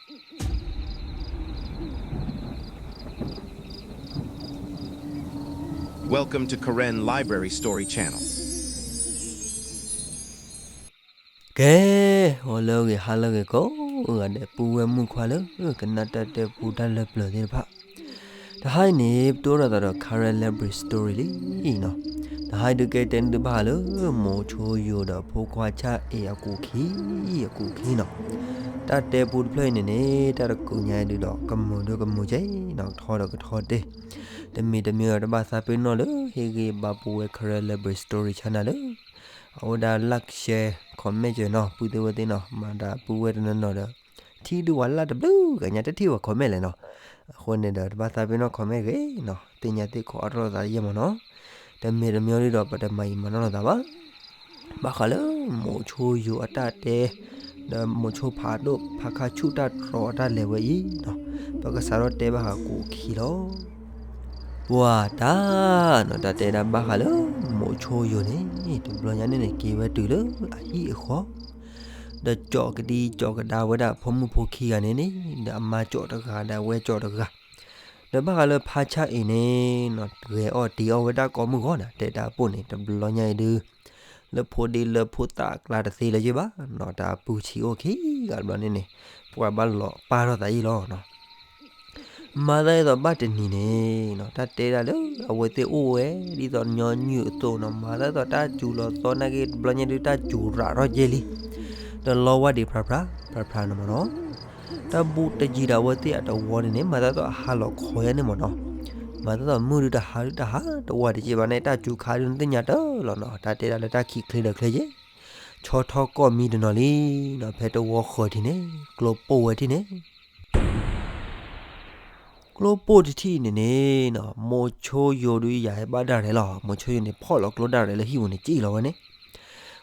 Welcome to Karen Library Story Channel. ကဲ, ဂီၤလၢအဂ့ၤ ဟါလၢအဂ့ၤ ကိးဂၤဒဲး ပုၢ်ဝဲၢ်မုၣ်ခွါလၢ ကနၣ်တၢ်တဲပူတၢ်လၢပျၢၤသ့ၣ်တဖၣ်, တဟါအံၤန့ၣ် ပတိၢ်ထီၣ်သးဒီး Karen Library Story လံနီၤ. တဟါအံၤဒုးကဲတဲန့ၢ်သုဘၣ်ဃးလၢ မိၤဆိယိၤဒီးဖိခွါဆၣ်အ့ၣ်အကူာ်ခံ, အကူာ်ခံနီၤ. တၢ်တဲပူတဖျၢၣ်အံၤန့ၣ်န့ၣ် တၢ်တကူာ်ညါအံၤဒုးဒီး ကမုာ်ဒီးကမုာ်ကဲနီၤ, ကထီဒီးကထီတ့ၢ်, တမံၤတမံၤဒီး တဘၣ်သးပ့ၤနီၣ်လၢ ဟ့ၣ်ဂံၢ်ဘါပုၢ်ဝဲၢ် Karen Library Story Channel လၢ အဝဲဒၣ် like share comment ကနီၤ, ပုၢ်သ့ၣ်ဝဲၢ်သ့ၣ်နီၤ, မၤဒၣ်ပုၢ်ဝဲၢ်တနီၤနီၤဒီး ထံၣ်ဒုးဝဲလၢ်တဘျုးဂၤညါ တထံၣ်ဝဲ comment လဲၣ်နီၤ. အဃိန့ၣ်ဒီး တဘၣ်သးပ့ၤနီၣ် comment ဂ့ၤနီၤ, သ့ၣ်ညါသ့ၣ်ခီအါထီၣ်လိာ်သးယဲၢ်မးနီၤ. တမံၤတမံၤဒုးဒီး ပတမၤအံၤမၤနီၢ်လိာ်သးဘၣ်. ဘၣ်ဃးလၢ မိၤဆိယိၤအတၢ်တဲ ဒီးမိၤဆိဖးဒိၣ်ဖးခါဆူၣ်တၢ်တြီအတၢ်လဲၤဝဲအံၤနီၤ, ပကစးထီၣ်တဲဘၣ်ဃးကူာ်ခံလီၤ. ပှၤတၢ်နီၤ, တၢ်တဲဒၣ်ဘၣ်ဃးလၢ မိၤဆိယိၤန့ၣ် တဘျီညါန့ၣ်န့ၣ် က့ၤဝဲတုၤလၢအဟံၣ်အဃီ, ဒီးကၠီးကဒံကၠီးကဒါဝဲဒၣ်အဖိမုၣ်ဖိခံဂၤန့ၣ်န့ၣ်, ဒီးအမါကၠီးတဂၤ ဒီးအဝဲကၠီးတဂၤ, ဒီးဘၣ်ဃးလၢဖါဆၣ်အ့ၣ်န့ၣ်နီၤ, ဂဲၤအီၣ်တ့ၤအီၣ်ဝဲဒၣ်ကိးမုၢ်ဂီၤနီၤ, တဲတၢ်ပိၢ်န့ၣ် တဘျီညါအံၤဒုး လၢဖိဒ့လၢဖိသၣ်အကျါတသ့လၢၤယဲၢ်ဘၣ်နီၤ, တၢ်အပုၢ်ဆံးအိၣ်ခံဂၤတဘျီန့ၣ်န့ၣ်, ပှၤဘၣ်လီၤပာ်ထီၣ်သးအံၤလီၤနီၤ. မၤသးဒ်သိးဘၣ်တနံၤန့ၣ်နီၤ, တၢ်တဲဒၣ်လၢအဝဲသ့ၣ်အိၣ်ဝဲ ဒ်သိးညီနုၢ်အသိးနီၤ, မၤသးဒ်သိးတၢ်စူၤလီၤသီ နာ်က့တဘျီညါဒုး တၢ်စူၤရးထီၣ်ကဲလံ, ဒီးလီဝါဒံးဖြးဖြး ဖြးဖြးန့ၣ်မးနီၤ. တၢ်ဘူးတယံၤဒီးအဝဲသ့ၣ်အတဝီန့ၣ်န့ၣ် မၤသးဒ်သိးအဟးလီၤခီယါန့ၣ်မးနီၤ. မၤသးဒ်သိးမုၢ်ဒုးတဟးဒုးတဟး တဝီတက့ၢ်ဘၣ်န့ၣ် တၢ်စူၤခါဒုးနသ့ၣ်ညါတၢ်လီၤနီၤ, တၢ်တဲဒၣ်လၢတၢ်ခံးချ့ဒီးချ့က့ၤ ဆီထီၣ်ကိးမံတနီၤလံနီၤ, ဖဲတဝီဃၢၤထံးန့ၣ် ကျိပိၢ်ဝဲထံၣ်န့ၣ်, ကျိပိၢ်တထံၣ်န့ၣ်န့ၣ်နီၤ, မိၤဆိယိၤဒုးယၤဟဲဘၣ်ဒၣ်ရဲၣ်လီၤ, မိၤဆိယိၤန့ၣ် ဖီၣ်လီၤကျိဒၣ်ရဲၣ်လၢဟံၣ်ပူၤန့ၣ် စံၣ်လီၤဝဲန့ၣ်,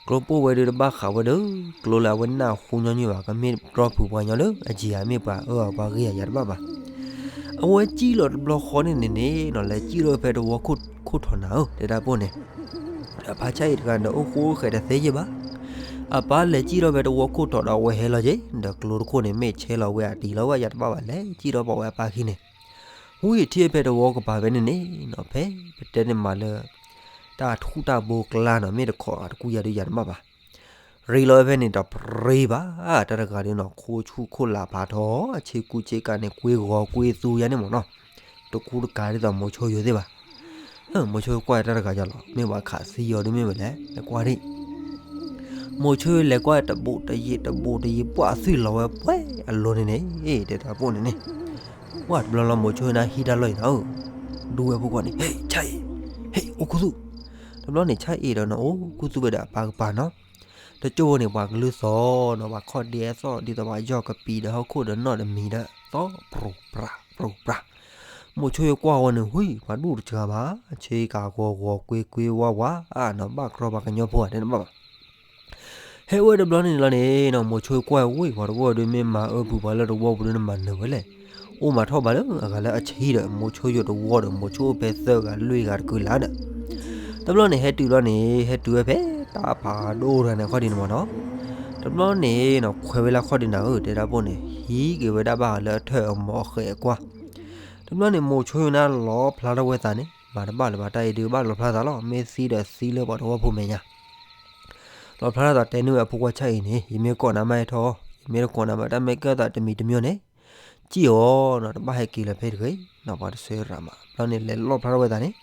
ကျိပိၢ်ဝဲဒုးတဘၣ်ဃးဝဲဒီး ကျိလၢအဝဲနၢ်ဟူညီနုၢ်ဘၣ်, ကမ့ၢ်တြီဖုးပှၤညီလၢအယံၤဧါ မ့ၢ်ပှၤအၢအီၤပှၤဂ့ၤဧါ ယၤတဘၣ်ဘၣ်. အဝဲစံၣ်လီၤတဘျီဃီန့ၣ်န့ၣ်န့ၣ်နီၤ, လဲၤစံၣ်လီၤဖဲတဝီခိၣ်ထီၣ်နၤဧၢ တဲတၢ်ပိၢ်န့ၣ်, ဒီးဖါဆၣ်အ့ၣ်တဂၤဒီးအိၣ်ဃိအိၣ်ဃဲးတသ့ယဲၢ်ဘၣ်. အပၢ်လဲၤစံၣ်ထီၣ်ဖဲတဝီခိၣ်ထီၣ်ဒီးအဝဲဟဲလီၤက့ၤ, ဒီးကျိတခိၣ်န့ၣ်မ့ၢ်ဆဲးလီၤဝဲအတံၤလီၤဝဲ ယၤတဘၣ်ဘၣ်, လဲၤစံၣ်ထီၣ်ပိာ်ဝဲအပၢ်ခံန့ၣ်, ဝံၤထံၣ်ဖဲတဝီကပၤဖဲန့ၣ်န့ၣ်နီၤ, ဖဲပတဲန့ၣ်မးလၢ တၢ်ထူၣ်တၢ်ဘိကျါနီၤ, မ့ၢ်တခိးတကူယၤဒုးယၤတဘၣ်ဘၣ်. ရ့လီၤဝဲဖဲန့ၣ်ဒီးပြ့ဘၣ်, တၢ်တဂၤဒုးနီၤ, ခိၣ်ဆူၣ်ခိၣ်လးဖးထီ, အဆ့ကူဆ့ကၤန့ၣ် ကွ့ဂီၤကွ့သူယါန့ၣ်မးနီၤ, တကူတကၤဒ်သိးမိၤဆိယိၤသ့ၣ်ဘၣ်. မိၤဆိကွၢ်တၢ်တဂၤယါလီၤ, မ့ၢ်ပှၤခးသံအီၤဒ်မ့ၢ်ဝဲလဲၣ်, လဲၤကွၢ်ဒံး. မိၤဆိလဲၤကွၢ်တဘူးတယံၤတဘူးတယံၤ ပှၤသွံၣ်လီၤဝဲပှဲၤအလိၤန့ၣ်န့ၣ်, တဲတၢ်ပိၢ်န့ၣ်န့ၣ်, ပှၤတဘျီလီၤမိၤဆိနၢ်ဟံၣ်တၢ်လီၢ်အံၤနီၤဧၢ, ဒူဝဲဖိခွါန့ၣ်, ဟ့ၣ် ဆၣ်အ့ၣ်, ဟ့ၣ် အိၣ်ခူသူၣ်. တဘျီန့ၣ် ဆၣ်အ့ၣ်ဒီးနီၤ အိၣ်ခူသူၣ်ဝဲဒီးအပၢ်ကပၤနီၤ. တကၠိဝဲန့ၣ် ပှၤကလုၢ်သီနီၤ, ပှၤခီၣ်ဒ့အသီၣ် ဒ်သိးပှၤယီၢ်ကပံာ်ဒီးဟီၣ်ခိၣ်ဒီးနီၣ်တမံၤဒီး သီၣ်ပြူပြူပြူပြူ. မိၤဆိယိၤကွၢ်ဝဲန့ၣ် ဝံၤ ပှၤဒူၣ်တစှၤဘၣ်, ဆ့ကၤဂီၤဂီၤကွ့ကွ့ဝါဝါနီၤ, ဘၣ်ကြီပှၤကညီဖိဧါ တဲတဘၣ်ဘၣ်. ဟဲဝဲတဘျီန့ၣ်လီၤန့ၣ်နီၤ, မိၤဆိကွၢ်ဝံၤ ပှၤတဝီဒုးမ့ၢ်မၤအၢပူၤပှၤလၢတဝီပူၤဒုးနမၤနၢၤဝဲလဲၣ်. အိၣ်မးထီၣ်ဘၣ်လၢအဂၤလၢအဆံဒီး မိၤဆိယိၤတဝီဒီး မိၤဆိအိၣ်ဖဲသၢဂၤလွံၢ်ဂၤတကုလၢ်ဒီး တဘျီန့ၣ်ဟဲတုၤလီၤန့ၣ် ဟဲတုၤဝဲဖဲတၢ်ဖးဒိၣ်တဂၤန့ၣ်ခီၣ်ဒံးန့ၣ်မးနီၤ. တဘျီန့ၣ်နီၤ ခွဲးဝဲလၢခီၣ်ဒံးနၤဧၢ တဲတၢ်ပိၢ်န့ၣ် ဟံးက့ၤဝဲဒၣ်ဘၣ်ဃးလၢအထၢၣ်အမီၤအဃဲးအကွၢ်. တဘျီန့ၣ်မိၤဆိယိၤနၢ်လီၤဖျါထီၣ်ဝဲသးန့ၣ် မၤတဘၣ်လၢၤဘၣ် တၢ်အံၤဒုးဘၣ်လီၤဖျါသးလီၤ မ့ၢ်သံဒီးသံလၢပှၤတဝီဖိမဲာ်ညါ လီၤဖျါထီၣ်သးတဲန့ၢ်ဝဲအဖိခွါဆၣ်အံၤန့ၣ် ယမ့ၢ်ကိးနၤမးဟဲထီၣ် ယမ့ၢ်တကိးနၤဘၣ် တၢ်မ့ၢ်ကဲသးတမံၤတမံၤန့ၣ် စံၣ်အီၤနီၤ တဘၣ်ဟဲက့ၤလၢၤဖဲတဂ့ၤနီၤ ပှၤတဆၢရၤမး ဘျီန့ၣ်လဲၤလီၣ်ဖျါထီၣ်ဝဲသးန့ၣ်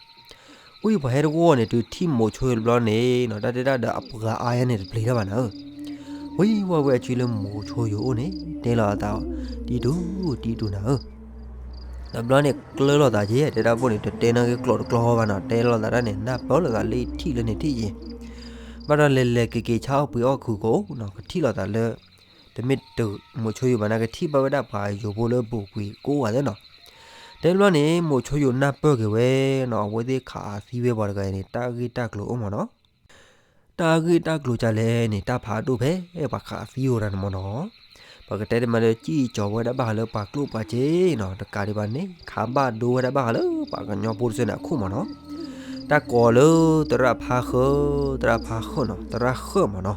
ဝံၤပှၤဟဲတဝီန့ၣ် တုၤထံၣ်မိၤဆိတဘျီန့ၣ်နီၤ တၢ်တဲတၢ်ဒီးအပှၤအါယါန့ၣ် တပျံၤတၢ်ဘၣ်နၤဧၢ ဝံၤဝဲဝဲအစုလၢမိၤဆိယိၤအိၣ်န့ၣ် တဲလီၤအသး တံတူ တံတူနၤဧၢ တဘျီန့ၣ်ကျၢၤလိာ်သးက့ တဲတၢ်ပိၢ်န့ၣ် တတဲနီၣ်ဂ့ၢ်ကျိာ်တကျီဘၣ်နီၤ တဲလိာ်သးတၢ်န့ၣ် နၢ်ပၢၢ်လိာ်သးလၢထံၣ်လၢန့ၣ်ထံၣ်က့ ဘၣ်ဒီးလဲၤလဲၤက့ၤက့ၤဆါအီၣ်ပှ့ၤအီၣ်ခုၣ်ကိးနီၤ ကထံၣ်လိာ်သးလၢ တမ့ၢ်တမိၤဆိယိၤဘၣ်န့ၣ် ကထံၣ်ဘၣ်ဝဲဒၣ်ပှၤယိၤဖိလၢဘူးကွံာ်ကိးဂၤသ့ၣ်နီၤ တဲတဘျီန့ၣ် မိၤဆိယိၤနၢ်ပၢၢ်က့ၤဝဲနီၤ အဝဲသ့ၣ်ခးသံဝဲပှၤတဂၤအံၤန့ၣ် တၢ်ဂ့ၢ်တၢ်ကျိၤအိၣ်မးနီၤ တၢ်ဂ့ၢ်တၢ်ကျိၤကလဲၣ်န့ၣ် တၢ်ဖးဒိၣ်ဖဲပှၤခးသံဝဲဒၣ်န့ၣ်မးနီၤ ပကတဲတမံၤလၢ စံၣ်ကၠီၤဝဲဒၣ်ဘၣ်ဃးလၢပှၤကျိၣ်ပှၤစ့နီၤ တကးဒံးဘၣ်န့ၣ် ခးဘၣ်ဒိဝဲဒၣ်ဘၣ်ဃးလၢပှၤကညီဖိတစဲန့ၣ်အခိၣ်မးနီၤ တၢ်ကိးလၢသရၣ်ဖါဃၢၤ သရၣ်ဖါဃၢၤနီၤ သရၣ်ဃၢၤမးနီၤ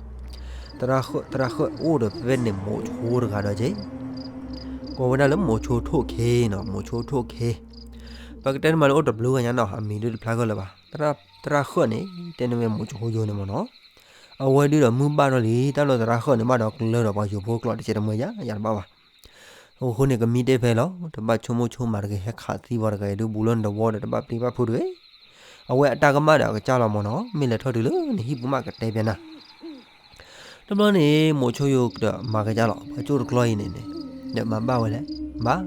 သရၣ်ဃၢၤ သရၣ်ဃၢၤအိၣ်ဒီးဖဲဖဲန့ၣ်မိၤဆိတဂၤဒီးက့ ကိးဝဲဒၣ်လၢမိၤဆိထိၣ်ခ့နီၤ, မိၤဆိထိၣ်ခ့. ပကတဲန့ၣ်မးလၢအိၣ်တဘျုးဂၤညါနီၤ, အမံၤဒုတဖျါဂၢၢ်လၢၤဘၣ်. သရၣ်ဃၢၣ်န့ၣ် တဲန့ၢ်ဝဲမိၤဆိယိၤန့ၣ်မ့ၢ်နီၤ, အဝဲဒုဒီးမုၢ်ဘၣ်ထီၣ်လံ, တၢ်လၢသရၣ်ဃၢၣ်န့ၣ် ဘၣ်ဒီးကျၢၤဒီးပှၤယိၤဖိကျိာ်တကဲတမၢယၤ ယၤတဘၣ်ဘၣ်. အဃိန့ၣ် ကမံတ့ၢ်ဖဲလီၤ, တဘၣ်ဆိကမိၣ်ဆိကမးတဂ့ၤ, ဟဲခးသံပှၤတဂၤအံၤဒု ဘူးလၢနတဝီဒီး တဘၣ်ပျံၤဘၣ်ဖုးတဂ့ၤ. အဝဲအတၢ်ကမၣ်ဒီးအကစၢ်လီၤမ့ၢ်နီၤ, မ့ၢ်လဲၤထီၣ်တုၤလၢနဟံၣ်ပူၤမးကတဲဖဲနၤ. တဘျီန့ၣ် မိၤဆိယိၤဒီးမၤကစၢ်လီၤ, ပှၤကၠိၣ်တကျီအံၤန့ၣ်န့ၣ်, ဒီးမၤဘၣ်ဝဲလဲၣ်, ဘၣ်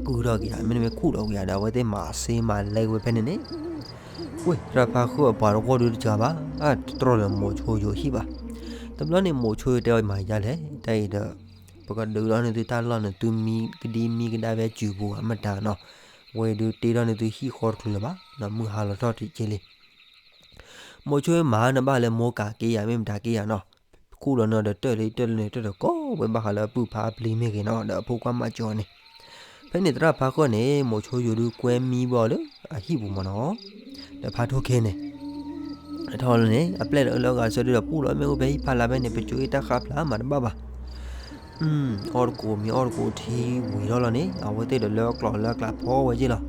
ကုၢ်ထီၣ်က့ၤယၤ, မ့တမ့ၢ်ခူၣ်ဒီးက့ၤယၤဒီး အဝဲသ့ၣ်မၤစ့မၤလဲက့ၤဝဲဖဲန့ၣ်န့ၣ်, ဝ့ၢ် သရၣ်ဖါဃၢၣ်အပှၤတဝီဒုတစှၤဘၣ်, တတြီၢ်လၢမိၤဆိယိၤဟံၣ်ဘၣ်. တဘျီန့ၣ် မိၤဆိယိၤတဲအီၤမၤယါလဲၣ်, တၢ်အံၤဒီး ပကဒုးထီၣ်န့ၢ်သုတၢ်လီၢ်န့ၣ် သုမံကဒံမံကဒါဖဲစုပူၤဧါ မတၤနီၤ, ဝဲဒုးတ့ထီၣ်န့ၢ်သုဟံၣ်ဃီတချုးလၢၤဘၣ်, ဒီးမုၢ်ဟါလီၤထီၣ်တက့ၢ်လံ. မိၤဆိယိၤမၤနဘၣ်လၢမိၢ်ကးက့ၤယၤ မ့ၢ်မတၤက့ၤယၤနီၤ, ခူၣ်လီၤန့ၣ်ဒီးတၢၢ်လၢတၢၢ်လၢန့ၣ် တၢၢ်ဒီးကိးဝဲဘၣ်ဃးလၢအပုၢ်ဖါအပျံၤမ့ၢ်ဂ့ၤနီၤ, ဒီးအဖိခွါမၤစၢၤအီၤန့ၣ်. ဖဲန့ၣ်သရၣ်ဖါဃၢၣ်န့ၣ် မိၤဆိယိၤဒုးကွဲမံဘၣ်အီၤလၢအဟံၣ်ပူၤမ့ၢ်နီၤ, ဒီးဖါထိၣ်ခ့န့ၣ် ထီၣ်လၢန့ၣ် အပျဲၢ်ဒီးအၢလၢအဂၤဆၢဒုဒီး ပူၣ်လီၤမ့ၣ်အူဖဲဟံၣ်ဖးလၢ်ဖဲန့ၣ် ပစိၤအ့ၣ်တၢ်ဃါဖျါမၤတဘၣ်ဘၣ်. အီၣ်တကိးမံအီၣ်တကိးထံဝံၤထီၣ်လီၤန့ၣ် အဝဲသ့ၣ်ဒီးလၢအကျိၤလၢအကျဲဖီဝဲက့ၢ်လီၤ.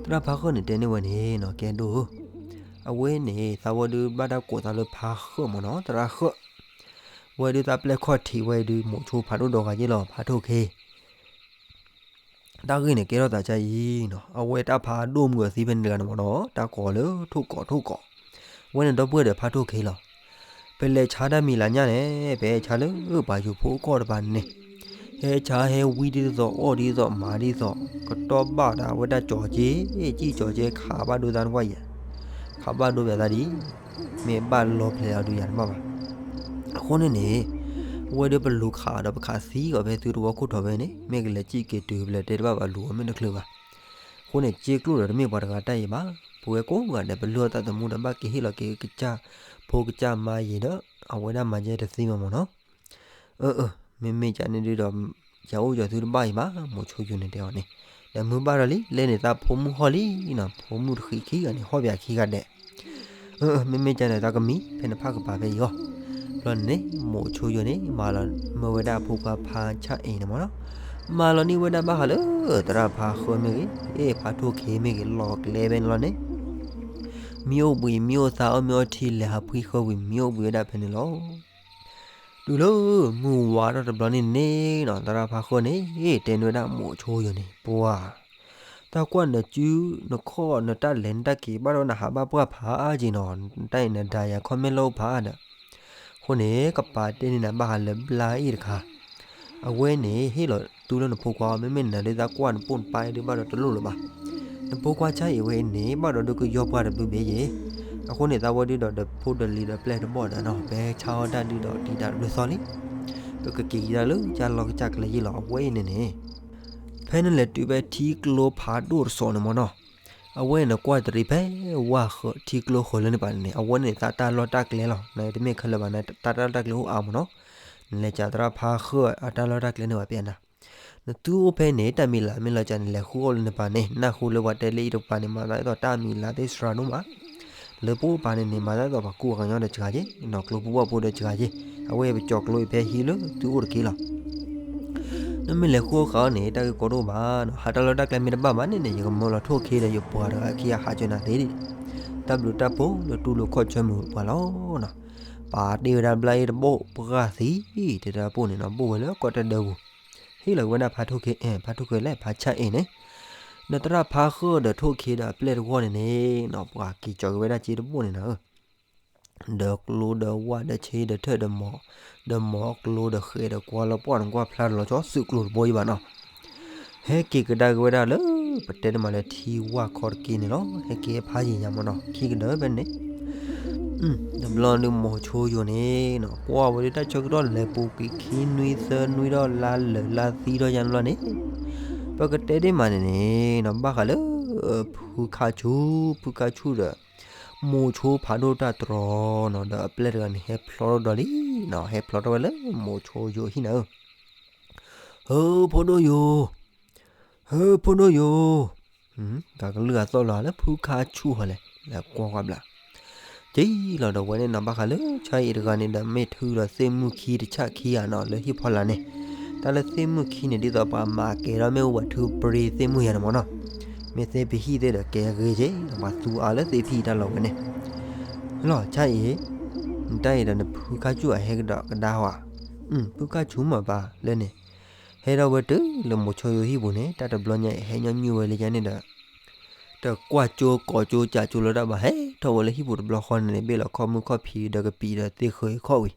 သရၣ်ဖါဃၢၣ်န့ၣ်တဲန့ၢ်ဝဲန့ၣ်နီၤ, ကဲဒိၣ်ဧၢ, အဝဲန့ၣ် သးဝဲဒုးဘၣ်တၢ်ကိးသးလၢဖါဃၢၣ်မ့ၢ်နီၤ, သရၣ်ဃၢၣ် ဝဲဒုးသးပျဲၢ်ခီၣ်ထံးဝဲဒုး မိၤဆိဖးဒိၣ်ဒီဂၤက့ၢ်လီၤ ဖါထိၣ်ခ့ တၢ်ဂ့ၢ်န့ၣ်ကဲထီၣ်သးဒ်အံၤနီၤ, အဝဲတၢ်ဖးဒိၣ်မုၢ်အသံဖဲန့ၣ်တဂၤန့ၣ်မ့ၢ်နီၤ, တၢ်ကိးလၢထိၣ်ကိးထိၣ်ကိး, ဝဲန့ၣ်ဒီပုၢ်ဝဲၢ်ဒီးဖါထိၣ်ခ့လီၤ. ပလဲၤဆါတၢ်မံၤလၢ်ညါန့ၣ် ပဟဲဆါလၢပှၤယိၤဖိအကီၢ်တပၤန့ၣ်, ဟဲဆါဟဲဝံဒ်သိးအီၣ်ဒ်သိးမၤဒ်သိး ကတီၢ်ဘၣ်ဒီးအဝဲဒၣ်ကၠီၤက့, ကံၣ်ကၠီၤက့ခးဘၣ်ဒိသးနကွၢ်ယဲၢ်, ခးဘၣ်ဒိပယၤသးဒ် မ့ၢ်ဘၣ်လီၤဖျဲးအီၤဒုးယၤတဘၣ်ဘၣ်. အဃိန့ၣ်န့ၣ် ဝဲဒၣ်ပလူၤခးဒီးပခးသံကီးဖဲသုတဝီခိၣ်ထီၣ်ဝဲန့ၣ် မ့ၢ်ကလဲၤစံၣ်က့ၤတုၤဖဲလဲၣ်တဲတဘၣ်ဘၣ် လူၤအီၤမ့ၢ်တချုးဘၣ်. အဃိန့ၣ် စ့ကျိၣ်ဒီးတမ့ၢ်ပှၤတဂၤတၢ်အံၤဘၣ်, ပဝဲကိးဂၤဒဲး ပလုၢ်အီၣ်သးသမူဒီး ဘၣ်က့ၤဟ့ၣ်လီၤက့ၤကစၢ်ဖိကစၢ်မါယံၤဒီး အဝဲဒၣ်မၤယဲတသ့မ့ၢ်မ့ၢ်နီၤ. အၢ အၢ မ့မ့ၢ်ကန့ၣ်ဒုးဒီး ယအိၣ်ယီၤသုတဘၣ်အံၤဘၣ် မိၤဆိယိၤန့ၣ်တဲအီၤန့ၣ်, ဒီးမုၢ်ဘၣ်ဒီးလံ လဲန့ၣ်သးဖိမုၣ်ဟီၣ်လံနီၤ, ဖိမုၣ်တဃံးခံဂၤန့ၣ် ဟီၣ်ပယၤခံဂၤဒဲး. အၢ အၢ မ့မ့ၢ်ကန့ၣ် သးကမံဖဲနဖးကပၤဖဲအံၤအီၤ. ဘျီန့ၣ် မိၤဆိယိၤန့ၣ် မၤလီၤမၢဝဲဒၣ်အဖိခွါဖါဆၣ်အ့ၣ်န့ၣ်မ့ၢ်နီၤ, မၤလီၤန့ၢ်ဝဲဒၣ်ဘၣ်ဃးလၢ သရၣ်ဖါဃၢၣ်မ့ၢ်ဂ့ၤ, ဖါထိၣ်ခ့မ့ၢ်ဂ့ၤ လီၤကျဲဖဲန့ၣ်လီၤန့ၣ် မံအိၣ်ဘှံးမံအိၣ်သါ အီၣ်မ့ၤအီထံ လဲၤဟးဖှံဃၢဝံၤ မံအိၣ်ဘှံးဝဲဒၣ်ဖဲန့ၣ်လီၤ. တုၤလၢမုၢ်ဝါထီၣ်တဘျီန့ၣ်န့ၣ်နီၤ သရၣ်ဖါဃၢၣ်န့ၣ် တဲန့ၢ်ဝဲဒၣ်မိၤဆိယိၤန့ၣ် ပှၤ တၢ်ကွၢ်နစု နခီၣ်နတၢ်လဲၤနတၢ်က့ၤ ဘၣ်ဒီးနဟးဘၣ်ပှၢ်ဖးအါက့ၤနီၤ တၢ်အံၤနဒါယၤခီၣ်မဲာ်လၢအိၣ်ဖးဒီး အဃိန့ၣ် ကပာ်တ့ၢ်န့ၢ်နၤဘၣ်ဃးလၢဘျါအ့ၣ်တခါ အဝဲန့ၣ် ဟ့ၣ်လီၤတူၢ်လၢနဖိခွါအီၤ မ့မ့ၢ်နၤဒုးသးကွၢ်နပိၢ်နပၢ်အံၤဒုးဘၣ်ဒီးတလိၣ်လၢၤဘၣ်. နဖိခွါဆၣ်အ့ၣ်ဝဲအံၤန့ၣ် ဘၣ်ဒီးဒုးကယီပှၢ်တဘျုးဘ့ၣ်ယ့ၣ်. အဃိန့ၣ် သးဝဲဒုးဒီးဒီးဖိဒီးလံၤဒီးပျဲၢ်တဘီၣ်ဒီးနီၤ ပဟဲဆါအီၣ်တၢ်ဒုးဒီးတံၤတၢ်တဘျုးသီလံ. ပကက့ၤကဒါလၢကၢ်လီၢ်ကစၢ်ကျဲယ့ၣ်လီၤ အဝဲအံၤန့ၣ်န့ၣ် ဖဲနလဲၤတုၤဖဲထံကျိဖးဒိၣ်တစီၤန့ၣ်မ့ၢ်နီၤ အဝဲနကွၢ်တရံးဖဲဝၢ်ဃၢၤထံကျိဃၢၤလၢန့ၣ်ပၤန့ၣ် အဝဲန့ၣ်သးတၢ်လီၢ်တၢ်ကျဲလီၤ. နတမ့ၢ်ခဲလၢာ်ဘၣ် နတၢ်လီၢ်တၢ်ကျဲအိၣ်အါမ့ၢ်နီၤ. နလဲၤကးသရၣ်ဖါဃၢၣ်အတၢ်လီၢ်တၢ်ကျဲန့ၣ်ဘၣ်ပျဲနၤ နသုအိၣ်ဖဲန့ၣ် တၢ်မံၤလၢ်မ့ၢ်လီၤကၢ်န့ၣ် လဲၤဃုအီၣ်လၢနပၤန့ၣ် နၢ်ဟူလၢပှၤတဲလၢအံၤတကပၤန့ၣ် မၤသးဒ်သိးတၢ်မံၤလၢ်သ့ၣ်စှၤဒိၣ်မး လၢပအိၣ်ပၤန့ၣ်န့ၣ် မၤသးဒ်သိးပှၤကူပှၤကညီဒီးစှၤက့ၤ နီၢ်ကျိဖိဝၣ်ဖိဒီးစှၤက့ၤ အဝဲပကၠီၤကျိအံၤဖဲဟံးလၢသုအိၣ်တက့ၢ်လီၤ. နမ့ၢ်လဲၤဃုအီၣ်ဃုအီန့ၣ် တၢ်ဂ့ၢ်ကီတအိၣ်ဘၣ်နီၤ ဟးတၢ်လီၢ်တၢ်ကျဲမ့ၢ်တဘၣ်ဘၣ်န့ၣ်န့ၣ် ယကမၢလီၤထိၣ်ခ့ဒီးယပှၤတဂၤခံဂၤဟးကၢနၤသ့ဒံး တၢ်ဘျုးတၢ်ဖှိၣ်လၢတူၢ်လိာ်ခီၣ်ဆၢမုာ်ပှၤလီၤနီၤ. ပာ်တ့ၢ်ဝဲဒၣ်ဘျါအ့ၣ်တဘိၣ်ပှၢ်သံ တတၢၢ်ပိၢ်န့ၣ်နီၤ ဘိၣ်ဝဲလၢကီၢ်တၢ်ဒၢပူၤ ဟ့ၣ်လီၤက့ၤဝဲဒၣ်ဖါထိၣ်ခ့ ဖါထိၣ်ခ့လဲၣ် ဖါဆၣ်အ့ၣ်န့ၣ် ဒီးသရၣ်ဖါဃၢၣ်ဒီးထိၣ်ခ့ဒီးအပျဲၢ်တဂီၢ်န့ၣ်န့ၣ်နီၤ ပှၤက့ၤကၠီၤက့ၤဝဲဒၣ်စ့တဘိၣ်န့ၣ်နီၤ ဒီးကျိဒီးဝၣ်ဒီးဆ့ဒီးထၢၣ်ဒီးမီၤ ဒီးမီၤကျိဒီးဃဲးဒီးကွၢ်လီၤပှၢ်နကွၢ်ဖျါတလီၤဆီ သုးကျိၤတဘိယံၤဘၣ်နီၤ ဟဲက့ၤကဒါက့ၤဝဲဒၣ်လၢ ပတဲတမးလၢထံဝၢ်ခီတက့ၢ်န့ၣ်လီၤ. ဟဲက့ၤဖးယံၤညါမ့ၢ်နီၤ ခံကဒၢဖဲန့ၣ် တဘျီဒုးမိၤဆိယိၤန့ၣ်နီၤ ကွၢ်ဝဲဒၣ်တၢ်ဆၢကတီၢ်လဲၤပူၤကွံာ်ခံနွံသၢနွံဒီး လါလၢာ်လါသံဒီးယါန့ၣ်လီၤန့ၣ် ပကတဲဒ်မးန့ၣ်န့ၣ်နီၤ ဘၣ်ဃးလၢ ဖုခါဆူၣ် ဖုခါဆူၣ်ဒီး မိၤဆိဖးဒိၣ်တၢ်တြီနီၤ ဒီးအပျဲၢ်တဂၤန့ၣ် ဟဲဖျီထီၣ်ဒီးလံနီၤ ဟဲဖျီထီၣ်ဝဲလၢမိၤဆိယိၤဟံၣ်နၤဧၢ ဟၢ ဖိဒိၣ်ယိၤ, ဟၢ ဖိဒိၣ်ယိၤ, တၢ်ကလုၢ်အသီၣ်လီၤလၢ ဖုခါဆူၣ်ဟီလဲၣ် လဲၤကွၢ်ကွၢ်ဘျး, က့ၤလီၤဒီးဝဲန့ၣ်နီၤ ဘၣ်ဃးလၢဆၣ်အံၤတဂၤန့ၣ်ဒီး မ့ၢ်ထုးဒီးသ့ၣ်မုၢ်ခံတဆၣ်ခံဂၤနီၤ လၢဟံၣ်ဖီလာ်န့ၣ်, တၢ် တၢ်လၢသ့ၣ်မုၣ်ခံန့ၣ် ဒ်သိးပှၤမၤကဲၤထီၣ်မ့ၣ်အူပှၤထုပရ့သ့ၣ်မုၣ်ယၤန့ၣ်မ့ၢ်နီၤ, မ့ၢ်သ့ပဟံၣ်သ့ၣ်ဒီးကဲဂ့ၤက့ၤ ပှၤသူအါလၢသ့ၣ်ဖံးတၢ်လီၤဝဲန့ၣ်, လီၤဆါအံၤ, နတၢ်အံၤဒီးနဖုခါဆူၣ်အဟဲကဒီးကဒါဟီဧါ, ဖုခါဆူၣ်မ့ၢ်ပၢ်လၢန့ၣ်, ဟဲထီၣ်ဝဲတုၤလၢမိၤဆိယိၤဟံၣ်ပူၤန့ၣ် တၢ်တဘျီညါအံၤ ဟဲညီနုၢ်ဝဲလၢယၤန့ၣ်ဒီး တကွၢ်ကၠိကိးကၠိကးကၠိလၢတၢ်ဘၣ် ဟဲထီၣ်ဝဲလၢဟံၣ်ပူၤတဘျီဃီန့ၣ်န့ၣ် ဘ့ၣ်လီၤခီၣ်မုၢ်ခီၣ်ဖံးဒီးကပံာ်ဒီးသ့ၣ်ဃၢၤအံၤခီၣ်ဝံၤ,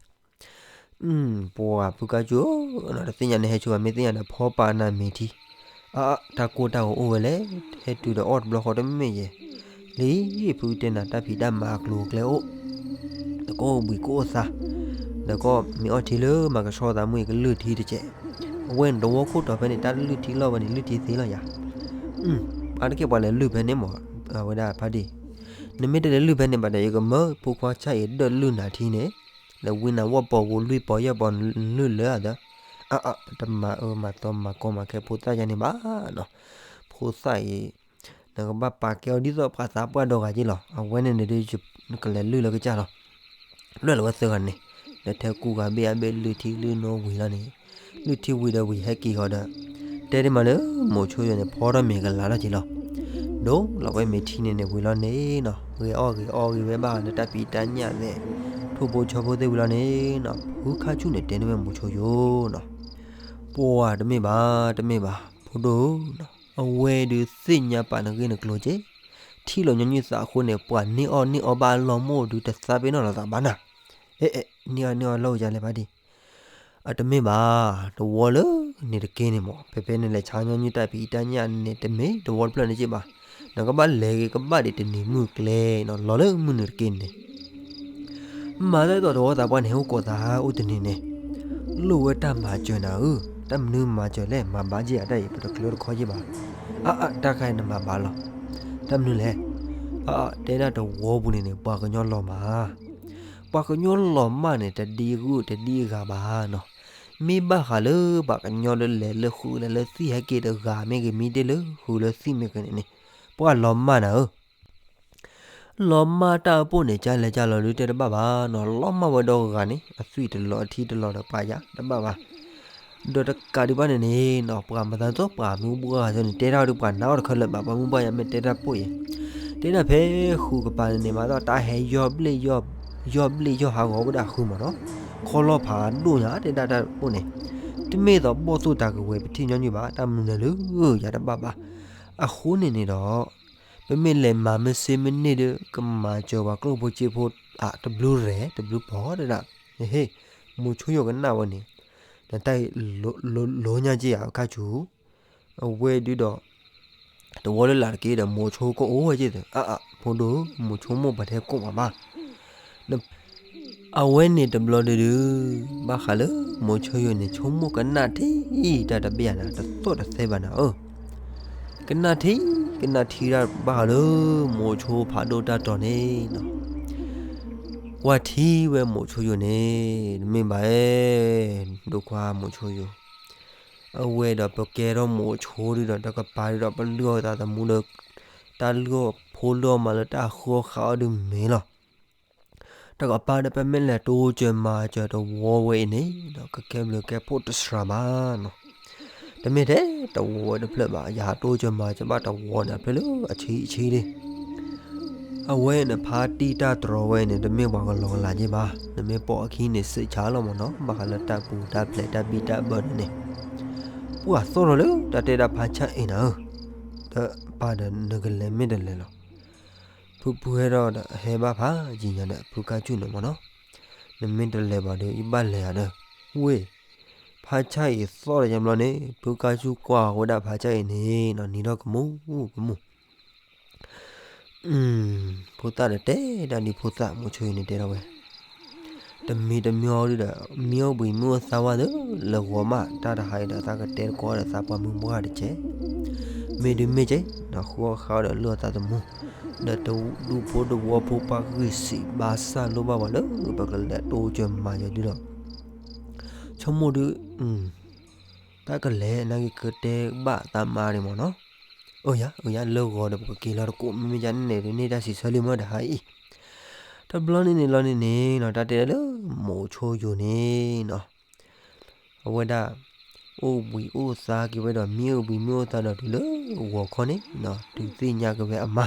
ပှၤဖုခါဆူၣ်ဧၢ, တသ့ၣ်ညါန့ၣ်ဟဲဆူၣ်ဘၣ် မ့ၢ်သ့ၣ်ညါဒီးဖီပာ်နၤမ့ၤထံ, အါ တၢ်ကိၢ်တၢ်ဂီၤအိၣ်ဝဲလဲၣ်, ဟဲတုၤဒီးအီၣ်တဘျီဃီတမ့ၢ်ယဲၢ်, လံ ဖုတဲနၤတၢ်ဖံးတၢ်မၤအကျိၤအကျဲအိၣ်, ဒီးကအိၣ်ဘှံးကအိၣ်သါ, ဒီးကမ့ၢ်အီၣ်ထံလၢမၤကဆှီသးမုၢ်အံၤကလုၢ်ထံတကဲး, အဝဲန့ၣ်တဝီခိၣ်တီၤဖဲန့ၣ် တၢ်လုၢ်ထံလီၢ်ဝဲန့ၣ် လုၢ်ထံသ့လီၤယၤ, အါတက့ၢ်ပှၤလဲၤလုၢ်ဖဲန့ၣ်မ့ၢ်, အဝဲဒၣ်ဖါတံၢ်, နမ့ၢ်တလဲၤလုၢ်ဖဲန့ၣ်ဘၣ်ဒီး ယကမၢဖိခွါဆါအံၤဒၢၣ်လုၢ်နၤထံန့ၣ်, လဲၤဝံနၤဝီၢ်ပီၤဝူၤလွံၢ်ပီၤယဲၢ်ပီၤလုၢ်လၢအသး, အါအါ ပတမၤအၢမၤသီမၤကီမၤခဲဖိသၣ်ယါန့ၣ်ဘၣ်နီၤ, ဖိသၣ်အံၤ နကဘၣ်ပာ်ကဲအီၤဒ်သိးပှၤသးပှၢ်ဒီဂၤက့လီၤ. အဝဲန့ၣ်န့ၣ်ဒုး နကလဲၤလုၢ်လၢကစၢ်လီၤ. လွဲၢ်လီၤဝဲသၢဂၤန့ၣ်, ဒီးထဲကူဂၤဘ့ၣ်အဘ့ၣ်လုၢ်ထံလုၢ်နိဝံၤလီၤန့ၣ်, လုၢ်ထံဝံၤဒီးဝံၤဟဲက့ၤဃီဒီး, တဲဒ်မးလၢ မိၤဆိယိၤန့ၣ် ဖီထီၣ်မ့ၤကလၤထီၣ်က့လီၤ. ဒိးလီၤဝဲမ့ၤထံန့ၣ်န့ၣ်ဝံၤလီၤန့ၣ်နီၤ, ဂဲၤအီၣ်ဂ့ၤအီဂ့ၤဝဲဘၣ်လၢတၢ်ဖံးတၢ်ညၣ်သဲး, ထိၣ်ဖိဆီဖိသ့ၣ်ဝံၤလီၤန့ၣ်နီၤ, ဖုခါဆူၣ်န့ၣ်တဲန့ၢ်ဝဲမိၤဆိယိၤနီၤ, ပှၤတမ့ၢ်ဘၣ် တမ့ၢ်ဘၣ် ဖိဒိၣ်ဧၢ, အဝဲဒုးသ့ၣ်ညါပာ်နဂ့ၢ်နကျိၤက့, ထံၣ်လီၤညီနုၢ်သးအဃိန့ၣ် ပှၤန့ၢ်အီၣ်န့ၢ်အီဘၣ်အလီၢ်မိၢ်ဒုးတသးပ့ၤနီၣ်လီၤသးဘၣ်နၤ, အဲ အဲ န့ၢ်အီၣ်န့ၢ်အီလီၢ်ယါလဲၣ်ဖါတံၢ်, အတမ့ၢ်ဘၣ်, တဝီလၢန့ၣ်တက့န့ၣ်မ့ၢ် ဖဲဖဲနလဲၤဆါညီနုၢ်တၢ်ဖံးတၢ်ညၣ်န့ၣ် တမ့ၢ်တဝီတဖျၢၣ်န့ၣ်က့ဘၣ်, နကဘၣ်လဲၤဂ့ၤကဘၣ်ဒံးတနံၤမုၢ်ကျဲနီၤ, လီၤလၢမုၢ်နုာ်တက့န့ၣ် မၤသးဒ်သိးတဝီသးပှၢ်န့ၣ် ဟဲအိၣ်ကိးသးအိၣ်တနံၤန့ၣ်, လိၣ်ဝဲတၢ်မၤစၢၤနၤဧၢ, တၢ်မနုၤမၤစၢၤလဲၣ်, မၤဘၣ်က့ၤအတၢ်အံၤ ပတကျၢတခီက့ဘၣ်, အါအါ တၢ်ခါအံၤနမၤဘၣ်လီၤ, တၢ်မနုၤလဲၣ်, အါအါ တဲဒၣ်တဝီပူၤန့ၣ်န့ၣ် ပှၤကညီလီၤမၢ်, ပှၤကညီလီၤမၢ်န့ၣ် တဒ်ဂုၢ်တဒ်ဂၤဘၣ်နီၤ, မ့ၢ်ဘၣ်ဃးလၢပှၤကညီလၢလဲၤလၢဃုာ်လဲၤလၢသံၣ်ဟဲက့ၤတဂၤမ့ၢ်ဂ့ၤ မ့ၢ်တ့ၢ်လၢဃုာ်လၢသံၣ်မ့ၢ်ဂ့ၤန့ၣ်န့ၣ်, ပှၤလီၤမၢ်နၤဧၢ လီၤမၢ်တၢ်အပိၢ်န့ၣ် ကလဲၤကလီၤဒုးတဲတဘၣ်ဘၣ်နီၤ, လီၤမၢ်ဝဲဒီးဂၤန့ၣ် အသွံၣ်တလီၤအထံတလီၤဒီးပာ်ယၤတဘၣ်ဘၣ်, ဒီးတကးဒံးဘၣ်န့ၣ်န့ၣ်နီၤ ပှၤမၤသးဒ်သိးပှၤမုၢ်ပှၢ်ဂၤန့ၣ် တဲတၢ်ဒုးပှၤနာ်အီၤတခါလၢၤဘၣ်, ပှၤမုၢ်ပှၢ်ယါမ့ၢ်တဲတၢ်ပိၢ်အံၤ, တဲဒၣ်ဖဲဃုာ်ကပၤန့ၣ်န့ၣ် မၤသးတၢ်ဟဲယီၢ်ဘျ့ၣ် ယီၢ်ဘျ့ၣ်ယီၢ်ဟးဂီၤဝဲဒၣ်ဃုာ်မးနီၤ, ခီလီၤဖးဒိၣ်ညါတဲဒၣ်တၢ်ပိၢ်န့ၣ်, တမ့ၢ်သိးဘီၣ်သိၣ်တၢ်ကဝဲၤပထံၣ်ညီနုၢ်ဘၣ်, တၢ်မနုၤလဲၣ်လၢယၤတဘၣ်ဘၣ်, အဃိန့ၣ်န့ၣ်ဒီး ပမ့ၢ်လဲၤမၤမ့ၢ်စ့မ့ၢ်န့ၢ်ဒီး ကမၤစၢၤပှၤကျိၣ်ဖိစ့ဖိ အတဘျုးရဲၣ်တဘျုးပီၤတဒၣ်, ဟ့ၣ်, မိၤဆိယိၤကနၣ်ဝဲန့ၣ်, နတၢ်အံၤ လိညါက့ယၤခါဆူၣ်, အဝဲဒုးဒီး တဝီလၢလာ်တက့ၢ်ဒီး မိၤဆိကအိၣ်ဝဲက့ၢ်သၢ, အါအါ ဖိဒိၣ်ဧၢ မိၤဆိမိၢ်ပှၤထဲကိးမးဘၣ် အဝဲန့ၣ်တဘျီဒုဒု, ဘၣ်ဃးလၢ မိၤဆိယိၤန့ၣ် ဆိကမိၣ်ကနၣ်ထံ တၢ်တဘ့ၣ်ယၤနၤ တသီၣ်တသဲဘၣ်နၤဧၢ, ကနၣ်ထံ ကနၣ်ထံတၢ်ဘၣ်ဃးလၢ မိၤဆိဖးဒိၣ်တၢ်တီၤန့ၣ်နီၤ, ကွၢ်ထံဝဲမိၤဆိယိၤန့ၣ် တမ့ၢ်ဘၣ်အဲ, ဒိခွါမိၤဆိယိၤ အဝဲဒီးပကဲထီၣ်မိၤဆိဒုဒီး တကပၤဒုဒီး ပလုၢ်အီၣ်သးသမူဒီး တၢ်လုၢ်အီၣ်ဖိလုၢ်အီၣ်မါလၢတၢ်ဃုအီၣ်ဃးအီၣ်ဒုမ့ၢ်လီၤ. တကပၤဒီး ပမ့ၢ်လဲၤတိစၢၤမၤစၢၤတဝီဝဲအံၤန့ၣ်ဒီး ကကဲဘျုးကဲဖှိၣ်တစှၤဘၣ်နီၤ. တမ့ၢ်ထဲတဝီဝဲတဖျၢၣ်ဘၣ်, ယဟးတိစၢၤမၤစၢၤဘၣ်တဝီန့ၣ် အဖျၢၣ်လၢအဆံအဆံလံ. အဝဲန့ၣ် ဖါတံၢ်တၢ်တြီဝဲန့ၣ် တမ့ၢ်ပှၤကလီကလးက့ဘၣ်, နမ့ၢ်ပိာ်အခံန့ၣ် စံးဆါလီၤမ့ၢ်နီၤ, ဘၣ်ဃးလၢတၢ်ပူၤတၢ်ဖျဲးတၢ်ဘံၣ်တၢ်ဘၢန့ၣ်န့ၣ်, ပှၤသီၣ်ထီၣ်လၢတၢ်တဲဒၣ်ဖါဆါအံၤနၤဧၢ, တပၤဒီးနကလဲၤမ့ၢ်တလဲၤလီၤ. ဖုဖုဟဲထီၣ်ဒီး ဟဲဘၣ်ဖးယံာ်ညါဒီး ဖုကါဆူၣ်န့ၣ်မ့ၢ်နီၤ, နမ့ၢ်တလဲၤဘၣ်ဒီး ယဘၣ်လဲၤဧါဒီး, ဝ့ၢ်, ဖါဆါအံၤသီၣ်ဒီးယါဘျီန့ၣ် ဖုကါဆူၣ်ကွၢ်ဝဲဒၣ်ဖါဆါအံၤန့ၣ်နီၤ နံၤထီၣ်ကမူၣ်ကမူၣ် ဖိသၣ်ဒီးတဲဒၣ်ဒ်ဖိသၣ်မိၤဆိယိၤန့ၣ်တဲထီၣ်ဝဲ, တမံၤတမံၤအီၤဒုဒီး မံအိၣ်ဘှံးမံအိၣ်သါဝဲသ့ၣ် လၢဂီၤမးတၢ်တဟါအံၤဒီး သးကတဲတကိးဒီးသးပှၢ်မုၢ်ပှၢ်တကဲး, မ့ၢ်ဒုးမ့ၢ်ကဲး ဒီးဃုအီၣ်ဃါအီၣ်ဒီးလုၢ်အီၣ်သးသမူ, ဒီးတဒူဖိတဝီဖိပှၢ်ဂံၢ်စံးဘါစၢ်လိၣ်ဘၣ်ပှၤလၢပကလဲၤတိစၢၤမၤစၢၤဒုဒီး ဆိကမိၣ်ဒု တၢ်ကလဲၤနာ်က့ၤကတဲဘၣ်သးမါဒံးမ့ၢ်နီၤ, အၢယၤ အၢယၤ လၢဂီၤဒီးပကက့ၤလီၤတကိး မ့မ့ၢ်ယါန့ၣ်န့ၣ် ဒုးန့ၢ်တၢ်စံးဆၢလံမ့ၢ်တဟါအံၤ, တဘျီန့ၣ်န့ၣ်လီၤန့ၣ်န့ၣ်နီၤ တၢ်တဲဒၣ်လၢမိၤဆိယိၤန့ၣ်နီၤ, အဝဲဒၣ် အိၣ်ဘှံးအိၣ်သါက့ၤဝဲဒီး မံအိၣ်ဘှံးမံအိၣ်သါဒီးတုၤလၢဂီၤခီန့ၣ် တုၤသ့ၣ်ညါက့ၤဝဲအမါ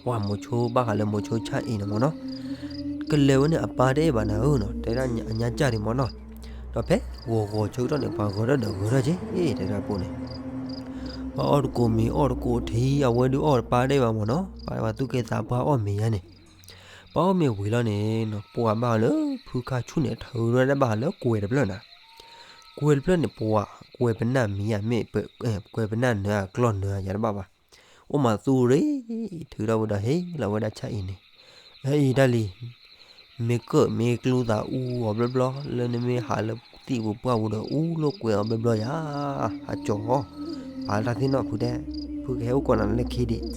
ပှၤမိၤဆိ ဘၣ်ဃးလၢမိၤဆိဆၣ်အ့ၤန့ၣ်မ့ၢ်နီၤ, ကလဲၤဝဲန့ၣ်အပၢ်တအဲၣ်ဘၣ်နၤဧၢနီၤ, တဲဒၣ်အညါကၢ်ဒံးမ့ၢ်နီၤ, ဒီးဖဲဂီၤဂီၤဆၢကတီၢ်န့ၣ် ပှၤဂၢၤထီၣ်ဒီးဂၢၤထီၣ်က့ၤ တဲဒၣ်ပိန့ၣ်, ပှၤအီၣ်တကိးမ့ၤအီၣ်တကိးထံ အဝဲဒုးအီၣ်တပၢ်တအဲၣ်ဘၣ်မ့ၢ်နီၤ, ပှၤသူၣ်က့သးပှၢ်အီၣ်မ့ၤယါန့ၣ်, ပှၤအီၣ်မ့ၤဝံၤလီၤန့ၣ် ပှၤဘၣ်ဃးလၢဖုခါဆူၣ်န့ၣ် ထုးထီၣ်ဝဲဒၣ်ဘၣ်ဃးလၢကွဲၤတဖျၢၣ်နၤ, ကွဲၤတဖျၢၣ်န့ၣ် ပှၤကွဲၤပနၢ်မံၤဧါ မ့ၢ်ကွဲၤပနၢ်နၢၤဧါ ကျီၢ်နၢၤဧါ ယၤတဘၣ်ဘၣ်, အိၣ်မးသူရ့ ထုးထီၣ်ဝဲဒီးဟ့ၣ်လီၤဝဲဒၣ်ဆၣ်အ့ၤန့ၣ်, အအံၤတၢ်လံၤ မ့ၢ်ကၢၣ်မ့ၢ်ကျူသးအူအီၤဘျီဘျီ လၢနမ့ၢ်ဟးလၢသ့ၣ်ပူၤပှၢ်ပူၤဒီး အူလိာ်ကွဲအီၤဘျီဘျီယၤ, ဟးကၠီၤအီၤ, ပာ်လၢတၢ်သ့ၣ်နီၣ်ဖုတဲ, ဖုကဟဲအိၣ်ကိးနၤလၢခံဒံး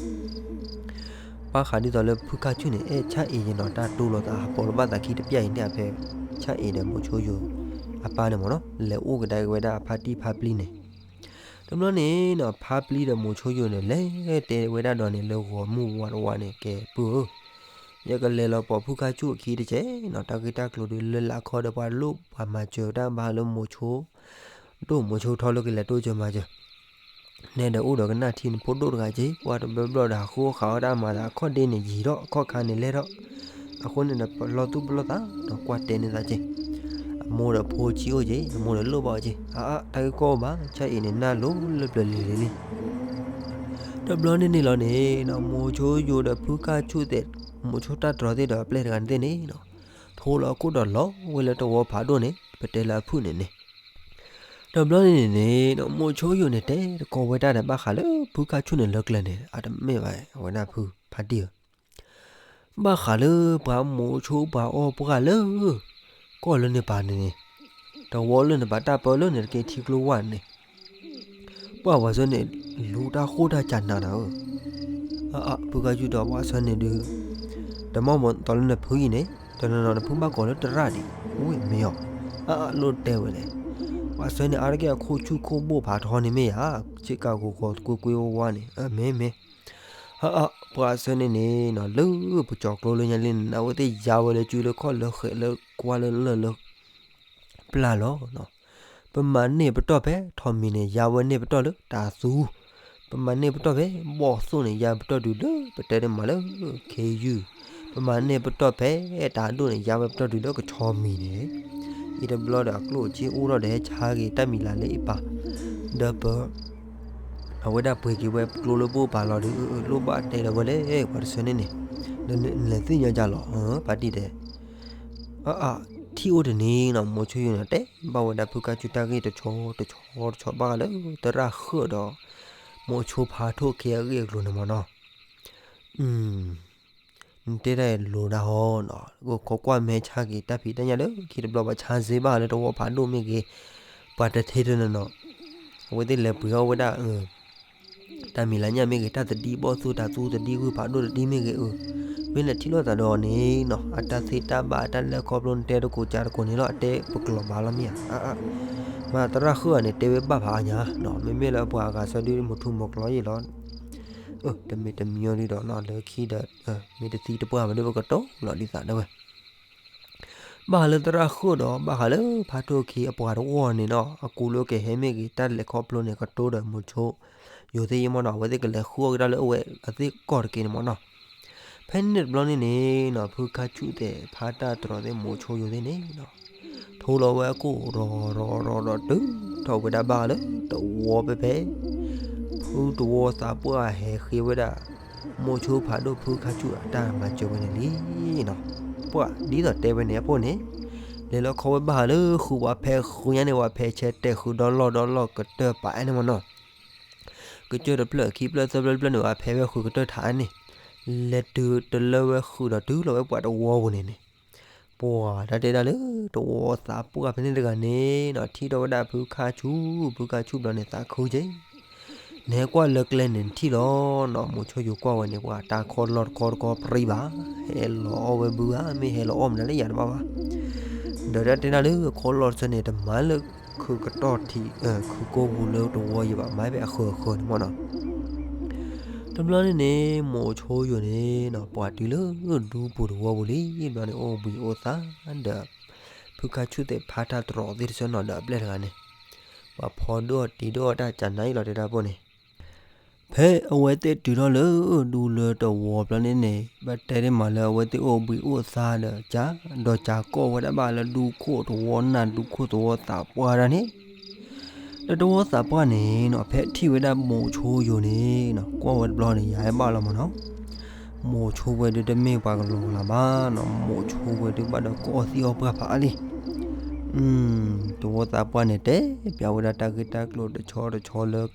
ဘၣ်ဃးဒ်သိးလၢဖုခါဆူၣ်န့ၣ် အဲၣ်ဆၣ်အ့ၤယနီၤ တၢ်တိလိာ်သး ဟးပိာ်လီၤဘၣ်သးခံတပျၢ်အံၤန့ၣ် အဖဲဆၣ်အ့ၤဒီးမိၤဆိယိၤအပၢ်န့ၣ်မ့ၢ်နီၤ လဲၤအိၣ်ကဒါက့ၤဝဲဒၣ်ဖါတံၢ်ဖါပျံၤန့ၣ်, တဘျီန့ၣ်နီၤ ဖါပျံၤဒီးမိၤဆိယိၤန့ၣ် လဲၤတဲဝဲဒၣ်ဒီးန့ၣ် လၢဂီၤမုၢ်ဝါတဝါန့ၣ် ကဲပုၢ်ဧၢ, ယကလဲၤလီၤပိာ်ဖုခါဆူၣ်အခံတကဲးနီၤ တၢ်ဂ့ၢ်တၢ်ကျိၤဒုးလၢလာ်ခီဒီး ပှၤလိၣ်ပှၤမၤစၢၤတၢ်ဘၣ်လၢမိၤဆိ ဒိၣ်မိၤဆိထီလၢကလဲၤတိစၢၤမၤစၢၤ နဲဒီးအိၣ်ဒီးကနၣ်ထံနဖိဒိၣ်တဂၤက့ၤ ပှၤတဘျီဘျီဒီးဟးဃုအီၣ်ဃးအီၣ်တၢ်မၤသး အခီၣ်ဒ့န့ၣ်ယံၤထီၣ် အခီၣ်ခါန့ၣ်လဲၢ်ထီၣ်, အဃိန့ၣ်ဒီးပလီၢ်သူၣ်ပလီၢ်သးဒီးကွၢ်တဲန့ၢ်သးက့ၤ, အမိၢ်ဒီးဖိဆံးအိၣ်က့ၤ အမိၢ်ဒီးလိၣ်ဘၣ်အီၤက့ၤ အအါ တၢ်ဂ့ၢ်ကီအိၣ်ဘၣ် ဆၣ်အ့ၤန့ၣ် နၢ်လိၤလၢပျၢၤလံၤလံၤလံ တဘျီန့ၣ်န့ၣ်လီၤန့ၣ်နီၤ မိၤဆိယိၤဒီးဖုခါဆူၣ်သ့ၣ် မိၤဆိတၢ်တြီၤသ့ၣ်ဒီးအပျဲၢ်တဂၤန့ၣ်သ့ၣ်န့ၣ်နီၤ, ထိလီၤအခိၣ်ဒီးလီၤဝဲလၢတဝီဖးဒိၣ်န့ၣ် ပတဲလၢအဖုၣ်န့ၣ်န့ၣ် တဘျီန့ၣ်န့ၣ်နီၤ မိၤဆိယိၤန့ၣ် တဲတကိးဝဲဒၣ်ဒီးဘၣ်ဃးလၢ ဖုခါဆူၣ်န့ၣ်လၢကျဲန့ၣ် အတမ့ၢ်ဘၣ် အဝဲဒၣ်ဖုဖါတံၢ်ဧၢ ဘၣ်ဃးလၢပှၤမိၤဆိပှၤအီၣ်ပှၢ်လၢ ကီၢ်လၢန့ၣ်ပၤန့ၣ်န့ၣ်, တဝီလၢန့ၣ်ပၤတၢ်ပၢလၢန့ၣ်တက့ၢ်ထံကျိဝၢ်န့ၣ်, ပှၤဝဲဆၢန့ၣ် လူၤတၢ်ဃိၣ်တၢ်ကၢနၤနၤဧၢ, အအါ ဖုခါဆူၣ်ဒီးပှၤဆၢန့ၣ်ဒုး, တမ့ၢ်မ့ၢ်တီလၢနဖုအံၤန့ၣ်, တနီၤနီၤနဖုဘၣ်ကိးလၢတရၣ်ဒံး, ဝ့ၢ်မ့ၢ်အီၤ, အအါ လိၣ်တဲဝဲလဲၣ်, ပှၤဆၢန့ၣ် အါတက့ၢ်အခိၣ်ဆူၣ်ခိၣ်ဘိၣ်ဖးထီန့ၣ်မ့ၢ်ဧါ, ဆ့ကၤဂီၤဂီၤကွ့ကွ့ဝါဝါန့ၣ်, မ့ၢ်မ့ၢ် ဟါအါ ပှၤဆၢန့ၣ်န့ၣ်နီၤ လၢပကၠီၤကျိလၢညါလံန့ၣ် အဝဲသ့ၣ်ယါဝဲလၢစုလၢခီၣ်လၢဃဲးလၢကွၢ်လၢလၢၢ်လၢပျၢ်လီၤ. ပမၤန့ၢ်ပတီၢ်ဖဲထီးမံၤန့ၣ် ယါဝဲန့ၢ်ပတီၢ်လၢတၤသူ, ပမၤန့ၢ်ပတီၢ်ဖဲဘီၣ်သိၣ်န့ၣ် ယါပတီၢ်တုၤလၢပတဲတမၤလၢခ့ယုၢ်, ပမၤန့ၢ်ပတီၢ်ဖဲတၢ်ဒိၣ်န့ၣ် ယါဝဲပတီၢ်တုၤလၢကဆီမံၤန့ၣ်, အံၤတဘျီဒီးအကျိၣ်အစ့အိၣ်ထီၣ်ဒီးဟဲဆါက့ၤတၢ်မံၤလၢ်လၢအံၤပာ်, ဒီးပ အဝဲဒၣ်ပှ့ၤက့ၤဝဲကျိလၢဘိၣ်ပာ်လီၤဒီး လိၣ်ဘၣ်တဲလီၤဝဲလၢပှၤတဆၢန့ၣ်န့ၣ်, လဲၤသ့ၣ်ညါကလီၤ ဖါတံၢ်တဲ, အအါ ထံၣ်အိၣ်တနံၤနီၤ မိၤဆိယိၤန့ၣ် တဲဘၣ်ဝဲဒၣ်ဖုခါဆူၣ်တၢ်ဂ့ၢ်တဆီတဆီတဆီဘၣ်ဃးလၢ သရၣ်ဃၢၣ်ဒီး မိၤဆိဖးထီၣ်ခ့အဂ့ၢ်အကျိၤန့ၣ်မ့ၢ်နီၤ နတဲတၢ်လိၤဒၣ်ဟီနီၤ, ဂိၢ်ခိးကွၢ်မဲဆါက့ၤတၢ်ဖံးတၢ်ညၣ်လၢခံတဘျီဘၣ်ဆါစ့ဘၣ်လၢတဝီဖးဒိၣ်မ့ၢ်ဂ့ၤ, ပှၤတထ့တနီၤနီၤ, အဝဲသ့ၣ်လဲၤပှ့ၤအီၣ်ဝဲဒၣ်, တၢ်မံၤလၢညၣ်မ့ၢ်ဂ့ၤ တၢ်သဒံဘီၣ်သူတၤသူသဒံဂုၢ်ဖးဒိၣ်တဒံမ့ၢ်ဂ့ၤအၢ, မ့ၢ်လဲၤထံၣ်လိာ်သးဒီးအီၤန့ၣ်နီၤ အတၢ်သ့တၢ်ဘၣ်အတၢ်လဲၤခီဖျိနတဲတကိးကးတကိးန့ၣ်လီၤ အတဲပကျိာ်ဘၣ်လီၤမ့ၢ်ဧါ, အအါ, မ့ၢ်သရၣ်ဃၢၣ်န့ၣ် တဲဝဲဘၣ်ဖးအါညါနီၤ မ့မ့ၢ်လၢပှၤအဂၤဆၢဒုးမုၢ်ထူၣ်မုၢ်ကျီယံာ်လီၤ တမ့ၢ်တမံၤအီၤဒုးဒီးနီၤ လၢခံဒီး, မ့ၢ်တသံတပှၢ်ဘၣ်ဒီးပကတိၤလီၤဒ်သးဒၣ်ဝဲ, ဘၣ်ဃးလၢသရၣ်ဃၢၣ်ဒီး ဘၣ်ဃးလၢဖးထီၣ်ခ့အပှၤတဝီန့ၣ်နီၤ အကူလၢကဟဲမ့ၢ်ဂ့ၤ တၢ်လဲၤခီဖျိန့ၣ် ကတိၤဒီးမိၤဆိ, ယိၤသ့ၣ်ယမီၢ်နီၤ အဝဲသ့ၣ်ကလဲၤဃုအီၣ်ကဒါလၢအဝဲအသ့ၣ်ကီၢ်တက့ၢ်န့ၣ်မီၢ်နီၤ, ဖဲန့ၣ်တဘျီန့ၣ်န့ၣ်နီၤ ဖုခါဆူၣ်သ့ၣ်ဖးတၢ်တြီၤသ့ၣ်မိၤဆိယိၤသ့ၣ်န့ၣ်နီၤ ထိလီၤဝဲအကိၣ်ရီၤရီၤရီၤဒီးတုၤထီၣ်ဝဲဒၣ်ဘၣ်လၢတဝီဖဲဖဲ, ဖုတဝီသးပှၢ်ဟဲဃ့ဝဲဒၣ်, မိၤဆိဖးဒိၣ်ဖုခါဆူၣ်အတၢ်မၤစၢၤဝဲန့ၣ်လံနီၤ, ပှၤဒ်သိးတဲဝဲန့ၣ်အပိၢ်န့ၣ်, လဲၤလီၤခီဝဲဘၣ်လၢဃုာ်ဝဲဖဲဃုာ်ညါန့ၣ် ဝဲဖဲဆဲတဲဃုာ်ဒီလီၢ်ဒီလီၢ်ကတၢၢ်ပာ်အဲၣ်န့ၣ်မီၢ်နီၤ ကစၢၢ်တဖျၢၣ်ခံဖျၢၣ်သၢဖျၢၣ်တဖျၢၣ်န့ၣ် ဝဲဖဲဝဲဃုာ်ကတၢၢ်ထးန့ၣ်, လဲၤတုၤတလၢဝဲဃုာ်ဒီးတုၤလီၤဝဲပှၤတဝီပူၤန့ၣ်န့ၣ်, ပှၤတၢ်တဲဒၣ်လၢတဝီသးပှၢ်ဖဲန့ၣ်တဂၤန့ၣ်နီၤ ထံၣ်ထီၣ်ဝဲဒၣ်ဖုခါဆူၣ်, ဖုခါဆူၣ်ဘျီန့ၣ်သးခုက့ၤ နဟဲကွၢ်လၢကျဲန့ၣ်နထံၣ်လီၤနီၤ မိၤဆိယိၤကွၢ်ဝဲန့ၣ် ပှၤတၢ်ခီၣ်လီၢ်တခီတခီပြံဘၣ်, ဟဲလီၤအီၣ်ဝဲဘုဧါ မ့ၢ်ဟဲလီၤအီၣ်မနုၤလၢယၤတဘၣ်ဘၣ်, ဒီးတၢ်တဲဒၣ်လၢခီၣ်လီၢ်တဆၢန့ၣ် တမၤလၢခုးကတီၢ်ထံး, ခုးကိးပူၤလၢတဝီယံၤဘၣ် မၤဖဲအဃၢၤအဃၢၤန့ၣ်မီၢ်နီၤ တဘျီန့ၣ်န့ၣ် မိၤဆိယိၤန့ၣ်နီၤ ပှၤတုၤလၢဒူပူၤတဝီပူၤလံ, ဘျီန့ၣ်အိၣ်ဘှံးအိၣ်သါဒီး ဖုခါဆူၣ်သ့ၣ်ဖးတၢ်တြီၤသ့ၣ်တဆၢနီၤဒီးအပျဲၢ်တဂၤန့ၣ်, ပှၤဖီဒိၣ်အီၣ်တံၤဒိၣ်အီၣ်တၢ်ကနၤအံၤလီၤတဲဒၣ်ပိၢ်န့ၣ် ဖဲအဝဲသ့ၣ်တုၤထီၣ်လၢဒူလၢတဝီၤဘျီန့ၣ်န့ၣ် ဘၣ်တဲဒ်မးလၢအဝဲသ့ၣ်အိၣ်ဘှံးအိၣ်သါဒီးကၠါ, ဒီးကၠါကိးဝဲဒၣ်ဘၣ်လၢဒူခိၣ်တဝီနၢ်ဒူခိၣ်သဝီသးပှၢ်ဒၣ်န့ၣ်, ဒီးတဝီသးပှၢ်န့ၣ်နီၤ ဖဲထံၣ်ဝဲဒၣ်မိၤဆိယိၤန့ၣ်နီၤ ကွၢ်ဝဲတဘျီန့ၣ် ယၤဟဲဘၣ်လီၤမးနီၤ, မိၤဆိဝဲဒုတမ့ၢ်ပှၤကလီၤကလၤဘၣ်နီၤ, မိၤဆိဝဲဒုဘၣ်ဒီးကအီၣ်သံအီၣ်ပှၢ်ဖးအါလံ တဝီသးပှၢ်န့ၣ်တဲပၠးဝဲဒၣ်တၢ်ဂ့ၢ်တၢ်ကျိၤတဆီတဆီလၢ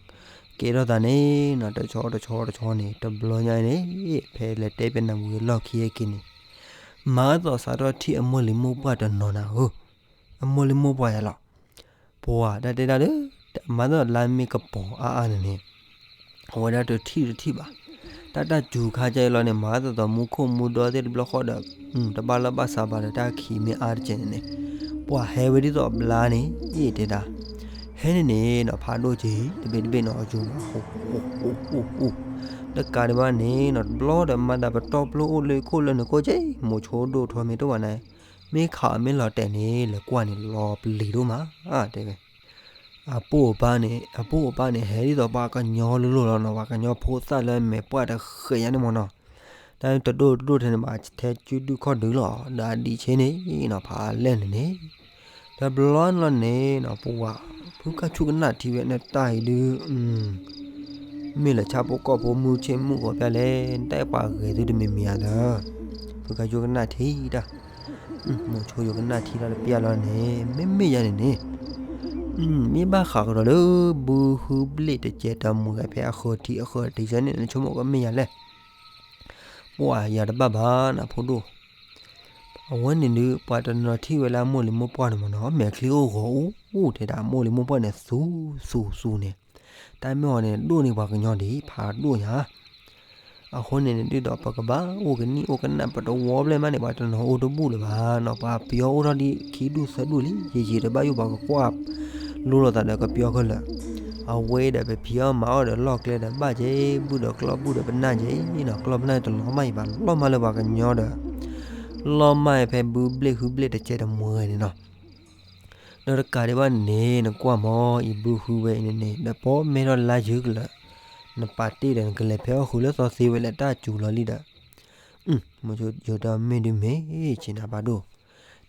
ကဲထီၣ်သးန့ၣ်နီၤ, တဆီတဆီတဆီန့ၣ် တဘျီညါအံၤန့ၣ် ဖဲလဲၤတဲပနၢ်မူဂ့ၤလီၢ်ခံအက့ၤန့ၣ်, မၤသီၣ်စးထီၣ်ထံၣ်အမိၢ်လံၤမိၢ်ပှၢ်တနီၤနၤဧၢ, အမိၢ်လံၤမိၢ်ပှၢ်ယၤလီၤ. ပှၤတၢ်တဲဒၣ်လၢ မၤသီၣ်လါမ့ၢ်ကပီၤအါအါန့ၣ်န့ၣ် အဝဲဒၣ်တထံၣ်တထံၣ်ဘၣ်. တၢ်တၢ်စူၤခါကၢအံၤလီၤန့ၣ် မၤသီၣ်သီၣ်မူခိၣ်မူဒီသ့ၣ်တဘျီဃီဒီး တဘၣ်လီၢ်ဘၣ်စးဘၣ်ဒီးတၢ်ခံးမ့ၢ်အါတကဲးန့ၣ်န့ၣ်, ပှၤဟဲဝဲဒ်သိးအဘျါန့ၣ် အ့ၣ်တဲဒၣ်, ဟဲန့ၣ်န့ၣ်နီၤ ဖးဒိၣ်က့ၤ တဘ့ၣ်တဘ့ၣ်နီၤ အစူၤမး အိၣ်အိၣ်အိၣ်အိၣ်, တကးဒံးဘၣ်န့ၣ်နီၤ တဘျီဒီးမၤသးပတီၢ်ပျိအိၣ်လၢခိၣ်လၢနကိၢ်က့ၤ မိၤဆိဒိၣ်ထီၣ်မ့ၢ်တအိၣ်ဘၣ်န့ၣ်, မ့ၢ်ခးအီၤမ့ၢ်လီၤတဲာ်န့ၣ် လဲၤကွၢ်န့ၣ်လီၤပျံၤဒိၣ်မး တဲဝဲ အပိၢ်အပၢ်န့ၣ် အပိၢ်အပၢ်န့ၣ် ဟဲဒ်သိးပှၤကညီလိၤလိၤလီၤနီၤ, ပှၤကညီဖိသၣ်လၢအမဲာ်ပှၢ်တဃဲးညါန့ၣ်မးနီၤ, တၢ်တဒိၣ်တဒိၣ်ထဲန့ၣ်ဘၣ် ထဲကုဒုၣ်ခီၣ်ဒုၣ်လီၤ, ဒီးအဒံးဆ့န့ၣ်နီၤ ဖးလဲၢ်န့ၣ်န့ၣ်, တဘျီန့ၣ်လီၤန့ၣ်နီၤ ပဝၤ ဖုခါဆူၣ်ကနၣ်ထံဝဲ နတၢ်အံၤဒုး မ့ၢ်လၢဆၣ်ဖိကီၢ်ဖိမုၢ်ဆ့ၣ်မုၢ်ဂီၤပျၢ်လဲၣ်, နတၢ်အဲၣ်ပှၤဂဲၤသုတမံၤမံၤဧါသၢ, ဖုခါဆူၣ်ကနၣ်ထံတၢ် မိၤဆိယိၤကနၣ်ထံလီၤတပျၢ်လီၤန့ၣ် မ့မ့ၢ်ယၤန့ၣ်န့ၣ်, မ့ၢ်ဘၣ်ဃးကဒီးလၢ ဘုဟုဘျ့ၣ်တကဲးတမှဲၤဖဲအဃၢၤထံးအဃၢၤထံးယဲန့ၣ် နဆိကမိၣ်ကမ့ၢ်ယၤလဲၣ်, ပှၤယၤတဘၣ်ဘၣ်နဖိဒိၣ်, အဝဲန့ၣ်ဒုး ပှၤတနီၤထံၣ်ဝဲလၢအမိၢ်လံၤမိၢ်ပှၢ်န့ၣ်မးနီၤ မဲာ်ချံအိၣ်ဂီၤအိၣ်အိၣ်တဲဒၣ်အမိၢ်လံၤမိၢ်ပှၢ်န့ၣ် သူသူသူန့ၣ်, တၢ်မ့ၢ်အီၤန့ၣ် ဒိၣ်န့ၢ်ပှၤကညီဒံး ဖးဒိၣ်ညါ အဃိန့ၣ်န့ၣ်ဒုးဒီး ပကဘၣ်အိၣ်ကနံၣ်အိၣ်ကနၣ် ပတဝီဘျဲၣ်မးန့ၣ် ပှၤတနီၤအိၣ်တဘူၣ်လၢၤဘၣ်နီၤ, ပှၤပယီၤအိၣ်ထီၣ်ဒ်ခံဒူၣ်သၢဒူၣ်လံ, ယံာ်ယံာ်တဘၣ်ယိၣ်ပှၤကကွၢ်လိလီၤသးဒီးကပယီၤခဲလၢာ်, အဝဲဒီးပဖံးအီၣ်မၤအီၣ်ဒီးလီၢ်ကျဲဒီးဘၣ်က့ၤ ဘူၣ်ဒီးကျီၢ်ဘူၣ်ဒီးပနၢ်က့ၤနီၤ, ကျီၢ်ပနၢ်တလီၤမၢ်အံၤဘၣ် လီၤမၢ်လၢပှၤကညီဒီး လီၤမၢ်အံၤဖဲဘုဘျ့ၣ်ဟုဘျ့ၣ်တကဲးတမှဲၤန့ၣ်နီၤ ဒီးတကးဒံးဘၣ်န့ၣ် နကွၢ်မး အံၤဘုဟုဝဲအံၤန့ၣ်န့ၣ် ဒီးပီၣ်မဲထီၣ်လါယုၢ်ကလၢာ်, နပာ်တ့ၢ်ဒီးနကလဲၤဖဲအီၣ်ဃုာ်လၢသီသ့ဝဲလၢတၢ်စူၤလီၤလံဒီး, မိၤဆိယိၤတမ့ၢ်ဒုးမ့ၢ်ဆ့ၣ်နၤဘၣ်ဒိၣ်,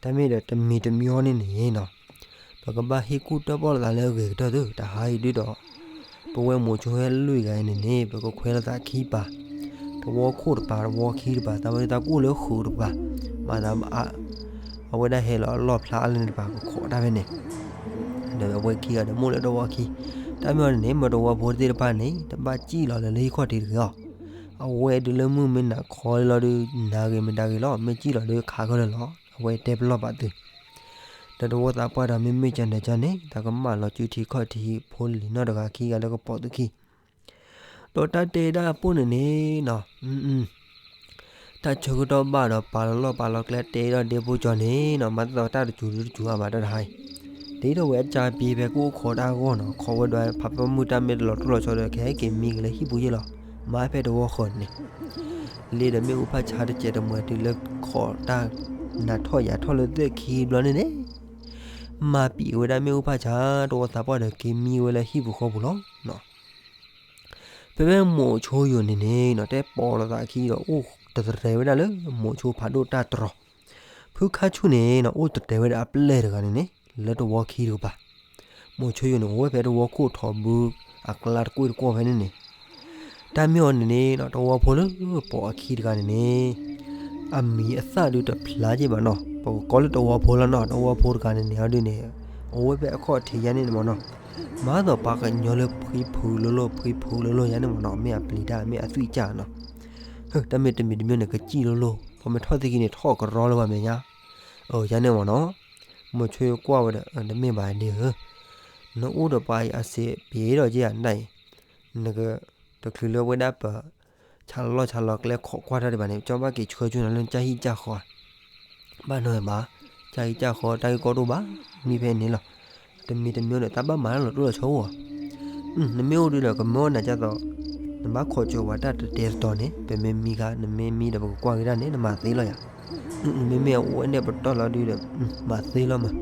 တၢ်မ့ၢ်ဒီးတမံၤတမံၤန့ၣ်န့ၣ်နီၤ, ပကဘၣ်ဟ့ၣ်ကူၣ်တၢၣ်ပီၣ်လိာ်သးလၢအဂ့ၤကတၢၢ်သု တဟါအံၤဒုးဒီး ပဝဲမိၤဆိဟဲလွံၢ်ဂၤအံၤန့ၣ်န့ၣ် ပကခွဲးလိာ်သးခံပၤ, တဝီခိၣ်တပၤ တဝီခံတပၤ တၢ်ဝဲတၢ်ကူၣ်လၢဃုာ်တပၤ, မၤသး အဝဲဒၣ်ဟဲလီၤအလီၢ်ဖျါအါလၢန့ၣ်တပၤ ကခိးတၢ်ဖဲန့ၣ်, ဒီးအဝဲခံဂၤဒီးမိၢ်လၢတဝီခံ, တၢ်မ့ၢ်အီၤန့ၣ်န့ၣ် မ့ၢ်တဝီဖိသ့ၣ်တဖၣ်န့ၣ် တဘၣ်စံၣ်လီၤလၢလၢဟံၣ်ခီၣ်ထံးတဂ့ၤအီၤ, အဝဲဒုးလၢမုၢ်မ့ၢ်နၤခီလီၤဒုး နၤဂ့ၤမ့ၢ်ဒၣ်ဂ့ၤလီၤ မ့ၢ်စံၣ်လီၤဒုးခးခဲလၢာ်လီၤ အဝဲတဲပလီၢ်ပာ်သု, ဒီးတဝီသးပှၢ်ဒီးမ့မ့ၢ်ကန့ၣ်ကန့ၣ် တၢ်ကမၣ်လီၤစုထံခီၣ်ထံးဖိလံၤနီၢ်တဂၤခံဂၤလၢကပိာ်သုခံ ဒီးတၢ်တဲဒၣ်အပိၢ်န့ၣ်န့ၣ်နီၤ, တၢ်ဆၢကတီၢ်ဘၣ်ဒီးပာ်လီၤလီၢ်ပာ်လီၤကျဲတဲဒီးဒဲဖိကၠီန့ၣ်နီၤ, မၤသးတၢ်တစူၤတစူၤအါဘၣ်တၢ်တဟါအံၤ, ဒ်သိးဝဲအကၢ်ပံၤဖဲကအိၣ်ခိးတၢ်အဂီၢ်နီၤ, ခိးဝဲဒီးဖးပီမုၢ်တၢ်မ့ၢ်တလီၤတိၢ်လီၤဆီဒီး ကဟဲက့ၤမံက့ၤလၢဟံၣ်ပူၤယ့ၢ်လီၤ, မၤဖဲတဝီဃီန့ၣ်, လ့ဒီးမ့ၣ်အူဖးဆါတစဲးတမှဲၤတုၤလၢခိးတၢ် နၤထီၣ်ယၤထီၣ်လၢသ့ၣ်ခံဘျီန့ၣ်န့ၣ် မၤပံာ်ဝဲဒၣ်မ့ၣ်အူဖးဆါ တဝီသးပှၢ်ဒီးက့ၤမံဝဲလၢဟံၣ်ပူၤဃီပူၤလီၤ. ဖဲဖဲမိၤဆိယိၤန့ၣ်န့ၣ်နီၤ တဲပိာ်လိာ်သးအခံဒီး အိၣ်တတြဲၤဝဲဒၣ်လၢမိၤဆိဖးဒိၣ်တၢ်တြီၤ, ဖုခါဆူၣ်န့ၣ်နီၤ အိၣ်တတြဲၤဝဲဒၣ်အပျဲၢ်တဂၤန့ၣ်န့ၣ် လၢတဝီခံတကပၤ, မိၤဆိယိၤန့ၣ် အိၣ်ဝဲဖဲတဝီခိၣ်ထီဘု အကျါတကွ့ၢ်တကွီၢ်ဖဲန့ၣ်န့ၣ်, တၢ်မ့ၢ်အီၤန့ၣ်န့ၣ်နီၤ တဝီဖိလၢပိာ်အခံတဂၤန့ၣ်န့ၣ် အမံၤအသၣ်ဒုးတဖျါက့ဘၣ်နီၤ, ပကကိးလၢတဝီဖိလီၤနီၤ, တဝီဖိတဂၤန့ၣ်န့ၣ်အီၤဒုးန့ၣ် အိၣ်ဝဲဖဲအခီၣ်ထံးယါန့ၣ်န့ၣ်မ့ၢ်နီၤ, မၤသီၣ်ပှၤကညီလၢဖှံဖုးလိၤလိၤ ဖှံဖုးလိၤလိၤယါန့ၣ်မ့ၢ်နီၤ, မ့ၢ်အပျံၤတၢ် မ့ၢ်အသွံၣ်ကၢ်နီၤ, တၢ်မ့ၢ်တမံၤတမံၤန့ၣ် ကစံၣ်လိၤလိၤ ပှၤမ့ၢ်ထီၣ်သ့ၣ်ခံန့ၣ် ထီၣ်ကရီလၢပှၤမဲာ်ညါ, အယါန့ၣ်မ့ၢ်နီၤ, မိၤဆိယိၤကွၢ်ဝဲဒီး တမ့ၢ်ဘၣ်ဒ်ဧၢ, နအိၣ်ဒီးပှၤအံၤအစ့ပ့ၤဒီးက့ယါနဒၣ်အံၤ, နကတချုးလၢဝဲဒၣ်ပ ဆါလီၢ်ဆါလီၤကျဲခိးကွၢ်တၢ်ဒံးဘၣ်န့ၣ် ကၠီဘၣ်က့ၤဆှၢကၠိနၤလၢနကၢ်ဟံၣ်ကၢ်ဃီဧါ, ဘၣ်နီၢ်ဘၣ်, ကၢ်ဟံၣ်ကၢ်ဃီတၢ်ဂ့ၢ်ကီဒိၣ်ဘၣ်, မံဖဲန့ၣ်လီၤ, တမံၤတမံၤဒီး တၢ်ဘၣ်မၤတၢ်လီၤတိၢ်လီၤဆီအိၣ်ဧါ, နမ့ၢ်အိၣ်ဒုးဒီး ကမၢအီၣ်နၤကၢ်သိး, နဘၣ်ခိးကၠိဝဲတၢ်တတဲတတီၤန့ၣ် ပမ့ၢ်မံခါ နမ့ၢ်မံဒီးပကကွၢ်က့ၤတၢ်န့ၣ် နမၤသ့လီၤယါ, မ့မ့ၢ်အအိၣ်ဝဲန့ၣ်ပတီၢ်လီၤဒုးဒီး မၤသ့လီၤမး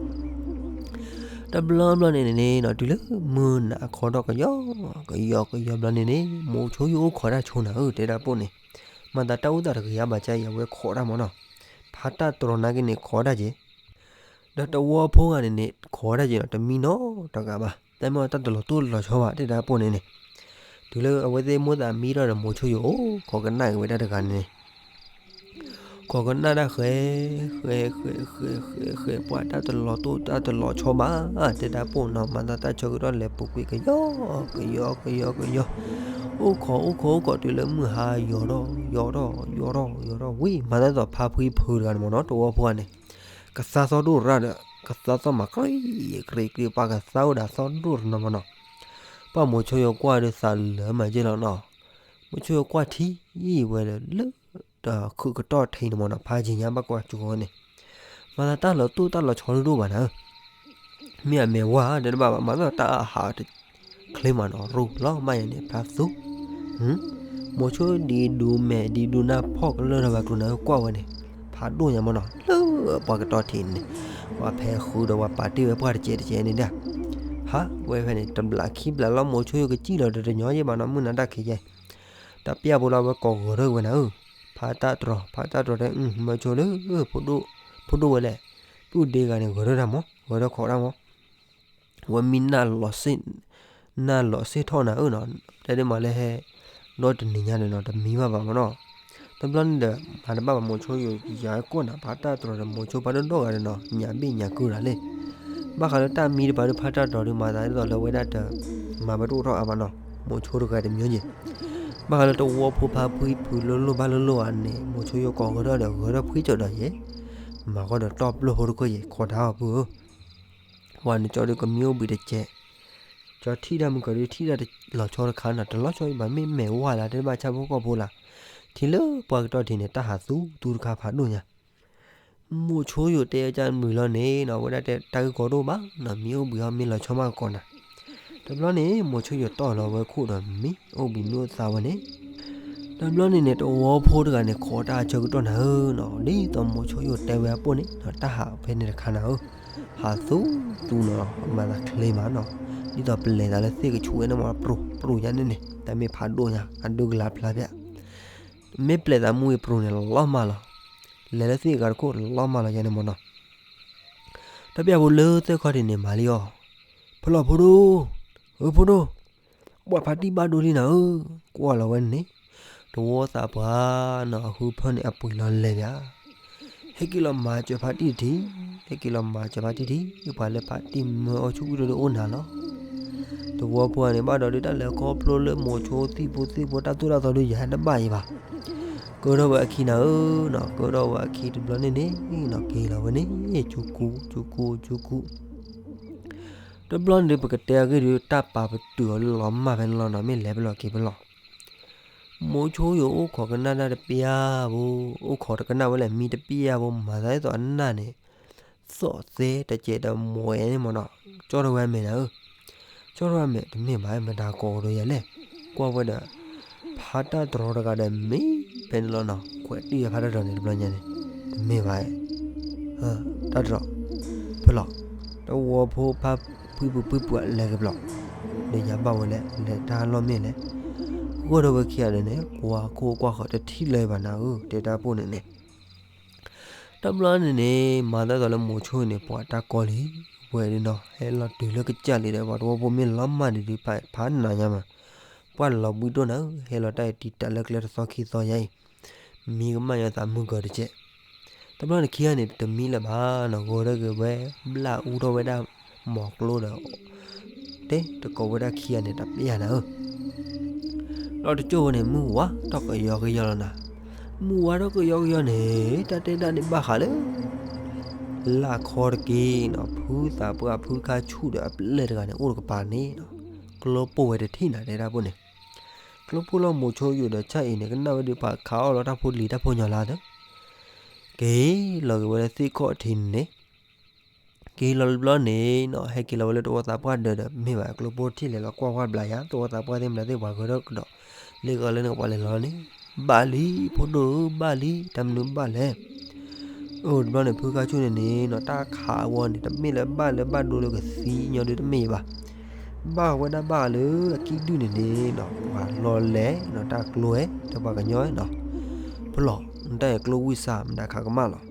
တဘျီဘျီန့ၣ်န့ၣ်နီၤ တုၤလၢမုၢ်နၤအခီထီၣ်ကယီကယီကယီဘျီန့ၣ်န့ၣ် မိၤဆိယိၣ်အိၣ်ခိးတၢ်ဆိနၤဧၢ တဲဒၣ်ပိၢ်န့ၣ်, မၤသးတၢ်အိၣ်သးတဂ့ၤအါဘၣ်ကၢ်အံၤ အဝဲခိးတၢ်မၢ်နီၤ, ဖးတၢ်တြီၤနာ်က့န့ၣ် ခိးတၢ်က့ၤ, ဒီးတဝီဖိဂၤန့ၣ်န့ၣ် ခိးတၢ်က့ၤနီၤ တမံနီတဂၤဘၣ် တၢ်မ့ၢ်တၢ်တလီၤတိၢ်လီၤဆီဘၣ် တဲဒၣ်ပိၢ်န့ၣ်န့ၣ်, တုၤလၢအဝဲသ့ၣ်မိၣ်သးမံထီၣ်ဒီး မိၤဆိယိၣ်အိၣ်ခိးကနၣ်က့ၤဝဲဒၣ်တဂၤန့ၣ် ခိးကနၣ်တၢ်ဃဲ, ဃဲ ဃဲ ဃဲ ဃဲ ဃဲ ပှၤတၢ်တလီၤတိၢ် တၢ်တလီၤဆီဘၣ် တဲဒၣ်ပိၢ်နီၤ မၤသးတၢ်ဆၢကတီၢ်လဲၤပူၤကွံာ်ကယီ, ကယီ ကယီ ကယီ, အိၣ်ခိး အိၣ်ခိး အိၣ်ခိး တုၤလၢမုၢ်ဟါယီၤထီၣ် ယီၤထီၣ် ယီၤထီၣ် ယီၤထီၣ် ဝံၤ မၤသးဒ်သိးဖါဖှံဖုတဂၤန့ၣ်မ့ၢ်နီၤ တဝီဖိဂၤန့ၣ်, ကသါသီၣ်ဒိၣ်ရၣ်ဒီး ကသါသီၣ်မၤ ကြံ ကြံ ကြံ ပှၤကသါအိၣ်ဒီးသီၣ်ဒိၣ်တနီၤမ့ၢ်နီၤ, ပှၤမိၤဆိယိၣ်ကွၢ်ဒီးသးလၢာ်မးက့ၢ်လီၤနီၤ, မိၤဆိယိၣ်ကွၢ်ထံဝဲဒီးလၢ ဒီးခုးကတီၢ်ထံန့ၣ်မ့ၢ်နီၤ ဖးယံၤညါဘၣ်ကွၢ်ကၠိဝဲန့ၣ်, မၤသးတၢ်လီၤတိၢ်တၢ်လီၤဆီဒိၣ်ဒိၣ်ဘၣ်နၤဧၢ, မ့ၢ်အမဲာ်ဝါဒီးတဘၣ်ဘၣ် မၤသးတၢ်အဟးတချ့မးနီၤ ရူၢ်လီၤမးယဲန့ၣ် ဖးသူ, မိၤဆိဒံးဒူမဲာ်ဒံးဒူနၢ်ဖီၣ်ကလၢထီၣ်ဘၣ်ကျိၤနၤဧၢ ကွၢ်ဝဲန့ၣ်, ဖးဒိၣ်ညါမ့ၢ်နီၤ လၢပှၤကတီၢ်ထံန့ၣ်, ပှၤဖဲဃုာ်ဒီးပှၤပာ်တ့ၢ်ဝဲပှၢ်တကဲးတကဲးန့ၣ်ဒၣ်, ဟးဝဲဖဲန့ၣ် တဘျးခံဘျးလီၤ မိၤဆိယိၣ်ကစံၣ်လီၤဒီးတညီယဲၢ်ဘၣ်နီၤ မုၢ်နၤတၢ်ခံးယဲၢ် တၢ်ပျၢ်ဖိလၢအဝဲကိးဂီၤထီၣ်ဝဲနၤဧၢ, ဖးတၢ်တြီၤ ဖးတၢ်တြီၤတဲ မိၤဆိလၢ ဖိဒိၣ်ဝဲလဲၣ်, ပုၢ်ဒ့ဂၤန့ၣ် ဂီၤထီၣ်တၢ်မး ဂီၤထီၣ်ခိးတၢ်မး, ဝဲမံနၢ်လီၤစ့ၣ်ထီၣ်နၤဧၢနီၤ, တဲဒ်မးလၢဟဲ ဒီတနံၤညါန့ၣ်နီၤ တမံဘၣ်ဘၣ်မ့ၢ်နီၤ, တဘျီန့ၣ်ဒီး မၤတဘၣ်ဘၣ်မိၤဆိယိၣ် ယၤကိၢ်နၤ ဖးတၢ်တြီၤဒီးမိၤဆိပှၤဒိၣ်ဒိၣ်ဂၤဒီးနီၤ ညၣ်ဘ့ၣ်ညၣ်ကုၢ်တၢ်လံ, ဘၣ်ဃးလၢတၢ်မံတပၤဒီးဖးတၢ်တြီၤဒီးမၤသးဒ်သိးလၢဝဲဒၣ်တ မၤပတအိၣ်ထီၣ်အါဘၣ်နီၤ မိၤဆိတဂၤတမံၤယဲၢ်, ဘၣ်ဃးလၢတဝီဖိဖါဖှံဖုးလိၣ်လိၣ်ဘၣ်လိၣ်လိၣ်ဧါန့ၣ် မိၤဆိယိၣ်ကိးဂီၤထီၣ်ဒီးဂီၤထီၣ်ဖှံကၠီၣ်ဒီးယဲၢ်, မၤဃီဒီးတီၢ်ပျိၢ်ဖိတခိၣ်ယဲၢ် ခိးတၢ်အီၤပုၢ်ဧၢ ပှၤန့ၣ်ကၠီဒုးကမံအိၣ်ဘှံးတကဲး, ကၠီထံၣ်တၢ်မုၢ်ကီၤဒုးထံၣ်တၢ်တလီၤဆီတခါနီၤ တလီၤဆီအံၤဘၣ်မ့ၢ်မဲာ်ဝါလၢတဲဘၣ်ဆၣ်ဖိကီၢ်ဖိလၢ, ထံလၢပှၤကတီၢ်ထံးန့ၣ် တၢ်ဟးသူသူတခါဖးဒိၣ်ညါ, မိၤဆိယိၣ်တဲအကၢ်မုၢ်လီၤန့ၣ်နီၤ ဝဲဒၣ်တဲတၢ်ဂ့ၢ်ကီဒိၣ်ဘၣ်နီၤ မံအိၣ်ဘှံးအီၤမ့ၢ်လီၤဆီမးကကိးနၤ, တဘျီန့ၣ် မိၤဆိယိၣ်တီၢ်လီၤဝဲခိၣ်ဒီးမံ အိၣ်ဘှံးမ့ၣ်အိၣ်သါဝဲန့ၣ် တဘျီန့ၣ်န့ၣ် တဝီဖိတဂၤန့ၣ် ခိးတၢ်ဆၢကတီၢ်နၤဧၢနီၤ ဒ်သိးမိၤဆိယိၣ်တဲဝဲအပိၢ်န့ၣ် တၢ်ဟးဖဲန့ၣ်တခါနၤဧၢ, ဟးသူသူနီၤ မၤသးချ့မးနီၤ, ဒ်သိးပျဲသးလၢသ့ၣ်ကဆူၣ်ဝဲန့ၣ်မး ပြိၢ်ပြိၢ်ယါန့ၣ်န့ၣ် တၢ်မ့ၢ်ဖးဒိၣ်ညါ အဒိကလါဖျါဖျါ, မ့ၢ်ပျဲသးမူဝံၤပြိၢ်န့ၣ်လီၤမၢ်လီၤ, လဲၤလၢသ့ၣ်ဂၤတခိၣ်လီၤမၢ်လီၤယါန့ၣ်မးနီၤ တၢ်ပျၢ်ဖိလၢသ့ၣ်ခီၣ်ထံးန့ၣ် မၤလံအီၤ, ဖဲလီၤဖိဒိၣ်, ဧၢဖိဒိၣ်, ပှၤဖးတံၢ်ဘၣ်ဒိလံနၤဧၢ, ကွၢ်လီၤဝဲန့ၣ်, တဝီသးပှၢ်နီၤ အဃုဖၢၣ်န့ၣ် အပှ့ၤလီၤလဲၤယါ, ဟဲက့ၤလီၤမၤစၢၤဖးတံၢ်တထံၣ်, ဟဲက့ၤလီၤမၤစၢၤဖးတံၢ်တထံၣ်, ပှၤလၢဖးတံၢ်မၢအီၤဆူၣ်ကွံာ်ဒီးအိၣ်နၤလီၤ. တဝီဖိန့ၣ် ဘၣ်ဒီးဒုးတၢ်လဲၤခီဖျိလၢမိၤဆိသံၣ်ဖိသ့ၣ်ဖိတၢ်သိၣ်တၢ်သီဒုးယၤတဘၣ်အံၤဘၣ် ကၢထီၣ်ဝဲအခံနၤဧၢနီၤ, ကၢထီၣ်ဝဲအခံတဘျီန့ၣ်န့ၣ်နီၤ က့ၤလီၤဝဲန့ၣ် ကၠူကူ ကၠူကူ ကၠူကူ, တဘျီန့ၣ်ဒုး ပကတဲအဂ့ၢ်ဒုး တၢ်ပာ်ပတုာ်အီၤလီၤမၢ်ဖဲန့ၣ်လီၤနီၤ, မ့ၢ်လဲၤဖဲလီၤက့ၤဖဲလီၤ, မိၤဆိယိၤအိၣ်ခိးကနၣ်တၢ်တပျၢ်ဘၣ်, အိၣ်ခိးတကနၣ်ဝဲလဲၣ် မံတပျၢ်ဘၣ်, မၤသးဒ်သိးအနၢ်န့ၣ် သီၣ်သဲတကဲးဒီးမိၤအဲန့ၣ်မ့ၢ်နီၤ, ကၠီထီၣ်ဝဲအမဲာ်နၤဧၢ, ကၠီထီၣ်ဝဲအမဲာ် တမ့ၢ်ဘၣ် မတၤကိးဒီးယၤလဲၣ်, ကွၢ်ဝဲဒီး ဖးတၢ်တြီၤတဂၤဒီးမံဖဲန့ၣ်လီၤနီၤ, ကွဲးတံၢ်ဝဲဖးတၢ်တြီၤန့ၣ်တဘျီညါန့ၣ်, တမ့ၢ်ဘၣ် တၢ်တြီၤ, ဖဲလီၤ, တဝီဖိဖါဖှံပူၤပှံၢ်ပူၤလဲၤက့ၤဘျီ, ဒီးယၤဘၣ်ဝဲလဲၣ် လဲၤတၢ်လီၢ်မ့ၢ်လဲၣ်, ဂီၢ်ထီၣ်ဝဲခံဂၤန့ၣ်န့ၣ် ကွၢ်ခိၣ်ကွၢ်ဃီတထံၣ်လၢၤဘၣ်နၤဧၢ, တဲတၢ်ပိၢ်န့ၣ်န့ၣ် တဘျီန့ၣ်န့ၣ် မၤသးဒ်သိးလၢမိၤဆိန့ၣ် ပှၤတၢ်ကီလံ, ဝဲဒၣ်နီၤ ဟဲလီၤတုၤလၢကစၢ်လံဒီး ပှၤတဝီဖိမ့ၢ်လီၤမၢ်ဒံးဒုး ဖးနၤညါမး, ပှၢ်လီၤဘှံးဒိၣ်နၤဧၢ, ဟဲလီၤတၢ်အံၤတံာ်တာ်လၢကျဲတသီခံသီယါအံၤ, မံကမၣ်ညီသးမုၢ်ကီၤတကဲး တဘျီန့ၣ်ခံဂၤန့ၣ် တမံလၢၤဘၣ်နီၤ, ဂီၤထီၣ်က့ၤဝဲ ဘျၣ်အူထီၣ်ဝဲဒၣ်မီၤကျိဒီး တဲတကိးဝဲဒၣ်ခံဂၤန့ၣ် တပျၢ်နၤဧၢ, ဒီးတကၠိၢ်ဝဲန့ၣ် မုၢ်ဝါထီၣ်ကယီကယီလီၤနၤ, မုၢ်ဝါထီၣ်ကယီကယီန့ၣ် တၢ်တဲဒၣ်န့ၣ်ဘၣ်ဃးလၢ လၢခီတက့ၢ်နီၤ, ဖုသးပှၢ်ဖုခါဆူၣ်ဒီးအပျဲၢ်တဂၤန့ၣ် အိၣ်တကပၤန့ၣ်နီၤ, ကျိပိၢ်ဝဲတထံၣ်နၤ တဲဒၣ်ပိၢ်န့ၣ်, ကျိပိၢ်လီၤမိၤဆိယိၤဒီးဆၣ်အံၤန့ၣ် ကနၣ်ဝဲဒုးပှၤခးအီၣ်လီၤတၢ်ဖိလံၤတၢ်ဖိညီလါသၢ က့ၤလီၤက့ၤဝဲလၢသ့ၣ်ခီၣ်ထံးန့ၣ်န့ၣ်, က့ၤလီၤတဘျီန့ၣ်နီၤ ဟဲက့ၤလီၤဝဲလၢတဝီသးပှၢ်ဒၢးဒီး မ့ၢ်ဘၣ်ကျိပိၢ်ထံၣ်လဲၤလီၤကွၢ်ဝဲဘျးယၤ တဝီသးပှၢ်သ့ၣ်မနုၤသ့ၣ်ပှၤဂဲၤထီၣ်ကဒီး လ့ၣ်ဂီၤလၢန့ၣ်ပှၤလဲၤလီၤန့ၣ်, ဘၣ်လံ ဖိဒိၣ်ဧၢ ဘၣ်လံ တၢ်မနုၤဘၣ်လဲၣ်, အိၣ်တဘျီန့ၣ် ဖုခါဆူၣ်န့ၣ်န့ၣ်နီၤ တၢ်ခးအဝဲန့ၣ် တမ့ၢ်လၢဘၣ်လၢဘၣ်ဒိလၢကသံညီဒုတမ့ၢ်ဘၣ်. ဘၣ်ဝဲဒၣ်ဘၣ်လၢအကံၣ်ဒုၣ်န့ၣ်န့ၣ်နီၤ ပှၤလီၤလဲၤနီၤ တၢ်ကျိဝဲ တပှၤကညီနီၤ ဖုလီၤ နတၢ်အဲၣ်ကျိဝံၣ်စၢ် မတၤခးကမၣ်လီၤ.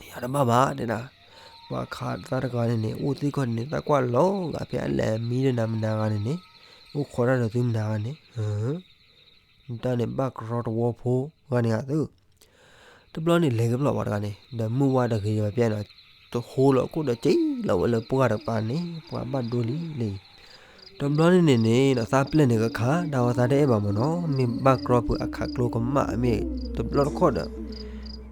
ယၤတဘၣ်ဘၣ်တဲဒၣ် ပှၤခးသးတဂၤန့ၣ်န့ၣ် အိၣ်သ့ၣ်ခီၣ်န့ၣ် သးကွၢ်လီၤဂာ်ဖဲအလဲၤမံဒီးနၤမနၤဂၤန့ၣ်န့ၣ် အိၣ်ခိးတၢ်ဒီးသုမနၤဂၤန့ၣ် နတၢ်န့ၣ်ဘၣ်ကရီတဝီဖိဂၤန့ၣ်ဂၤသု တဘျီန့ၣ်လဲၤကဘျီၣ်ပှၤတဂၤန့ၣ် ဒီးမုၢ်ဝါတဂ့ၤဘၣ်ပျဲနီၤ တဟိလီၤခိၣ်ဒီးက့ၤလီၤဝဲလၢပှၢ်တပၤန့ၣ် ပှၤဘၣ်ဒိလံလံ တဘျီန့ၣ်န့ၣ်န့ၣ်ဒီးသးပျဲၢ်န့ၣ်ကခး တၢ်ဝဲသးတအဲၣ်ဘၣ်မ့ၢ်နီၤ မ့ၢ်ဘၣ်ကရီဖုအခးကျိကမၣ်မ့ၢ်တဘျီတခီၣ်ဒီး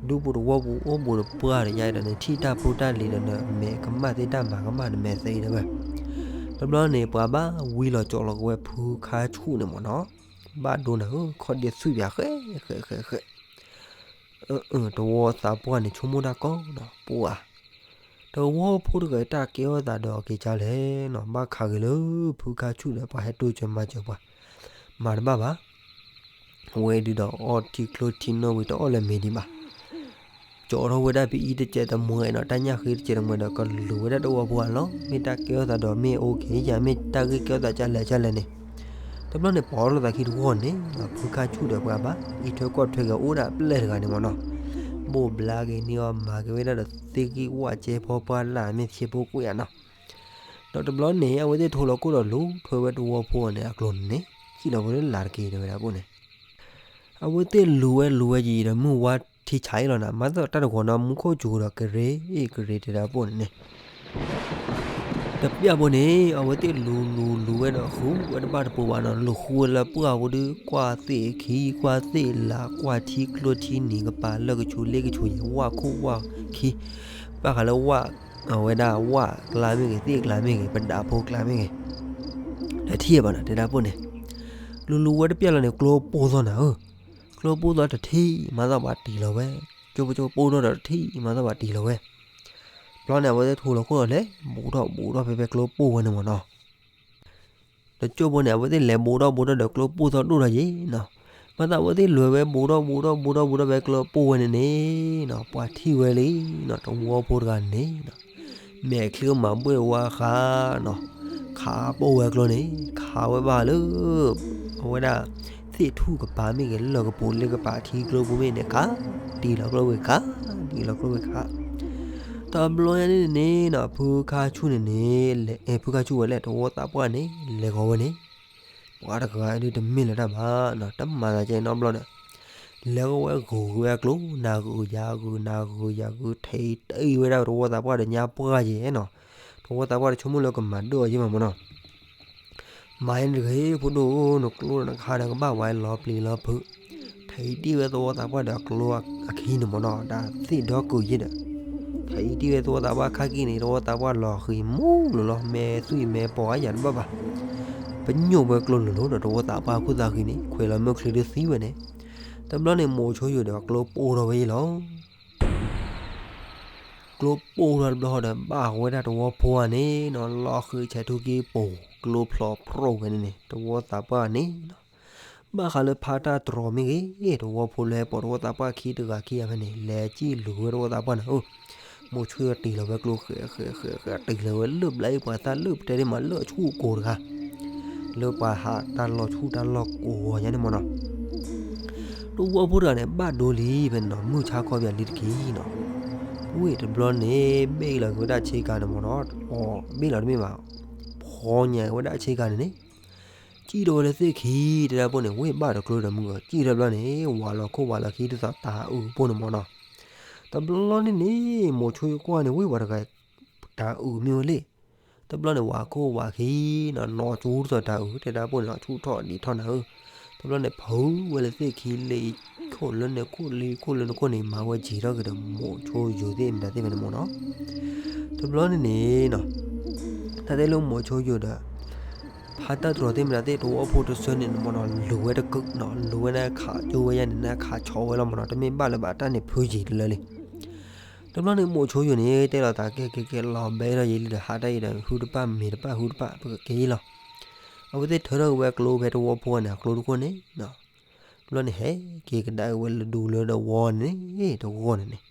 ဒူပူၤတဝီပူၤအိၣ်ဘူးတပှၢ်ဒီးယါဒီးန့ၣ် ထံၣ်တၢ်ဖိတၢ်လံၤဒီးန့ၣ် မဲာ်ကမၣ်သ့ၣ်တၢ်မၤကမၣ်န့ၣ်မဲာ်သ့ဒၣ်ဝဲ တဘျီန့ၣ် ပှၤဘၣ်ဝံလီၤကၠီလီၤကဝဲဖုခါဆူၣ်န့ၣ်မ့ၢ်နီၤ ဘၣ်ဒိနၤဧၢ ခီၣ်ဒ့သွံၣ်ပၠးဃဲဃဲဃဲဃဲ တဝီသးပှၢ်န့ၣ် ဆိကမိၣ်တၢ်ကီဒီးပှၤ တဝီဖိတဂၤတၢ်ကဲထီၣ်သးဒီးအက့ၤကၢ်လဲၣ်နီၤ ဘၣ်ခးဂ့ၤလၢ ဖုခါဆူၣ်ဒီးပှၤဟဲတိစၢၤမၤစၢၤပှၤ မၤတဘၣ်ဘၣ် အဝဲဒုးဒီးအီထံကျိထံနီၣ်ဝံၤတအီၣ်လၢၤမ့ၤဒံးဘၣ် ကၠီထီၣ်ဝဲဒၣ်ဖဲအံၤတစဲးတမှဲဒီး တၢ်ညၣ်ဃ့တစဲးတမှဲဒီး ကလူၤဝဲဒၣ်တဝီဖိအလီၢ် မ့ၢ်တၢ်ကဲထီၣ်သးဒီးမ့ၢ်အိၣ်က့ၤယၤ မ့ၢ်တၢ်ဂ့ၢ်ကဲထီၣ်သးကၢ်လဲၣ်ကၢ်လဲၣ်န့ၣ် တဘျီန့ၣ် ပိာ်လိာ်သးခံတဂီၢ်န့ၣ် ဖုခါဆူၣ်ဒီးပှၤဘၣ် အံးထွဲကွၢ်ထွဲက့ၤအိၣ်ဒၣ်အပျဲၢ်တဂၤန့ၣ်မ့ၢ်နီၤ ဘိၣ်ဘျါက့ၤန့ၢ်အီၤ မၤက့ၤဝဲဒၣ်ဒီးသ့ၣ်ဂံၢ်ဝၣ်ကဲဖီပှၢ်လၢ် မ့ၢ်ဆ့ဖိကွဲးဧါနီၤ ဒီးတဘျီန့ၣ် အဝဲသ့ၣ်ထိလီၤခိၣ်ဒီးလူၤထွဲဝဲတဝီဖိန့ၣ် အကျိၤန့ၣ်န့ၣ် စံၣ်လီၤဖိလၢလၢ်တက့ၢ်တဲဝဲဒၣ်အပိၢ်န့ၣ် အဝဲသ့ၣ်လူၤဝဲလူၤဝဲယံာ်ဒီးမုၢ်ဝါထံဆးအံၤလီၤနၤ မၤသးတၢ်တဂီၤနီၤ မူခိၣ်စူၤဒီးကရ့ကရ့တဲဒၣ်အပိၢ်န့ၣ်န့ၣ် တပျၢ်ဖိန့ၣ် အဝဲသ့ၣ်လူၤလူၤလူၤဝဲဒီးဃုဝဲတဘၣ်တပူၤဘၣ်နီၤ လူၤဃုဝဲလၢပှၢ်ဖိဒီး ကွၢ်သ့ၣ်ခံ ကွၢ်သ့ၣ်လၢ် ကွၢ်ထံကျိထံနံၤကပၤ လၢကဆူးလ့ကဆူးယဲၤ ဝၣ်ခိၣ်ဝၣ်ခံ ဘၣ်ဃးလၢဝၣ် အဝဲဒၣ်ဝၣ်ကျါမ့ၢ်ဂ့ၤ သ့ၣ်ကျါမ့ၢ်ဂ့ၤ ပဒးဖိကျါမ့ၢ်ဂ့ၤ တထံၣ်ဘၣ်နီၤ တဲဒၣ်အပိၢ်န့ၣ် လူၤလူၤဝဲတပျၢ်လီၤန့ၣ် ကျိပိၢ်သီနၤဧၢ ကျိပိၢ်သီတထံၣ် မၤသီၣ်ဘၣ်တံၢ်လီၤဝဲ ကၠိဖိကၠိပိၢ်ထီၣ်ဒီးတထံၣ် မၤသီၣ်ဘၣ်တံၢ်လီၤဝဲ တဘျီန့ၣ် အဝဲသ့ၣ်ထိလီၤခိၣ်ဒီးလဲၤ ဘူးထီၣ်ဘူးထီၣ်ဖဲဖဲကျိပိၢ်ဝဲန့ၣ်မ့ၢ်နီၤ ဒီးကၠိဖိန့ၣ် အဝဲသ့ၣ်လဲၤဘူးထီၣ်ဘူးထီၣ်ဒီးကျိပိၢ်သီဒိၣ်ထီၣ်ယံၤနီၤ မၤသးအဝဲသ့ၣ်လဲၤဝဲဘူးထီၣ်ဘူးထီၣ်ဘူးထီၣ်ဘူးထီၣ်ဖဲကျိပိၢ်ဝဲန့ၣ်န့ၣ် ပှၤထံၣ်ဝဲလံနီၤ တဝီဖိတဂၤန့ၣ် မဲာ်ချံကမၤဘှ့ၣ်ဝါဃးနီၤ ခးပိၢ်ဝဲကျိန့ၣ် ခးဝဲဘၣ်လၢ အဝဲဒၣ် သ့ၣ်ထူၣ်ကပၤမ့ၢ်ဂ့ၤ လၢၢ်ကပူၤလ့ကပၤ ထံကျိပူၤမ့ၢ်န့ၣ် ခး တံၢ်လီၤကျိဝဲခး တံၢ်လီၤကျိဝဲခး တဘျီညါန့ၣ်န့ၣ်နီၤ ဖုခါဆူၣ်န့ၣ်န့ၣ် ဖုခါဆူၣ်ဝဲလဲၣ် တဝီသးပှၢ်န့ၣ် လဲၤဂီၤဝဲန့ၣ် ပှၤတဂၤဒုးတမ့ၢ်လၢၤတၢ်ဘၣ်နီၤ တမၤသးကဲနီတဘျီဒီး လဲၤဂီၤဝဲဂုာ်ဝဲအကျိ နၤဂုာ်ယၤဂုာ် နၤဂုာ်ယၤဂုာ် ထဲးတံၢ်ဝဲဒၣ်တဝီသးပှၢ်ဒီးညါပှၢ်ယဲနီၤ တဝီသးပှၢ်ဒီးဆိကမိၣ်လၢကမၤဒိၣ်အီၤယဲမးမ့ၢ်နီၤ မၤယဲန့ၣ်တဂ့ၤ ဖိဒိၣ်ဧၢ နကျိနခါဒီးကဘၣ်ဝဲလီၤပျံၤလီၤဖုး ထဲးတံၢ်ဝဲသဝီသးပှၢ်ဒီးအကျိအခံန့ၣ်မ့ၢ်နီၤ တၢ်သ့ၣ်ဒီကုာ်ယဲဒီး ထဲးတံၢ်ဝဲသဝီသးပှၢ်ခါကံၢ်န့ၣ် သဝီသးပှၢ်လီၤဃံၤမူလီၤလီၤ မဲာ်သွံၣ်မဲာ်ပီၤအါယၤတဘၣ်ဘၣ် ပညိၣ်ဝဲကျိလိၤလိၤဒီး တဝီသးပှၢ်ခိၣ်သးဃံန့ၣ် ခွဲးလီၤမုၢ်ချံဒုးသံဝဲန့ၣ် တဘျီန့ၣ် မိၤဆိယိာ်ဒီးအကျိပိၢ်ထီၣ်ဝဲယဲလီၤ ကျိပိၢ်ထီၣ်တဘျီဃီဒီး ဘၣ်ဃးဝဲဒၣ်တဝီဖိဧါန့ၣ်နီၤ လီၤဃံၤဆဲးထူကံပူၤ ကျိဖျိးဖျိးဝဲန့ၣ်န့ၣ် တဝီသးပှၢ်န့ၣ်နီၤ ဘၣ်ဃးလၢဖးတၢ်တြီၤမ့ၢ်ဂ့ၤ တဝီဖိလၢဟဲပိာ်တဝီသးပှၢ်ခံတဂၤခံဂၤဖဲန့ၣ် လဲၤစံၣ်လူၤဝဲတဝီသးပှၢ်န့ၣ်ဧၢ မိၤဆိယိာ်တံၢ်လီၤဝဲကျိဃဲးဃဲးဃဲးဃဲး တံၢ်လီၤဝဲလၢပျၢၤအံၤပှၤသးလၢပတဲဒ်မးလၢအဆူၣ်အကိၤတဂၤ လၢပှၤဟးတၢ်လီၤဆူၣ်တၢ်လီၢ်ကိးဂီၤညါန့ၣ်မ့ၢ်နီၤ တဝီဖိတဂၤန့ၣ် ဘၣ်ဒိလံဖဲန့ၣ်နီၤ မုၢ်ဆါခီပယၤလံတက့ၢ်နီၤ ဝ့ၢ်တဘျီန့ၣ် ဘ့ၣ်လီၤက့ၤဝဲဒၣ်ဆ့ကၤန့ၣ်မ့ၢ်နီၤ အီၤဘ့ၣ်လီၤတမ့ၢ်ဘၣ် ဖီညါဝဲဒၣ်ဆ့ကၤန့ၣ်န့ၣ် စံၣ်ထီၣ်ဝဲလၢသ့ၣ်ခံ တဲဒၣ်ပိၢ်န့ၣ် ဝ့ၢ်ဘၣ်ဒီးကျိဒီးမုၢ်ဂီၤ စံၣ်ထီၣ်တဘျီန့ၣ် ဝးလီၤခိၣ်ဝးလီၤခံဒ်သိးတၤအုးပိၢ်န့ၣ်မ့ၢ်နီၤ တဘျီန့ၣ်န့ၣ် မိၤဆိယိာ်ကွၢ်န့ၣ် ဝ့ၢ်ပှၤတဂၤ တၤအုးမ့ၢ်ဝဲလံ တဘျီန့ၣ် ဝးခိၣ်ဝးခံနီၤ နီၢ်ဆူၣ်ဒ်သိးတၤအုး တဲဒၣ်ပိၢ်န့ၣ် နီၢ်ဆူၣ်ထီၣ်ဒံးထီၣ်နၤဧၢ တဘျီန့ၣ် ဖုးဝဲလၢသ့ၣ်ခံလံ ခိၣ်လၢန့ၣ်ခိၣ်လံ ခိၣ်လၢန့ၣ်ခိၣ်န့ၣ် မၤဝဲစံၣ်ထီၣ်က့ၤဒီး မိၤဆိယိာ်သ့ၣ်မတၤသ့ၣ်ဖဲန့ၣ်မ့ၢ်နီၤ တဘျီန့ၣ်န့ၣ်နီၤ တၢ်တဲလၢမိၤဆိယိာ်ဒီး ဖးတၢ်တြီၤသ့ၣ်မတၤသ့ၣ် တဝီဖိတဆၢန့ၣ်မ့ၢ်နီၤ လူၤဝဲတကုးနီၤ လူၤဝဲန့ၣ်ခးကၠိဝဲယါန့ၣ် နခးဆီးဝဲလီၤမ့ၢ်နီၤ တမ့ၢ်ဘၣ်လၢၤဘၣ်တၢ်န့ၣ်ဖုးယံာ်တလၢလံ တဘျီန့ၣ် မိၤဆိယိာ်န့ၣ် တဲလီၤသးကဲကဲကဲလီၤဘဲလီၤယံာ်လံဒီး ဟးတၢ်အံၤဒီး ဟုတပၣ်မ့ၤတပၣ်ဟုတပၣ် ပကက့ၤလီၤ အဝဲသ့ၣ်ထၢထီၣ်က့ၤဝဲကျိဖဲတဝီဖိန့ၣ် အကျိတခိၣ်န့ၣ် တဘျီန့ၣ် ဟဲက့ၤကဒါက့ၤဝဲလၢဒူလၢတဝီန့ၣ် တဝီန့ၣ်န့ၣ်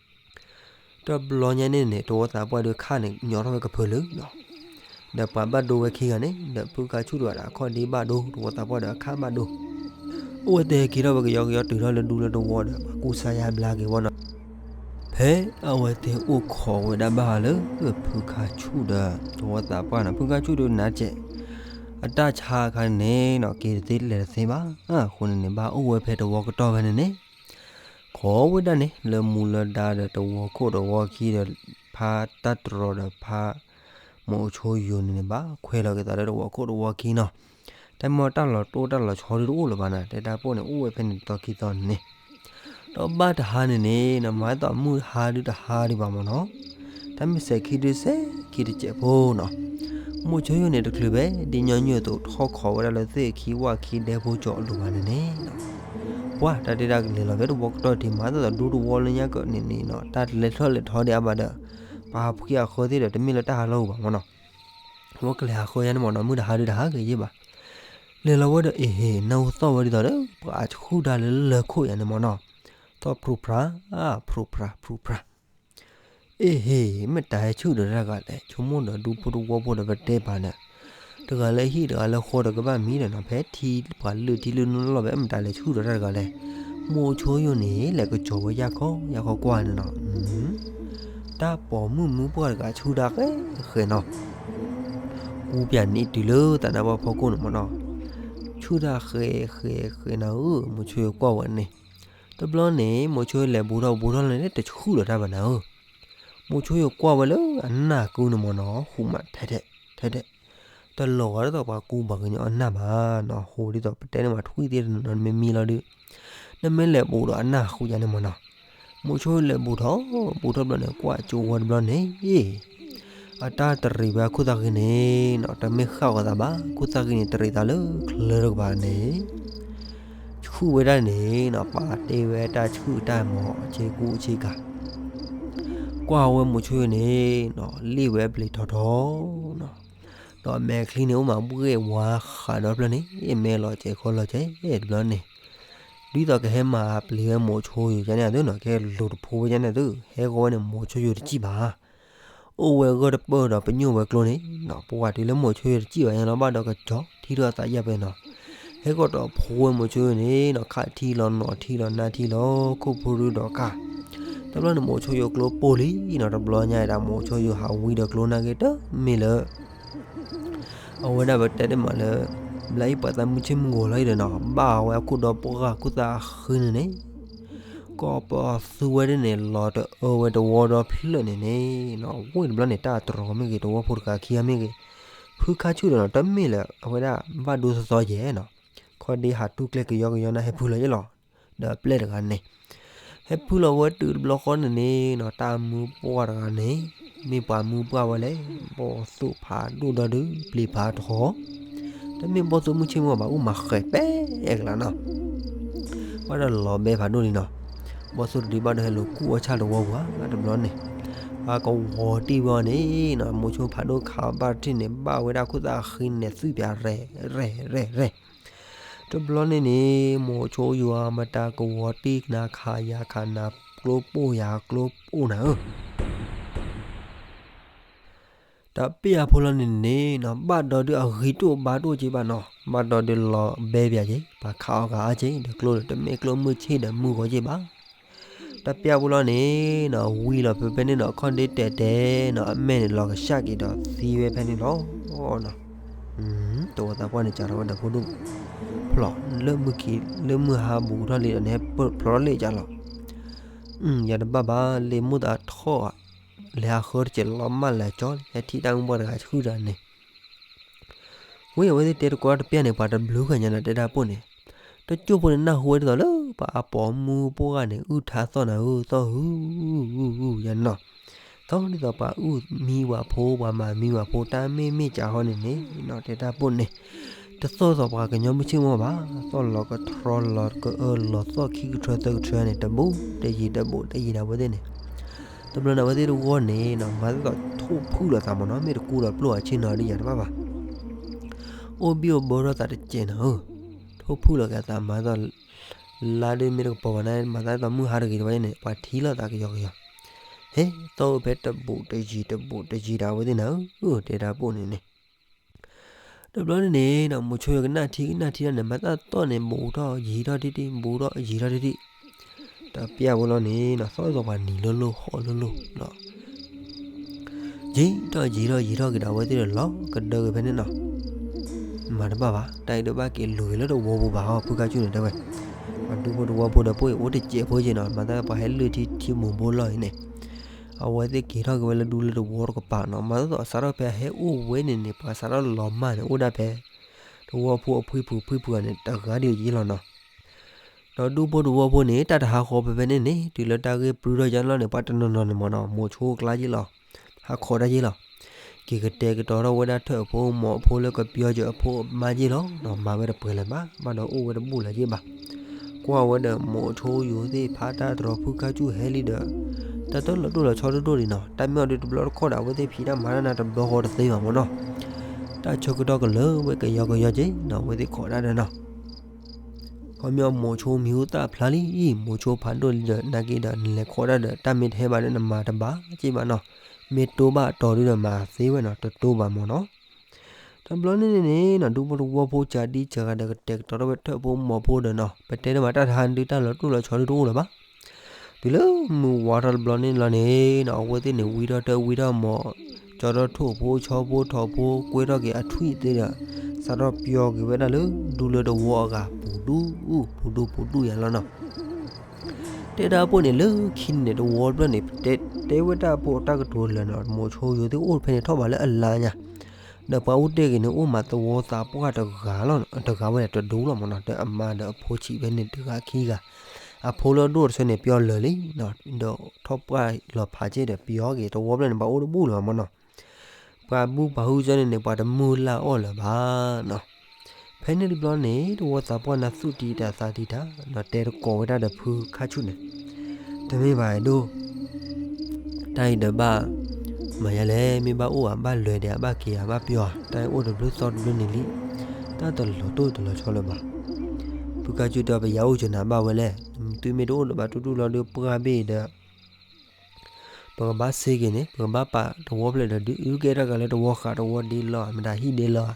တဘျီညါန့ၣ်န့ၣ် တဝီသးပှၢ်ဒီးခါန့ၣ် ညီထီၣ်ဝဲကဖၢလၢာ်နီၤ, ဒီးပှၤဘၣ်ဒိဝဲခံဂၤန့ၣ် ဒီးဖုခါဆူၣ်ဒီးအခီၣ်ဒ့ဘၣ်ဒိ တဝီသးပှၢ်ဒီးအခါဘၣ်ဒိ, အိၣ်ဝဲတဲက့ၤထီၣ်ဝဲကယီကယီတုၤထီၣ်လၢဒူလၢတဝီဒီး ပှၤကူစါယါဘျါက့ၤဝဲနီၤ. ဖဲအဝဲသ့ၣ်အိၣ်ခိးဝဲဒၣ်ဘၣ်လၢ ဖုခါဆူၣ်ဒီး တဝီသးပှၢ်နီၤ ဖုခါဆူၣ်ဒီးနးစဲး အတၢ်ဆါအခါန့ၣ်နီၤ က့ၤတသ့လဲၤတသ့ဘၣ်, အဃိန့ၣ်န့ၣ် ဘၣ်အိၣ်ဝဲဖဲတဝီကတီၢ်ဖဲန့ၣ်န့ၣ် ခိးဝဲဒၣ်န့ၣ် လၢမူလၢဒါဒီးတဝီခိၣ်တဝီခံဒီး ဖါတၢ်တြီၤဒီးဖါ မိၤဆိယိၤန့ၣ်န့ၣ် ဘၣ်ခွဲးလီၤက့ၤသးလၢတဝီခိၣ်တဝီခံနီၤ. တၢ်မ့ၢ်တၢ်လီၤတိၢ်တၢ်လီၤဆီဒုတအိၣ်လၢၤဘၣ်နီၤ, တဲတၢ်ပိၢ်န့ၣ် အိၣ်ဝဲဖဲန့ၣ်တသီခံသီန့ၣ်န့ၣ် ဒီးဘၣ်တဟါန့ၣ်န့ၣ်နီၤ မၤသးမုၢ်ဟါဒုတဟါဒံးဘၣ်မ့ၢ်နီၤ, တၢ်မ့ၢ်စဲၤခံဒုစဲၤခံတစဲးဖိနီၤ, မိၤဆိယိၤန့ၣ်တချုးဖဲ ဒ်ညီနုၢ်အသိး ထီၣ်ခိးဝဲဒၣ်လၢသ့ၣ်ခံဝၣ်ခံဒဲဖိကၠီၤအလိၤဘၣ်န့ၣ်န့ၣ်နီၤ, ပှၢ်တၢ်တ့ၢ်တၢ်ကလဲၤလီၤဖဲတဝီကတီၢ်ထံး မၤသးဒူတဝီလၢညါကီးန့ၣ်န့ၣ်နီၤ တၢ်လဲၤထီၣ်လဲၤထီဒံးအါဘၣ်ဒီး ပှၤဟးဖှံအဃၢသ့ၣ်ဒီး တမ့ၢ်လၢတၢ်ဟးလီၤပူၤဘၣ်မ့ၢ်နီၤ, ဝဲကလဲၤဟးဃၢယါန့ၣ်မ့ၢ်နီၤ မုၢ်တဟါဒုတဟါက့ၤယ့ၢ်ဘၣ် လဲၤလီၤဝဲဒီး အ့ဟ့ၣ် နၢ်ဟူသီၣ်ဝဲဒ်သိးဒီး ပှၤဆူၣ်တၢ်လၢလၢခိၣ်ယါန့ၣ်မ့ၢ်နီၤ, သီၣ်ဖြူဖြါ, ဖြူဖြါ ဖြူဖြါ, အ့ဟ့ၣ် မ့ၢ်တၢ်ဟဲဆူၣ်ဒီးတၢ်တဂၤလဲၣ်, ဆိကမိၣ်ဒီးဒူဖိတဝီဖိဒီး ပတဲပာ်န့ၣ်, တဂၤလၢဟံၣ်တဂၤလၢဃီဒီးကဘၣ်မံဒီးနီၤ, ဖဲထံပှၤလုၢ်ထံလုၢ်နီၢ်လီၢ်ဖဲမတၤလဲၤဆူၣ်ဒီးတၢ်တဂၤလဲၣ်, မိၤဆိယိၤန့ၣ် လဲၤကစီၤဝဲယၢ်ခီယၢ်ခီကွၢ်န့ၣ်နီၤ တၢ်ပိာ်မုၣ်မုၢ်ပှၢ်တဂၤဆူၣ်တၢ်ဃဲးဃဲးနီၤ, ကူပၠးန့ၢ်တုၤလၢသးနါပှၢ်ဖီခိၣ်န့ၣ်မ့ၢ်နီၤ, ဆူၣ်တၢ်ဃဲးဃဲးဃဲးနၤဧၢ, မိၤဆိယိၤကွၢ်ဝဲန့ၣ်, တဘျီန့ၣ် မိၤဆိယိၤလဲၤဘူးထီၣ်ဘူးထီၣ်လၢန့ၣ် တဆူၣ်လီၤတၢ်ဘၣ်နၤဧၢ, မိၤဆိယိၤကွၢ်ဝဲလၢအနၢ်ကုန့ၣ်မ့ၢ်နီၤ ဃူမးထဲထဲ, ထဲထဲ တလီၤဂာ်ဒ်သိးပှၤကူပှၤကညီအနၢ်ဘၣ်နီၤ, ဟူးဒ်သိးပတဲန့ၣ်မး ထွံၣ်သ့ၣ်တနီၤနီၤ နမ့ၢ်မံလီၤဒုး, နမ့ၢ်လဲၤဘူးဒီးအနၢ်ဃူယါန့ၣ်မ့ၢ်နီၤ, မိၤဆိယိၤလဲၤဘူးထီၣ်, ဘူးထီၣ်ဘျီန့ၣ် ကွၢ်ကၠိဝဲတဘျီန့ၣ်, အတၢ်တရံးဝဲအခိၣ်သၣ်ဃံန့ၣ်နီၤ, တမ့ၢ်ဃၣ်ဂီၤသးဘၣ်, ခိၣ်သၣ်ဃံန့ၣ် တရံးသးလၢချၢတကပၤန့ၣ် ဆူၣ်ဝဲဒၣ်န့ၣ်နီၤ, ပာ်တ့ၢ်ဝဲတၢ်ဆူၣ်တၢ်မီၤအဆ့ကူဆ့ကၤ, ကွၢ်ဝဲမိၤဆိယိၤန့ၣ်နီၤ, လ့ၣ်ဝဲအပျ့ၤထီထီနီၤ, ဒီးအမဲာ်ချံန့ၣ် အိၣ်မးဘှ့ၣ်ဝါဃးဒီဖျၢၣ်န့ၣ်, အ့ၣ် မဲာ်လီၤစဲးခီလီၤစဲးတဘျီန့ၣ်, ဒ်သိးကဟဲမၤပျံၤဝဲမိၤဆိယိၤယါန့ၣ်အသိးနီၤ, ကဟဲလူၤတဖိဝဲယါန့ၣ်အသိး, ဟဲဂီၤဝဲန့ၣ် မိၤဆိယိၤတစံၣ်ဘၣ် အိၣ်ဝဲအဂီၢ်တပၢၢ်ဒီးပညိၣ်ဝဲကျိန့ၣ်နီၤ, ပှၤတုၤလၢမိၤဆိယိၤတစံၣ်ဘၣ်ညါလီၤ ဘၣ်ဒီးကစီၤထံထီၣ်အသးယါပဲနီၤ, ဟဲကီးဒီးဖိဝဲမိၤဆိယိၤန့ၣ်နီၤ, ခးထံလီၤနီၤထံလီၤနါထံလီၤ ခိၣ်ဖိရူဒီးကၢ်, တဘျီန့ၣ် မိၤဆိယိၤကျိပိၢ်လံနီၤ, တဘျီညါအံၤဒၣ် မိၤဆိယိၤဟးဝံဒီးကျိနာ်က့ၤတမ့ၢ်လၢ အဝဲဒၣ်ပတဲတ့ၢ်မးလၢ ဘျါအံၤပှၤသးမုၢ်ဆ့ၣ်မုၢ်ဂီၤလီၤအံၤဒီးနီၤ, ဘၣ်ဝဲအခိၣ်ဒီပှၢ်ခိၣ်သၣ်ဃံန့ၣ်န့ၣ် ကီၢ်ပသူဝဲဒၣ်န့ၣ် လီၤတအၢဝဲတဝီဒီဖျၢၣ်န့ၣ်န့ၣ်နီၤ, ဝ့ၢ်တဘျီန့ၣ် တၢ်တြီၤမ့ၢ်ဂ့ၤ တဝီဖိတဂၤခံဂၤမ့ၢ်ဂ့ၤ, ဖုခါဆူၣ်ဒီးနီၤ တမ့ၢ်လၢအဝဲဒၣ်ဘၣ်ဒိသီသီယဲၢ်နီၤ, ခီဒ့ဟးတူၢ်ကျဲကယီကယီနၢ်ဟဲဖုလီၤယဲၢ်လီၤ, ဒီးအပျဲၢ်တဂၤန့ၣ် ဟဲဖုလီၤဝဲတုၤတဘျီဃီန့ၣ်န့ၣ်နီၤ, တၢ်မုၢ်ပှၢ်တဂၤန့ၣ် မ့ၢ်ပှၤမုၢ်ပှၢ်ဝဲလဲၣ်, ဘီၣ်သိၣ်ဖးဒိၣ်ဒီဒုး ပျံၤဖးထီ တမ့ၢ်ဘီၣ်သိၣ်မုၢ်ဆ့ၣ်မုၢ်ဘၣ် အိၣ်မးဃဲးပဲကလးနီၤ, ဘၣ်ဒီးလီၤဘဲဖးဒိၣ်လံနီၤ, ဘီၣ်သိၣ်တဒုဘၣ်ဒီးဟဲလိာ်ကူၣ်အီၣ်ဆၣ်တဝီပူၤဧါ တဘျီန့ၣ်, ပှၤကဝီၤတံၢ်ဝဲအီၤန့ၣ်နီၤ, မိၤဆိဖးဒိၣ်ခးဘၣ်တထံၣ်န့ၣ် ဘၣ်ဝဲဒၣ်ခိၣ်သၣ်ဃံန့ၣ် သွံၣ်ပၠးရဲၣ်ရဲၣ်ရဲၣ်, တဘျီန့ၣ်န့ၣ် မိၤဆိယိၤအမတၤကဝီၤတံၢ်နၤခးယၤခးနၤကျိပိၢ်ယၤကျိပိၢ်နၤဧၢ တပ့ၢ်အဖိလီၤန့ၣ်န့ၣ်နီၤ, ဘၣ်ဒီးဒုးအဂ့ၤတအိၣ်ဘါတအိၣ်က့ဘၣ်နီၤ, ဘၣ်ဒီးဒုးလီၤဘဲပၠးက့, ပှၤခးအီၣ်ဂၤအါက့, ဒီးကျိဒီးတမ့ၢ်ကျိမုၢ်ဆ့ၣ်ဒီးမုၢ်ဂီၤက့ဘၣ်, တပ့ၢ်အဖိလီၤန့ၣ်နီၤ, ဝံၤလီၤဖဲဖဲန့ၣ်ဒီး ခီၣ်ဒ့တဲာ်တဲာ်နီၤ, အမဲာ်န့ၣ်လီၤကဆှၣ်က့ၤဒီးသံဝဲဖဲန့ၣ်လီၤ. တဝီသးပှၢ်န့ၣ် စးထီၣ်ဝဲဒီးဖိဒိၣ်ဖျိး လၢမုၢ်ခံ လၢမုၢ်ဟါဘူးထီၣ်လံဒီးန့ၣ် ဟဲဖျိးထီၣ်လၢကၠးလီၤ. ယၤတဘၣ်ဘၣ် လ့မိၢ်သးထီၣ် လဲၤဟးဃၢတစဲးလီၤမၢ်လဲၤကၠီ ဟဲထံၣ်တၢ်မုၢ်ပှၢ်တဂၤဆှုၣ်တၢ်န့ၣ် ဝံၤအဝဲသ့ၣ်တဲတကိးတပျၢ်န့ၣ် ပှၤတဘျုးဂၤညါဒီးတဲတၢ်ပိၢ်န့ၣ်, တကၠိၢ်ဖိန့ၣ်နၢ်ဟူဝဲဒ်သိးလၢ ပှၤအပိာ်မုၣ်ပှၢ်ဂၤန့ၣ် အုၣ်ထါသီၣ်နၤဧၢ သီၣ်ဟု ယၤန့ၣ်နီၤ, သီၣ်ဒ်သိးပှၤအုၣ်မံဝၤဖိ ပှၤမၤမံဝၤဖိ တၢ်မ့ၢ်မ့ၢ်ကးဟီန့ၣ်န့ၣ်နီၤ တဲတၢ်ပိၢ်န့ၣ်, တသီၣ်ဒ်သိးပှၤကညီမုၢ်ဆ့ၣ်မုၢ်ဘၣ်, သီၣ်လီၤကထြီလီၤကအၢလီၤသီၣ်ခံကထြၢသၢကထြၢန့ၣ် တဘူးတယံၤတဘူးတယံၤဒၣ်ဝဲသ့ၣ်န့ၣ် တဘျီန့ၣ် အဝဲသ့ၣ်တဂီၢ်န့ၣ်နီၤ မၤသးဒ်သိးထိၣ်ဖုၣ်လိာ်သးမ့ၢ်နီၤ မ့ၢ်တကူဒီးပျိၢ်အဆ့ၣ်နီၤဒ်ယၤတဘၣ်ဘၣ်. အိၣ်ဘံၣ်အိၣ်ဘၢထီၣ်သးတစဲးနီၤဧၢ, ထိၣ်ဖုၣ်လိာ်က့ၤအသးမၤသးဒ်သိး လါဒ်မ့ၢ်တကပီၤဘၣ်န့ၣ် မၤသးဒ်သိးမုၢ်ဟါတဂ့ၤတဝဲန့ၣ် ပှၤထံၣ်လိာ်သးကယီကယီ, ဟဲသီၣ်ဝဲဖဲတဘူးတယံၤ တဘူးတယံၤဒီး အဝဲသ့ၣ်နၤဧၢ တဲတၢ်ပိၢ်န့ၣ်န့ၣ် တဘျီန့ၣ်န့ၣ်နီၤ မိၤဆိယိၤကနၣ်ထံကနၣ်ထံဒၣ်န့ၣ် မၤတၢ်သီၣ်န့ၣ် ဘူးထီၣ်ယံၤထီၣ်တံၢ်တံၢ် ဘူးထီၣ်ယံၤထီၣ်တံၢ်တံၢ်, တပျၢ်ဝဲလီၤန့ၣ်နီၤ သီၣ်သီပှၤနံၤလိၣ်လိၣ်ဟီၣ်လိၣ်လိၣ်နီၤ ယံၤထီၣ်ယံၤထီၣ်ယံၤထီၣ်က့ၤဒီး အဝဲသ့ၣ်ဒီးလီၤကဒၢက့ၤဖဲန့ၣ်နီၤ မၤတဘၣ်ဘၣ် တၢ်အံၤတဘၣ်က့ၤလူၤက့ၤလၢတဝီပူၤဘၣ်ဟီ ဖုခါဆူၣ်န့ၣ်တဲဝဲ, ပှၤဒူဖိတဝီဖိဒီး ပိၢ်အံၤအိၣ်တစဲးဖိက့နီၤ မၤသးပှၤဟဲလုၢ်ထံထံမိၢ်ဘိလီၢ်အံၤန့ၣ်, အဝဲသ့ၣ်က့ၤထီၣ်က့ၤဝဲလၢဒူလၢတဝီတကပၤနီၤ မၤသးသိးစးထီၣ်ဖဲဟဲအိၣ်ဝဲန့ၣ်န့ၣ် ပှၤစးထီၣ်လီၤမၢ်န့ၣ် အိၣ်ဒၣ်ဖဲ တဝီဖိအဖှံဖုဖှံဖုဧါန့ၣ် တဂၤဒ်အံၤလီၤနီၤ. ဒီးဒူဖိတဝီဖိန့ၣ် တၢ်တဟးဃီဖဲဖဲန့ၣ်န့ၣ် တုၤလၢတၢ်ဂ့ၢ်ပြုၢ်ထီၣ်ယါလီၤန့ၣ် ပှၤတနီၤနီၤန့ၣ်မ့ၢ်နီၤ မိၤဆိကျါက့လီၤ, ဟးခီတၢ်က့လီၤ, က့ၤကတဲာ်ကတီၤထီၣ်ဝဲဒၣ်ထၢၣ်အဖိမိၢ်အဖိလၢကပျီက့ၤအဖိအမါက့လီၤ, မၤဝဲတပှဲၤလၢၤဘၣ် ဘၣ်ဒီးအိၣ်ဝဲတဘူၣ်လၢၤက့ဘၣ်. ကွၢ်ဝဲဒီးမိၤဆိယိၤသ့ၣ်ဖးတၢ်တရီၤ ဖုခါဆူၣ်ဟဲလံဒီး တၢ်တၢ်လီၤတိၢ်လီၤဆီဒိၣ်ဒိၣ်ဒံးနီၤ တၢ်မ့ၢ်အီၤဒုးတဘျီတခီၣ်ဒီး အဝဲသ့ၣ်ဖံးတၢ်မၤတၢ်နၤတဘျီဃီတသ့ဘၣ်မ့ၢ်နီၤ, တၢ်ဆၢကတီၢ်ကလၢာ်ဝဲကယီကယီက့နီၤ အဝဲသ့ၣ်ခိးတၢ်ဒီးနီၤ ခီပညီမိၤဆိမံၤဟူသၣ်ဖျါလံ, မိၤဆိဖးဒိၣ်လံဒီး နာ်က့ဒီး နလဲၤခိးတၢ်ဒီး တၢ်မ့ၢ်တဟဲဘၣ်ဒီး နမၤတဘၣ်က့ဘၣ်နီၤ, မ့ၢ်တိဘၣ်တီၤဒုဒီးမၤသ့ဝဲနီၤ တတိဘၣ်မ့ၢ်နီၤ. တဘျီန့ၣ်န့ၣ်နီၤ ဒူဖိတဝီဖိ ကဒံကဂၤဒီး ကတဲာ်ကတီၤထီၣ်ဝဲထၢၣ်ဖိမိၢ်ဖိဒီးနီၤ ပတဲတမး တၢ်တဟါဒု တၢ်လီၤတိၢ်လီၤဆီဒုတအိၣ်လၢၤဘၣ်. တုၤလၢမုၢ်ဝါထီၣ်တဘျီန့ၣ်လီၤန့ၣ်နီၤ အဝဲသ့ၣ်န့ၣ် ဝံထီၣ်တၢ်ဝံထီၣ်မီၤ ကၠီထီၣ်ထိၣ်ဖိဆီဖိထိၣ်ဖိ ကွဲထီၣ်က့ၤအထွံၣ်သ့ဒီး စးထီၣ်ပျီက့ၤဝဲဒၣ်လၢ ဒူလၢတဝီအဂၤ ပူၤဒူ ပူၤဒူပူၤဒူယါလီၤနီၤ. တဲဒၣ်အပိၢ်န့ၣ် လၢခံန့ၣ် တဝီတဖျၢၣ်န့ၣ် တဲတဲဝဲဒၣ်အပိၢ်တၢ်ကတိၤလၢာ်နီၤ မိၤဆိယိၤသ့ၣ်အိၣ်ဖဲန့ၣ်ထီၣ်ဘးလၢအလါညါ ဒီးပှၤအိၣ်တ့ၢ်က့ၤန့ၣ် အိၣ်မးသဝီသးပှၢ်တဂၤလီၤ, တဂၤဝဲဒၣ်တဒူလီၤမ့ၢ်နီၤ, ဒီးအမါဒီးအဖိဆံးဖဲန့ၣ်တဂၤခံဂၤ, အဖိလၢအဒိၣ်တဆၢန့ၣ် ပျီလၢာ်လံ, ဒီးထီၣ်ပှၢ်လီၤဖးက့ဒီး ပျီက့ၤတဝီဖျၢၣ်န့ၣ် ပှၤအိၣ်တဘူၣ်လၢၤဘၣ်မ့ၢ်နီၤ, ပှၤဘူၣ်ပှၤဟုကၠီန့ၣ်န့ၣ် ပှၤတမုၢ်လၢ်အီၣ်လၢၤဘၣ်နီၤ. ဖဲန့ၣ်တဘျီန့ၣ် တဝီသးပှၢ်န့ၣ်သူၣ်တံၢ်တၢ်သးတံၢ်တၢ်, ဒီးတဲတကိးဝဲဒၣ်ဒီးဖုခါဆူၣ်န့ၣ်, တမ့ၢ်ဘၣ်ဒိၣ် တၢ်အံၤဒီးဘၣ်မၤယါလဲၣ်, မ့ၢ်ဘၣ်အိၣ်ဧါ, ဘၣ်လဲၤဒံးဧါ, ဘၣ်က့ၤဧါ, ဘၣ်ပျီဧါ, တၢ်အံၤအိၣ်တဘျုးသီတဘျုးနံၤလံ, တၢ်တလီၤတိၢ်တလီၤဆီလၢၤဘၣ်. ဖုခါဆူၣ်တဲ ပယၤအိၣ်ကနၤဘၣ်ဝဲလဲၣ်, သုမ့ၢ်တအိၣ်ဒီးဘၣ်တူၢ်တူၢ်လီၤဒုး ပှၢ်ဘ့ၣ်ဒီး ပကဘၣ်စ့က့ၤန့ၣ် ပကဘၣ်ပာ်တဝီဖျၢၣ်ဒီး ဒုးအုၣ်ကဲထီၣ်က့ၤလၢတဝီဃးတဝီဒ့လီၤ, မတၤဟံၣ်ဒ့လီၤ,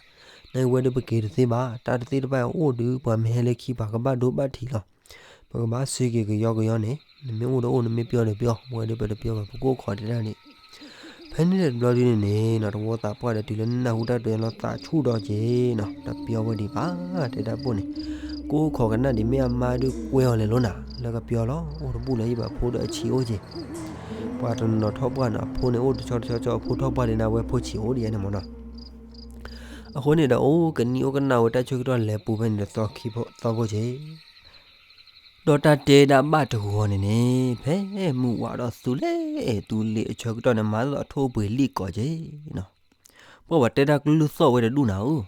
နဝဲဒုးပက့ၤတသ့ဘၣ်, တၢ်တသ့တဘၣ်အိၣ်ဒုး ပှၤမ့ၢ်ဟဲလၢခံ ပှၤကဘၣ်ဒိဘၣ်ထံးလီၤ. ပကဘၣ်စ့က့ၤကယီကယီန့ၣ်, နမ့ၢ်အိၣ်ဒီးအိၣ်, နမ့ၢ်ပျီဒီးပျီ, ပဝဲဒုးပတပျီဘၣ် ပကအိၣ်ခိးဒံးဒၣ်န့ၣ်. ဖဲန့ၣ်တဘျီဒုန့ၣ်န့ၣ်နီၤ တဝီသးပှၢ်ဒီးတုၤလၢနၢ်ဟူတၢ်တဲလီၤသးဆူၣ်ဒီးက့ၤနီၤ တပျီဝဲဒံးဘၣ်, တဲဒၣ်ပိၢ်န့ၣ်, ကအိၣ်ခိးကနၣ်ဒံး မ့ၢ်အမါဒုးကွဲအီၤလဲၤလိၤနၤ, လၢကပျီလီၤ, အိၣ်တဘူၣ်လၢၤယဘၣ် ဖိဒီးအဆံးအိၣ်က့ၤ ပှၤတနီၤထီၣ်ပှၢ်န့ၣ် အဖိန့ၣ်အိၣ်တဆီတဆီဆီ အဖိထီၣ်ပှၢ်ဒ်န့ၣ် အဝဲဖိဆံးအိၣ်ဒံးယါန့ၣ်မ့ၢ်နီၤ. အဃိန့ၣ်ဒီး အိၣ်ကနံၣ်အိၣ်ကနၣ်ဝဲတၢ်ဆၢကတီၢ်လဲၤပူၤဖဲန့ၣ်ဒီး သီခံသီဖိက့ၤ ဒီးတၢ်တဲဒၣ်ဘၣ်တဂီၤန့ၣ်န့ၣ် ဖဲမုၢ်ဝးဒီးသူလ့ၤသူလ့ၤအဆၢကတီၢ်န့ၣ် မၤသးအထိၣ်ပှ့ၤလံၣ်ကိးက့ၤနီၤ. ပှၤဘၣ်တဲတၢ်ကလုၢ်သီၣ်ဝဲတဒူၣ်နၤဧၢ,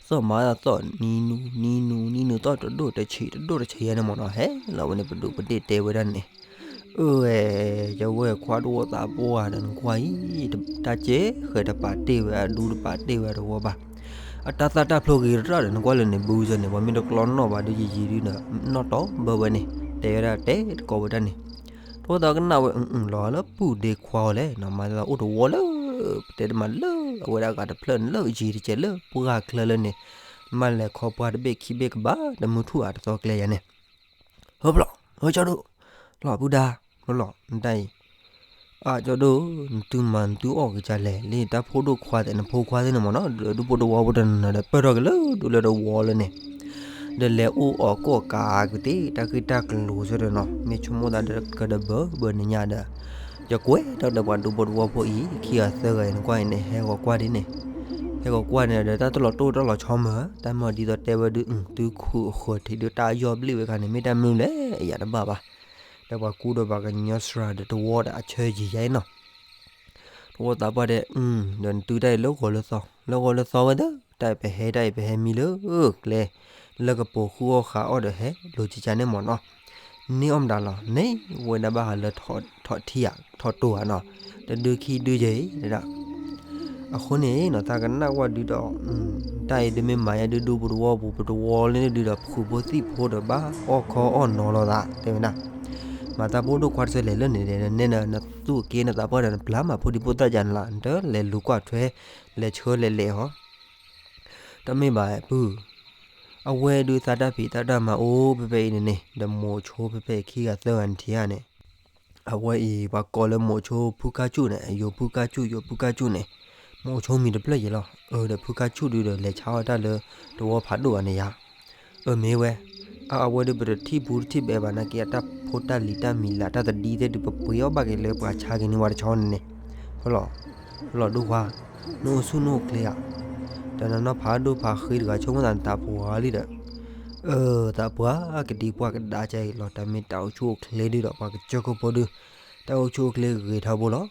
သီၣ်မၤသီၣ်နံၤနူၤနံၤနူၤနံၤနူၤ သီၣ်တဒိၣ်တဆံးတဒိၣ်တဆံးယါန့ၣ်မ့ၢ်နီၤ, ဟဲလီၤဝဲန့ၣ် ပဒိၣ်ပဒ့ၣ်တဲဝဲဒၣ်န့ၣ်, အၢဝဲ ယဝဲၢ်ခွါတဝီသးပှၢ်ဒီး နကွၢ်အံၤ တၢ်ကဲဃဲၤတပာ်တ့ၢ်ဝဲ အဒူတပာ်တ့ၢ်ဝဲတဝီဘၣ်, အတၢ်သၣ်တၢ်ဖျိဂ့ၤတရၣ်ဒီး နကွၢ်လၢန့ၣ် ဘုကၠီန့ၣ် ပှၤမ့ၢ်တကျီနီၣ်ဘၣ်ဒုးယံာ်ယံာ်ဒုးဒီး နီၣ်တီဘၢဝဲန့ၣ် တဲဝဲဒၣ်တဲတကိးဝဲဒၣ်န့ၣ်, တဝီသးကနၣ်ဝဲ အၢ လီၤလၢပုၢ်ဒ့ခွါအီၤလဲၣ်နီၤ, မၤသးအိၣ်တဝီလၢ ပတဲတမးလၢအဝဲဒၣ်ဂၤတဖျၢၣ်န့ၣ် လၢယံၤတကဲးလၢပှၢ်ချၢလၢန့ၣ်, မ့ၢ်လဲၤခီပှၢ်တဘ့ၣ်ခံဘ့ၣ်ကဘၣ် တမုၢ်ထူၣ်အါတသီကျဲယါန့ၣ်, ဟၢဖျီၣ် ဟၢကၠီဒိၣ်, ဖျီၣ်ပုၢ်ဒါ, ဖျီၣ်လီၤ နတၢ်အံၤ, အၢ ကၠီဒိၣ် နသုမၤနသုအီၣ်က့ၤကလဲၣ်, လၢတၢ်ဖိဒိၣ်ခွါသ့ၣ် နဖိခွါသ့ၣ်န့ၣ်မ့ၢ်နီၤ, ဒူဖိတဝီဖိတနီၤဒီး ပၢၢ်ထီၣ်က့ၤလၢဒူလၢတဝီလၢန့ၣ်, ဒီးလဲၤအိၣ်အီၣ်ကိးကးကသ့ၣ် တၢ်ဃ့တၢ်ကျိၤဆၢဒီးနီၤ, မ့ၢ်ဆိကမိၣ်သးဒီးကဒီးဘၢဘၢနညါဒီး, ယကွဲးထီၣ်ဒီးပှၤဒူဖိတဝီဖိအံၤ ခံဂၤသၢဂၤအံၤ နကွၢ်အံၤန့ၣ် ဟဲဂီၤကွၢ်ဒ်န့ၣ်, ဟဲဂီၤကွၢ်န့ၣ်ဒီး တၢ်တလီၤတိၢ်တၢ်လီၤဆီမၢ်, တၢ်မ့ၢ်ဒ်သိးတဲဝဲဒုး သုခူၣ်အဃၢၤထံးဒုး တၢ်ယီၢ်ဘျ့ၣ်ဝဲခါန့ၣ် မ့ၢ်တၢ်မနုၤလဲၣ် အယၤတဘၣ်ဘၣ်, ဒီးပှၤကူဒီးပှၤကညီစှၤဒီးတဝီဒီးအဆၢယံၤယါအံၤနီၤ. တဝီသးပှၢ်ဒီး ဒီးနသုတၢ်အံၤလၢဂီၤလၢသီ, လၢဂီၤလၢသီဝဲသၢ, တၢ်အံၤပဟဲ တၢ်အံၤပဟဲမံလၢကျဲ, လၢကပိာ်ဃုအီၣ်ဃးအီၣ်ဒီးဟဲလိၤကကန့ၣ်မ့ၢ်နီၤ, န့ၢ်အီၣ်မတၤလီၤ, န့ၢ်ဝဲဒၣ်ဘၣ်ဃးလၢထီၣ်ထံဧါ ထီၣ်တိဧါနီၤ, တဒုခံဒုယဲအံၤဒၣ် အဃိန့ၣ်နီၤ သးကနၣ်ဝဲဒုးဒီး တၢ်အံၤဒုးမ့ၢ်မၤယါဒုးဒူပူၤတဝီပူၤ ပတဝီလၢန့ၣ်ဒုးဒီး ပဃုာ်ဖိသံၣ်ဖိဒီးဘၣ်အီၣ်ခီအီၣ်နီၤလိာ်သး တဲဝဲဒၣ်. မၤသးဖိဒိၣ်ခွါတဆၢလဲၤလၢန့ၣ်ဒီး နဲနၤ နသူၣ်က့နသးပှၢ်ဒီး နပျၢ်မၤဖိဒံဖိသၣ်ယါနလၢ နတလဲၤလူၤကွၢ်ထွဲ လဲၤဆှၢလဲၤလဲၤအီၤ တမ့ၢ်ဘၣ်ပုၢ်, အဝဲဒုးသးတၢ်ဖံးသးတၢ်မၤအိၣ်ဖဲဖဲအံၤန့ၣ်န့ၣ် ဒီးမိၤဆိဖဲဖဲအံၤခံဂၤသၢဂၤနထံၣ်ဧါန့ၣ်, အဝဲအံၤပှၤကိးလၢမိၤဆိဖုခါဆူၣ်န့ၣ် ယိၤဖုခါဆူၣ် ယိၤဖုခါဆူၣ်န့ၣ်, မိၤဆိမံၤတဖျၢၣ်ယဲလီၤ. အၢ ဒီးဖုခါဆူၣ်ဒုးဒီးလဲၤဆါအီၣ်တၢ်လၢတဝီဖးဒိၣ်ဘၣ်န့ၣ်ယါ အၢ မ့ၢ်ဝဲ, အ အဝဲဒုးပတထံၣ်ဘူးတထံၣ်ဘဲဘၣ် နာ်က့အတၢ်ဖိတၢ်လံၤတၢ်မံၤလၢ်တၢ်သဒံသ့ၣ်ဒုး ပပှ့ၤအီၣ်ဘၣ်က့ၤလၢပှၤဆါက့ၤန့ၢ်ဝဲတဆီန့ၣ်န့ၣ်, ဖဲလီၤ, ဖဲလီၤဒိၣ်ခွါ, နအိၣ်ဆူၣ်နအိၣ်ချ့ဧါ, တနီၤနီၤဖးဒိၣ်ဖးဃ့တဂၤ ဆိကမိၣ်သးနသးပှၢ်လံဒီး, အၢ သးပှၢ်ကဒံပှၢ်ကဒါကဲအံၤလီၤ တၢ်မ့ၢ်တၢ်အိၣ်ဆူၣ်အိၣ်ချ့ဒုးဒီး ပှၤကစၢၢ်ခိၣ်ဖိဒုး, တၢ်အိၣ်ဆူၣ်အိၣ်ချ့ဂ့ၤထီဘိလီၤ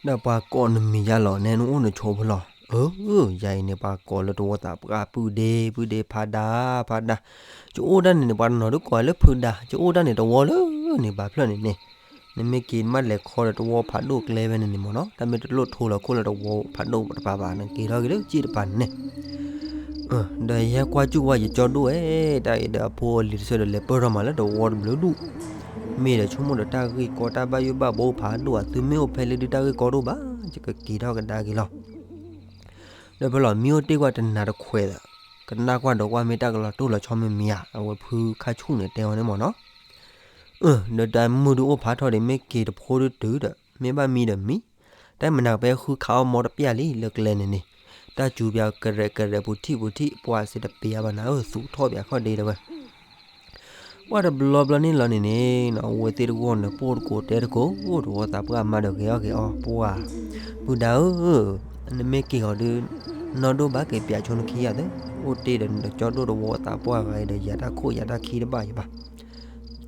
ဒီးပှၤကိးနမံၤယါလီၤ နဲနအိၣ်နဆိးဖဲလီၤ. အၢ ယၤအံၤန့ၣ် ပှၤကိးလၢတဝီသးပှၢ်ပုၢ်ဒ့ ပုၢ်ဒ့ဖးဒါ ဖးဒါ, ယအိၣ်တၢ်န့ၣ်န့ၣ် ပှၤနီၤဒုးကိးလၢဖုဒါ ယအိၣ်တၢ်န့ၣ်တဝီလၢန့ၣ်ဘၣ်ဖျၢၣ်န့ၣ်န့ၣ်, နမ့ၢ်က့ၤနဘၣ်လဲၤခီဒီးတဝီဖးဒိၣ်ကျဲဖဲန့ၣ်န့ၣ်မ့ၢ်နီၤ တၢ်မ့ၢ်တလိၣ်ထိလီၤခိၣ်လၢတဝီဖးဒိၣ်တပၤဘၣ် နက့ၤထီၣ်က့ၤလၢက့ၣ်တပၤန့ၣ်န့ၣ် ဒီးယဟဲကွၢ်စူၣ်ဝဲယကၠီဒိၣ်ဝဲ, တၢ်အံၤဒီးအဖိအလံၤတဆၢဒီးလဲၤပၢၢ်ထီၣ်မးလၢတဝီတဘျုးဒူၣ်, မ့ၢ်ဒီးဆိကမိၣ်ဒီးတၢ်ဂ့ၢ်ကီတၢ်ဘၣ်ယိၣ်ဘၣ်ဘိဖးဒိၣ်ဧါ သုမ့ၢ်အိၣ်ဖဲလၢဒုးတၢ်ဂ့ၢ်ကီတအိၣ်ဘၣ်, ယကက့ၤထီၣ်ကဒါက့ၤလီၤ. ဒီးဖဲလီၤမ့ၢ်အိၣ်တ့ၢ်ကွၢ်တနၤတခွဲးဒီး, ကနၣ်ကွၢ်ဒီးကွၢ်မ့ၢ်တၢ်ကလီၤတိၢ်လီၤဆီမ့ၢ်မ့ၢ်ဧါ အဝဲဖုခါဆူၣ်န့ၣ်တဲဝဲန့ၣ်မ့ၢ်နီၤ ဒီးတၢ်မုၢ်ဒုးအိၣ်ဖးထီၣ်ဒီး မ့ၢ်က့ၤတဖိဒုးတုၤဒီး မ့ၢ်ဘၣ်မံဒီးမံ, တၢ်မနုၤကပဲဃုခးအီၣ်မီတပျၢ်လံလၢကျဲန့ၣ်န့ၣ်, တၢ်စူၤပၠးကရဲးကရဲးပူၤထံၣ်ပူၤထံၣ် ပှၢ်စ့တပျၢ်ဘၣ်နၤဧၢ သူးထီၣ်ပၠးခီၣ်ဒ့တဲဝဲ ပှၢ်တဘျီဘျီန့ၣ်လီၤန့ၣ်န့ၣ် အဝဲသ့ၣ်တဂီၢ်န့ၣ် ပိၢ်တကိးတဲတကိး တဝီသးပှၢ်မါဒီးဂဲၤအီၣ်ဂဲၤအီ ပှၢ်, ပုၢ်ဒါဧၢ, နမ့ၢ်က့ၤအီၤဒုး နီၢ်ဒိၣ်ဘၣ်က့ၤပၠးဆိနခံဂၤသၢ, အိၣ်တ့ၢ်ဒီးနကၠီဒိၣ်တဝီသးပှၢ်ဂၤအံၤဒီး ယၤတၢ်ခိၣ်ယၤတၢ်ခံတဘၣ်ယဘၣ်,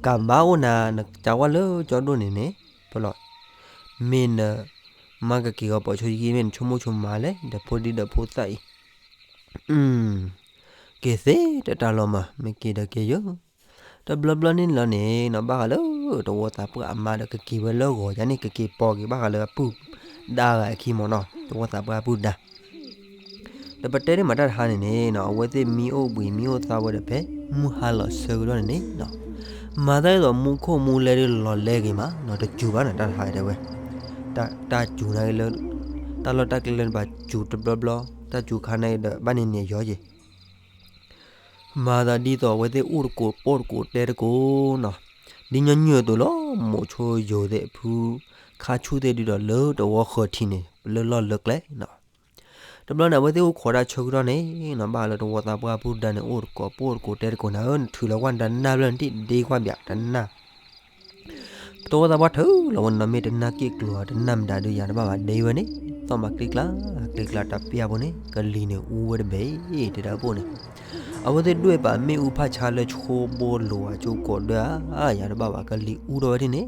ကဘၣ်အိၣ်နၤ နကဝၢ်လၢကၠီဒိၣ်န့ၣ်န့ၣ်, ဖဲလီၤ, မ့ၢ်န မါကက့ၤအီၤပိာ်ဆိယံၤမ့ၢ်နဆိကမိၣ်ဆိမးလဲၣ် ဒီးဖိဒံဒီးဖိသၣ်အံၤ က့ၤသ့တတၢ်လီၤမး မ့ၢ်က့ၤဒီးက့ၤယၢ်, တဘျီဘျီန့ၣ်လီၤန့ၣ် နီၢ်ဘၣ်ဃးလၢ တဝီသးပှၢ်အမါဒီးကက့ၤဝဲလၢဂီၤယါန့ၣ် ကက့ၤပိာ်က့ၤဘၣ်ဃးလၢအပုၢ်ဒါဂၤအခံမ့ၢ်နီၤ တဝီသးပှၢ်အပုၢ်ဒါ ဒီးပတဲန့ၢ်မးတၢ်တဟါန့ၣ်န့ၣ် အဝဲသ့ၣ်မံအိၣ်ဘှံးမံအိၣ်သါဝဲဒီးဖဲ မုၢ်ဟါလီၤဆၢကဒီးန့ၣ်န့ၣ် မၤသးဒ်သိးမူခိၣ်မူလဲဒုးလီၤလဲက့ၤမး နီၢ်တစူၤဘၣ်နီၤ တၢ်တဟါတဲဝဲ တၢ်စူၤန့ၣ်လၢ တၢ်လီၢ်တၢ်ကျဲလၢနဘၣ်စူၤတဘျီဘျီ တၢ်စူၤခါန့ၣ်ဒီးဘၣ်န့ၢ်န့ၣ်ယီၤက့ၤ မၤသးဒ်သိးအဝဲသ့ၣ်အိၣ်တကိးပိာ်တကိးတဲတကိးနီၤ ဒ်ညီနုၢ်အသိးလီၤ မိၤဆိယိၤသ့ၣ်ဖု ခါဆူၣ်သ့ၣ်ဒုးဒီးလၢတဝီဃၢၤထံးန့ၣ် လၢလီၢ်လၢကျဲနီၤ တဘျီန့ၣ် အဝဲသ့ၣ်အိၣ်ခိးတၢ်ဆၢကတီၢ်န့ၣ်နီၤ ဘၣ်ဃးလၢတဝီသးပှၢ်ပုၢ်ဒါန့ၣ် အိၣ်တကိးပိာ်တကိးတဲတကိးနၤဧၢ နထုးလီၤကွၢ်နတနၢ်ဖျၢၣ်နထံၣ်ဒ့ကွၢ်ဘၣ်တနၢ် တဝီသးပှၢ်ထုးလီၤဝဲနီၤ မ့ၢ်တနၢ်က့ၣ်ကျိၤဧါ တနၢ်မတၤဒုးယၤတဘၣ်ဘၣ်ဒ့ဝဲန့ၣ် သီၣ်မးကျ့ကျါ ကျ့ကျါတပျၢ်ဖိန့ၣ် ကလံၤန့ၣ်အူဝဲတဘ့ၣ် တဲဒၣ်ပိၢ်န့ၣ် အဝဲသ့ၣ်ဒွဲၣ်ပာ်မ့ၣ်အူဖးဆါလၢဆိဘိလိၤဧါ ကၠိကိးဒၢဧါ ယၤတဘၣ်ဘၣ် ကလံၤအူထီၣ်ဝဲဒ်န့ၣ်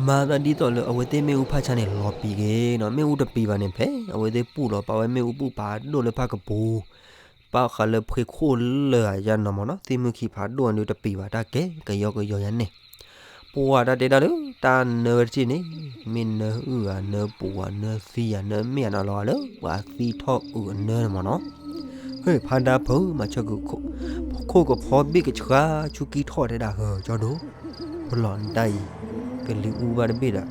မၤသးဒ်သိးလၢအဝဲသ့ၣ်မ့ၣ်အူဖးဆါန့ၣ် လီၤပံၤက့ၤနီၤ မ့ၣ်အူတပံၤဘၣ်န့ၣ် ဖဲအဝဲသ့ၣ်ပူၣ်လီၤပာ်ဝဲမ့ၣ်အူပူၣ်ဖးဒိၣ်လၢဖးကပူၤ ပာ်ဃာ်လၢဖှ့ခိၣ်လၢာ်ဧါယါနီၤမ့ၢ်နီၤ သ့ၣ်မုၢ်ခံဖးဒိၣ်အဒုးတပံၤဘၣ် တၢ်ကဲကယီကယီယါန့ၣ် ပှၤတၢ်တဲတၢ်လၢတၢ်နၢတထံၣ်န့ၣ် မ့ၢ်နၢအုၣ်ဧါ နၢပူၤဧါ နၢသံဧါ နၢမ့ၢ်ဧါနီၤလီၤဂာ်လၢ ပှၤသံထီၣ်အုၣ်အနၢန့ၣ်မ့ၢ်နီၤ ဟ့ၣ် ဖါဒါဖုး မၤဆၢ ခိၣ်ကဖီဘ့ၣ်ကဆှါ ဆူကံထီၣ်တဲဒၣ် ဟၢ ကၠီဒိၣ် ဖဲလီၤနတၢ်အံၤ ကလံၤအူဘၣ်တဘ့ၣ်ဒီး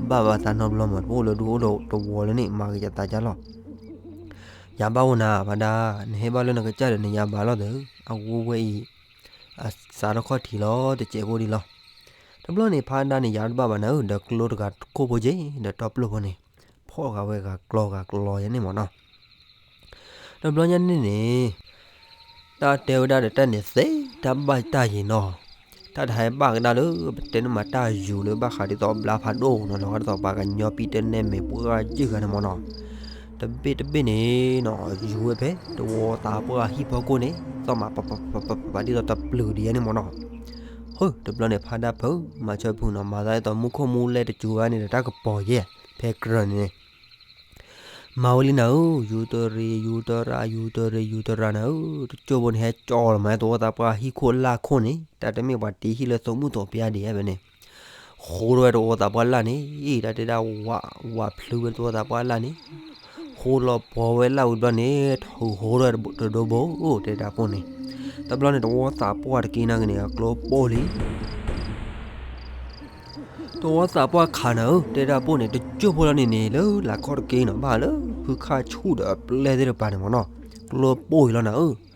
တဘၣ်ဘၣ်သးနီတဘျီမး တအိၣ်လၢဒူအိၣ်ဒီးတဝီလၢန့ၣ် မၤက့ၤယသးကၢ်လီၤ ယၤဘၣ်အိၣ်နၤ ဖါဒါ နဟဲဘၣ်လၢနကစၢ်ဒီးနယၤဘၣ်လီၤသၢ အဝဲဝဲအံၤ အစးထီၣ်ခီၣ်ထံးလီၤ တစဲးဖိဒံးလီၤ တဘျီန့ၣ် ဖါဒါန့ၣ် ယၤတဘၣ်ဘၣ်နၤဧၢ ဒီးကျိတဂၤခိၣ်ဖိက့ၤ ဒီးတီပျိၢ်ဖိန့ၣ် ဖီၣ်ဃာ်ဝဲဂၤကျီဂၤကျီယါန့ၣ်မ့ၢ်နီၤ တဘျီညါန့ၣ်န့ၣ် တၢ်တဲဝဲဒၣ်ဒီးတၢ်န့ၣ်သ့ တၢ်ဘၣ်တၢ်ယံၤနီၤ တၢ်တဟဲဘၣ်ကဒါလၢ ပတဲန့ၣ်မးတၢ်ယူၤလၢဘၣ်ဃးဒ်သိးဘျါဖးဒိၣ်နီၤ လီၤဂာ်ဒ်သိးပှၤကညီပံၣ်တဲနဲၣ်မဲာ်ပှၢ်ယုၢ်ဂၤန့ၣ်မ့ၢ်နီၤ တဘ့ၣ်တဘ့ၣ်န့ၣ်နီၤ ယူၤဝဲဖဲ တဝီသးပှၢ်ဟံၣ်ဖီခိၣ်န့ၣ် သီၣ်မးပပပပပပဒ်သိးတပျုၤဒံးယါန့ၣ်မ့ၢ်နီၤ ဟၢ တဘျီန့ၣ် ဖါဒါဖုး မၤဆၢဖုးနီၤ မၤသးဒ်သိးမူခိၣ်မူလဲတစူၤဘၣ်န့ၣ်ဒီး တၢ်ကပီၤယဲၢ် ဖဲကြၢးန့ၣ်န့ၣ် မၤဝဲလံနၤဧၢ ယူၤတရံး ယူၤတရၢ ယူၤတရံး ယူၤတရၢနၤဧၢ တကၠိၢ်ဖိန့ၣ် ဟဲကၠီလီၤမး သဝီသးပှၢ်ဟံၣ်ခိၣ်လၢ်ခိၣ်န့ၣ် တၢ်တမ့ၢ်ပှၤတ့ဟံၣ်လၢသိမုၣ်သိးပျၢ်ဒံးဧါဖဲန့ၣ် ဃိထီၣ်ဝဲသဝီသးပှၢ်လၢ်န့ၣ် တၢ်တဲဒၣ် ဝးဖျုးဝဲသဝီသးပှၢ်လၢ်န့ၣ် ဃိလီၤပှီၤဝဲလၢ်ဝံၤဘျီန့ၣ် ထုးဃိထီၣ်ဝဲတဒိဘိ တဲဒၣ်ပိၢ်န့ၣ် တဘျီန့ၣ် တဝီသးပှၢ်တက့ၢ်နာ်က့န့ၣ် အကျိပိၢ်လံ. တဝီသးပှၢ်ခးနၤဧၢ, တဲဒၣ်ပိၢ်န့ၣ် တစိၢ်ဖိလီၤန့ၣ်န့ၣ် လၢလၢခီၣ်တက့ၢ်နီၤ ဘၣ်လၢဖုခါဆူၣ်ဒီးအပျဲၢ်သ့ၣ်တဖၣ်န့ၣ်မ့ၢ်နီၤ, ကျိပိၢ်အံၤလီၤနၤဧၢ.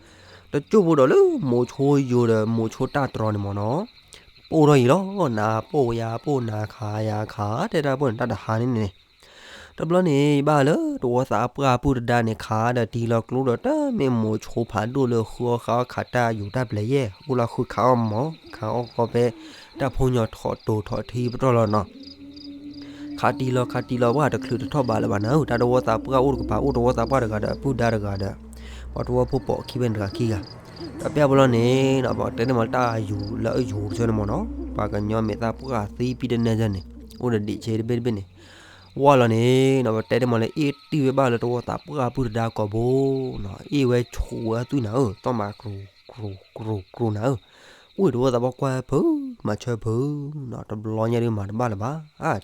တစိၢ်ဖိဒီးလၢမိၤဆိယိၤဒီးမိၤဆိတၢ်တြီၤန့ၣ်မ့ၢ်နီၤ, ပိၢ်ထီၣ်အံၤလီၤ, နပိၢ်ယၤပိၢ် နခးယၤခး တဲဒၣ်ပိၢ်န့ၣ် တၢ်တဟါန့ၣ်န့ၣ် တဘျီန့ၣ် ဘၣ်လၢတဝီသးပှၢ်အပုၢ်တဒါန့ၣ် ခးဒီးတံၤလီၤကျိဒီး တမ့ၢ်မိၤဆိဖးဒိၣ်လၢဃုအီၣ်ဃါအီၣ်ခးတၢ်ယူၤတၢ်ပျဲၤယဲၢ် အိၣ်လၢဃုခးအီၣ်မီၤ ခးအီၣ်ကီဖဲ တၢ်ဖိညီထီၣ်တိၤထီၣ်ထံပတီၢ်လီၤနီၤ. ခးတံၤလီၤခးတံၤလီၤ ပှၢ်တချုးတထီၣ်ဘးလၢၤဘၣ်နၤဧၢ, တၢ်တဝီသးပှၢ်အိၣ်တကပၤ အိၣ်တဝီသးပှၢ်တဂၤဒီးအပုၢ်ဒါတဂၤဒီး ပှၤတဝီဖိပိာ်ခံဖဲန့ၣ်တဂၤခံဂၤ, ဒီးပျၢ်ဖိလီၤန့ၣ်နီၤ ပှၤတဲန့ၢ်မးလၢတၢ်ယူၤလၢအယူၤတဆၢန့ၣ်မ့ၢ်နီၤ, ပှၤကညီမဲာ်သၣ်ပှၢ်သံပံတနဲဆၢန့ၣ် အိၣ်ဒီးဒံးဆဲတဘ့ၣ်တဘ့ၣ်န့ၣ် ဝၢ်လီၤန့ၣ်နီၤ ပတဲတမးလၢအ့ၣ်တံၢ်ဝဲဘၣ်လၢတဝီသးပှၢ်အပုၢ်တဒါကိာ်ဘိနီၤ, အ့ၣ်ဝဲဆိးဝဲအသွံၣ်နၤဧၢ, သီၣ်မးကြိၤကြိၤကြိၤကြိၤနၤဧၢ, ဝ့ၢ်တဝီသးပှၢ်ကွၢ်ဖုး မၤဆၢဖုးနီၤ, တဘျီညါဒုးမၤတဘၣ်လၢၤဘၣ်,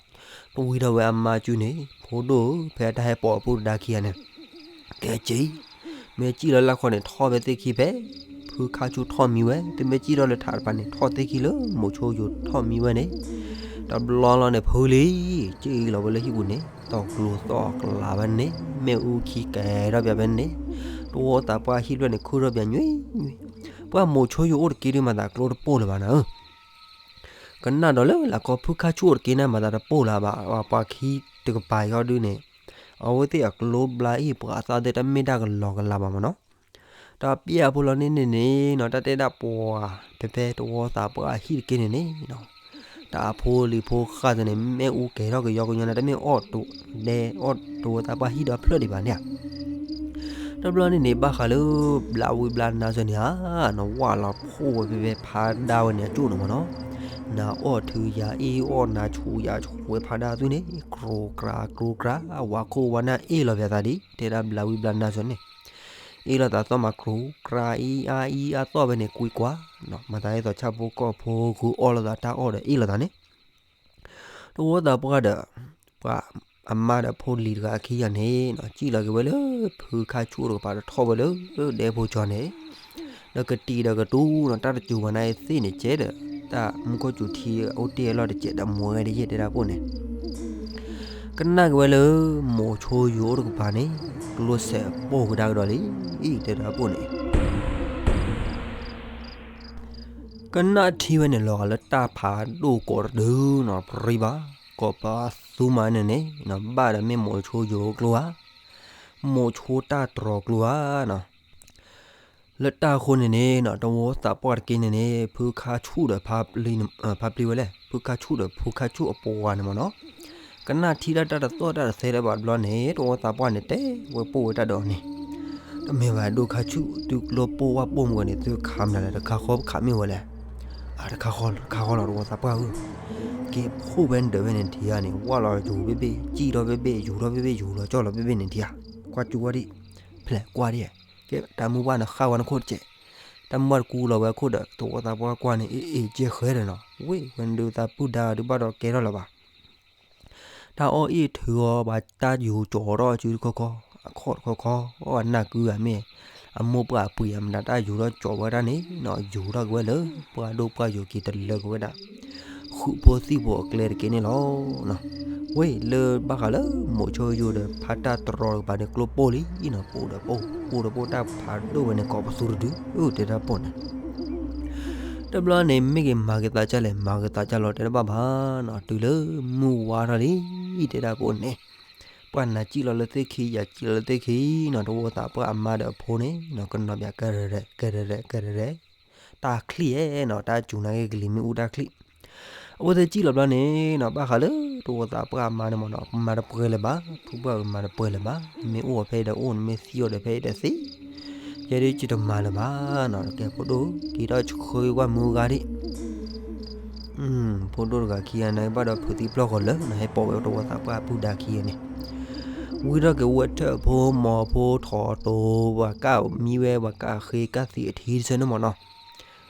တဝံထီၣ်ဝဲအမါစုန့ၣ် ဖိဒိၣ်ဧၢ ဖဲအတၢ်ဟဲပိာ်အပုၢ်တဒါခံဂၤန့ၣ် ကဲက့ၤ, မ့ၢ်စံၣ်လီၤလၢခီန့ၣ် ထီၣ်ဖဲသ့ၣ်ခံဖဲ ဖုခါဆူၣ်ထီၣ်မံဝဲ, တမ့ၢ်စံၣ်ထီၣ်လၢထးတပၤန့ၣ် ထီၣ်သ့ၣ်ခံလၢမိၤဆိယိၤထီၣ်မံဝဲန့ၣ်, တဘျီလီၤန့ၣ် ဖုလံ, စံၣ်လီၤဝဲလၢဟံၣ်ပူၤန့ၣ် သီၣ်ကျိသီၣ်ကျါဝဲန့ၣ်, မ့ၣ်အူခံကဲထီၣ်ပၠးဖဲန့ၣ်, တဝီသးပှၢ်ဟံၣ်ဖျၢၣ်န့ၣ် ခုၣ်ထီၣ်ပၠးညွံးညွံး, ပှၢ်မိၤဆိယိၤအိၣ်တက့ၢ်ဒုးမၤသးကျိတပိၢ်လၢၤဘၣ်နၤဧၢ ကနၣ်ဒီးလၢလၢခီဖုခါဆူၣ်အိၣ်တက့ၢ်န့ၣ် မၤသးတပိၢ်လၢၤဘၣ်, ပှၤခံတကပၤအံၤဟီဒုန့ၣ် အဝဲသ့ၣ်အကျိဘျါအံၤ ပှၤအသးသ့ၣ်တမ့ၢ်တၢ်ကလီကလီဘၣ်မ့ၢ်နီၤ, တၢ်ပျၢ်ဖိလီၤန့ၣ်န့ၣ်နီၤ တၢ်တဲဒၣ်ပှၤ ဖဲဖဲတဝီသးပှၢ်အဟံၣ်တက့ၢ်န့ၣ်န့ၣ်နီၤ, တၢ်အဖိလံၤဖိဃၢ်သ့ၣ်န့ၣ် မ့ၣ်အူကဲထီၣ်ကယီကယီန့ၣ် တမ့ၢ်အီၣ်တဒဲအီၣ်တဝီသးပှၢ်ဟံၣ်ဒီးဖျၢၣ်ဒံးဘၣ်န့ၣ်ဧါ တဘျီန့ၣ်န့ၣ် ဘၣ်ဃးလၢ ဘျးဝံဘျးနါစၢၤန့ၣ်ဧါ, နဝၢ်လီၤဖှိၣ်ဝဲဖဲဖဲဖးဒၣ်ဝဲန့ၣ်အကၠိၣ်န့ၣ်မ့ၢ်နီၤ, နအီၣ်ထုးယၤအ့ၣ်အီၣ် နဆူးယၤဆူးဝဲဖးဒၣ်အသွံၣ်န့ၣ် ကြိၤကြၢးကြိၤကြၢး ဝၤခိၣ်ဝါနၢ်အ့ၣ်လီၤပၠးသးဒ် တဲဒၣ်ဘျးဝံဘျးနါစၢၤန့ၣ်, အ့ၣ်လိာ်သးသီၣ်မးကြိၤကြၢး အံအါအံအါသီၣ်ဝဲန့ၣ် ကွံကွၢ်, မၤသးဒ်သိးဆၣ်ဖိကီၢ်ဖိဃုအီၣ်လိာ်သးတၢ်အီၣ်ဒီးအ့ၣ်လိာ်သးန့ၣ် တဝီသးပှၢ်ဒီး ပှၤအမါဒီးဖိလံၤတဂၤအခံဂၤန့ၣ်နီၤ စံၣ်လီၤက့ၤဝဲလၢ ဖုခါဆူၣ်တကပၤဒီးထီၣ်ဝဲလၢ ဒဲဖိကၠီန့ၣ်, ဒီးကတံၤဒီးကတူၢ်နီၤ တၢ်တစူၤဘၣ်နၤအံၤသ့ၣ်န့ၣ်ကဲဒီး တၢ်မူခိၣ်စူၤထံအိၣ်တ့ၢ်အလီၢ်တကဲးဒီးမူဝဲဒ်ယဲၢ်တဲဒၣ်ပိၢ်န့ၣ် ကနၣ်က့ၤဝဲလၢ မိၤဆိယိၤအိၣ်တကပၤန့ၣ် ကျိစဲးပိၢ်ကဒါကဒီးလံ အံၤတဲဒၣ်ပိၢ်န့ၣ် ကနၣ်ထံဝဲန့ၣ်လီၤဂာ်လၢတၢ်ဖးဒိၣ် ကိးတဒုနီၤ ပြံဘၣ် ကိးပသူမးန့ၣ်န့ၣ် ဘၣ်ဒီးမ့ၢ်မိၤဆိယိၤကျိဧါ, မိၤဆိတၢ်တြီၤကျိဧါနီၤ. လၢတၢ်အဃိန့ၣ်န့ၣ်နီၤ တဝီသးပှၢ်တက့ၢ်န့ၣ်န့ၣ် ဖုခါဆူၣ်ဒီး ဖါပျံဝဲလဲၣ် ဖုခါဆူၣ်ဒီးဖုခါဆူၣ်အပှၤန့ၣ်မ့ၢ်နီၤ ကနၣ်ထံတၢ်တၢ်တသီၣ်တၢ်တသဲလၢၤဘၣ်တဘျီန့ၣ် တဝီသးပှၢ်န့ၣ် တဲဝဲပိၢ်ဝဲတၢ်ဒီးန့ၣ်, တမ့ၢ်ဘၣ်ဒိၣ်ခါဆူၣ် သုကျိပိၢ်ဝဲပိၢ်မုၢ်ဂီၤန့ၣ် သုခးမနုၤလဲၣ် တခါဃီပခးမ့ၢ်ဝဲလဲၣ်. အတခါဃီလီၤ တခါဃီလီၤ တဝီသးပှၢ်ဧၢ, က့ၤဖှိၣ်ဝဲဒၢးဝဲန့ၣ်ထံဧါန့ၣ် ဝၢ်လီၤယူၤဘ့ၣ်ဘ့ၣ် စံၣ်ထီၣ်ဘ့ၣ်ဘ့ၣ် ယူၤထီၣ်ဘ့ၣ်ဘ့ၣ် ယူၤလီၤကၠီၣ်လီၤဘ့ၣ်ဘ့ၣ်န့ၣ်ထံဧါ, ကွၢ်ကၠူဝဲဒံး, ဖျဲးကွၢ်ဒံး, ကဲတၢ်မုၢ်ပှၢ်နဃၣ်ဝဲနခိၣ်တကဲး, တၢ်မုၢ်ပှၢ်တကူလီၤဝဲအခိၣ်ဒီး တဝီသးပှၢ်ကွၢ်န့ၣ် အ့ၣ်အ့ၣ်ကဲဃဲဒီးနီၤ ဝ့ၢ်ဝဲဒုးသးပုၢ်ဒါဒုးဘၣ်ဒီးကဲထီၣ်လၢၤဘၣ် တၢ်အီၣ်အ့ၣ်ထုးအီၤ ဘၣ်တၢ်ယူၤကၠီထီၣ်စုတခီခီ, အခီၣ်တခီခီ, အနၢ်ကုဂၤမ့ၢ်, အမိၢ်ပှၢ်အပှ့ၤအမတၤတၢ်ယူၤထီၣ်ကၠီဝဲဒၣ်န့ၣ်နီၤ ယူၤထီၣ်က့ၤဝဲလၢ ပှၢ်ဒိၣ်ပှၢ်ယိၤက့ၤတလၢက့ၤဝဲဒၣ်, ဃုာ်ဖိသံၣ်ဖိအကျဲတက့ၢ်န့ၣ်လီၤ. ဝ့ၢ်လၢဘၣ်ဃးလၢ မိၤဆိယိၤဒီးဖါတၢ်တြီၤတကပၤန့ၣ် ကျိပိၢ်လံနီၤ ပိၢ်ဒီးပိၢ် ပိၢ်ဒီးပိၢ်တၢ်ဖးဒိၣ်ဝဲန့ၣ် ကိးပသူတဒု တဲဒၣ်ပိၢ်န့ၣ် တဘျီန့ၣ် မ့ၢ်က့ၤမၤက့ၤသးကၢ်လဲၣ် မၤက့ၤသးကၢ်လီၤ တဲတဘၣ်ဘၣ်နီၤ တုၤလၢမုၢ်ဝါထီၣ်လံ တဲဒၣ်ပိၢ်န့ၣ်, ပှၢ်နၤစံၣ်လီၤလၢသ့ၣ်ခံ ယၤစံၣ်လီၤလၢသ့ၣ်ခံနီၤ တဝီသးပှၢ်အမါဒီးအဖိန့ၣ်နီၤ ကနီၤပၠးကရဲးရဲး ကရဲးရဲး ကရဲးရဲး, တၢ်ချံၣ်ဧဲနီၤ တၢ်စူၤနာ်က့ကလံၤမ့ၣ်အူတၢ်ချံၣ်, အဝဲသ့ၣ်စံၣ်လီၤဘျီန့ၣ်နီၤ ဘၣ်ဃးလၢ တဝီသးပှၢ်အမါန့ၣ်မ့ၢ်နီၤ မၤတပှဲၤလၢၤဘၣ် ဖုပှၢ်မၤတပှဲၤလၢၤဘၣ် မ့ၢ်အိၣ်အီၤဖဲအံၤဒီးအိၣ် မ့ၢ်သံအီၤဒီးဖဲအံၤဒီးသံ ယဲဒ်ယတမၤလၢၤဘၣ်နီၤ ကဲဖိဒိၣ် က့ၤထီၣ်ဆှၢကွၢ်မုၢ်ဂၤဒံး, ဖိဒိၣ်တဂၤခံဂၤန့ၣ် ဘၣ်ဒီးဖုးသံပျီၢ်ဃီၤလၢာ်နီၤ ဟဲပိာ်ဝဲတဝီသးပှၢ်ပုၢ်ဒါခံဂၤန့ၣ်, ဝံထီၣ်က့ၤဝဲထၢၣ်ဖိမီၤဖိထီၣ်တိၤ ပှၤကၣ်မံဝဲ ပှၤကၣ်ဃ့ကၣ်သံးအထံတဆၢန့ၣ်မ့ၢ်နီၤ,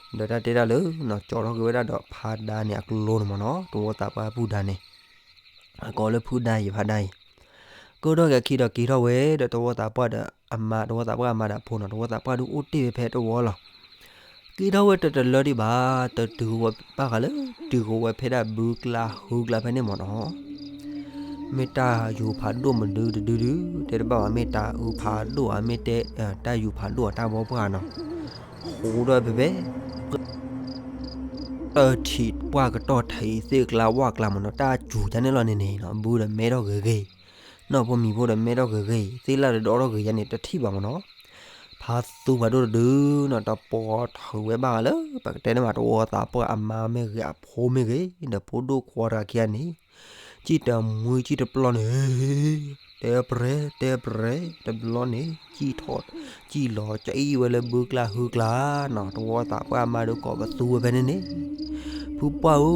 ဒီးတၢ်တဲဒၣ်လၢ ကၠီထီၣ်က့ၤဝဲဒၣ်ဒီးဖါဒါန့ၣ်အကျိန့ၣ်မ့ၢ်နီၤ တဝီသးပှၢ်ပုၢ်ဒါန့ၣ် အကိးလၢဖုဒါအံၤဖါဒါအံၤ, ကၢထီၣ်က့ၤအခံဒီးက့ၤထီၣ်ဝဲဒီးတဝီသးပှၢ်ဒီးအမါ တဝီသးပှၢ်အမါဒီးအဖိနီၤ တဝီသးပှၢ်ဒုးအိၣ်တ့ၢ်ဝဲဖဲတဝီလီၤ. က့ၤထီၣ်ဝဲတတလၢဒံးဘၣ်, တတုၤဝဲဘၣ်ဃးလၢ တုၤဃီၤဝဲဖဲဒၣ်ဘုကျါဟုကျါဖဲန့ၣ်မ့ၢ်နီၤ, မ့ၢ်တၢ်ယူၤဖးဒိၣ်မနုၤတဒုဒု, တဲတဘၣ်ဘၣ် မ့ၢ်တၢ်အုးဖးဒိၣ်ဧါ, မ့ၢ်တဲ တၢ်ယူၤဖးဒိၣ်ဧါ တၢ်ဘီပှၢ်နီၤ, ဃိဒီးဖဲဖဲ တၢ်ထံးပှၢ်ကတီၢ်ထံးသ့ၣ်ကျါဝၣ်ကျါမ့ၢ်နီၤ, တၢ်စူၤဒ်န့ၣ်လီၤန့ၣ်န့ၣ်နီၤ, ဘုဒီးမဲထီၣ်ဂ့ၤဂ့ၤ, နီၢ်ဖိမံၤဖိဒီးမဲထီၣ်ဂ့ၤဂ့ၤ, သ့ၣ်လၣ်ဒီးဒီထီၣ်ဂ့ၤယါန့ၣ် တထံၣ်ဘၣ်မ့ၢ်နီၤ, ဖးသူဖးဒိၣ်တဒုနီၤ, တပီၤထုးဝဲဘၣ်ဃးလၢ ပကတဲန့ၣ်မး တဝီသးပှၢ်အမါမ့ၢ်ဂ့ၤ အဖိမ့ၢ်ဂ့ၤ, ဒီးဖိဒိၣ်ခွါတဂၤခံဂၤန့ၣ် စံၣ်တမှံစံၣ်တပျီန့ၣ် တဲပြဲၤ တဲပြဲၤ တဘျီန့ၣ် စံၣ်ထီၣ် စံၣ်လီၤ ကအံၣ်ဝဲလၢဘုကျါဟုကျါနီၤ, တဝီသးပှၢ်အမါဒီးကိးပသူဝဲဖဲန့ၣ်န့ၣ်, ဖုပှၢ်ဧၢ,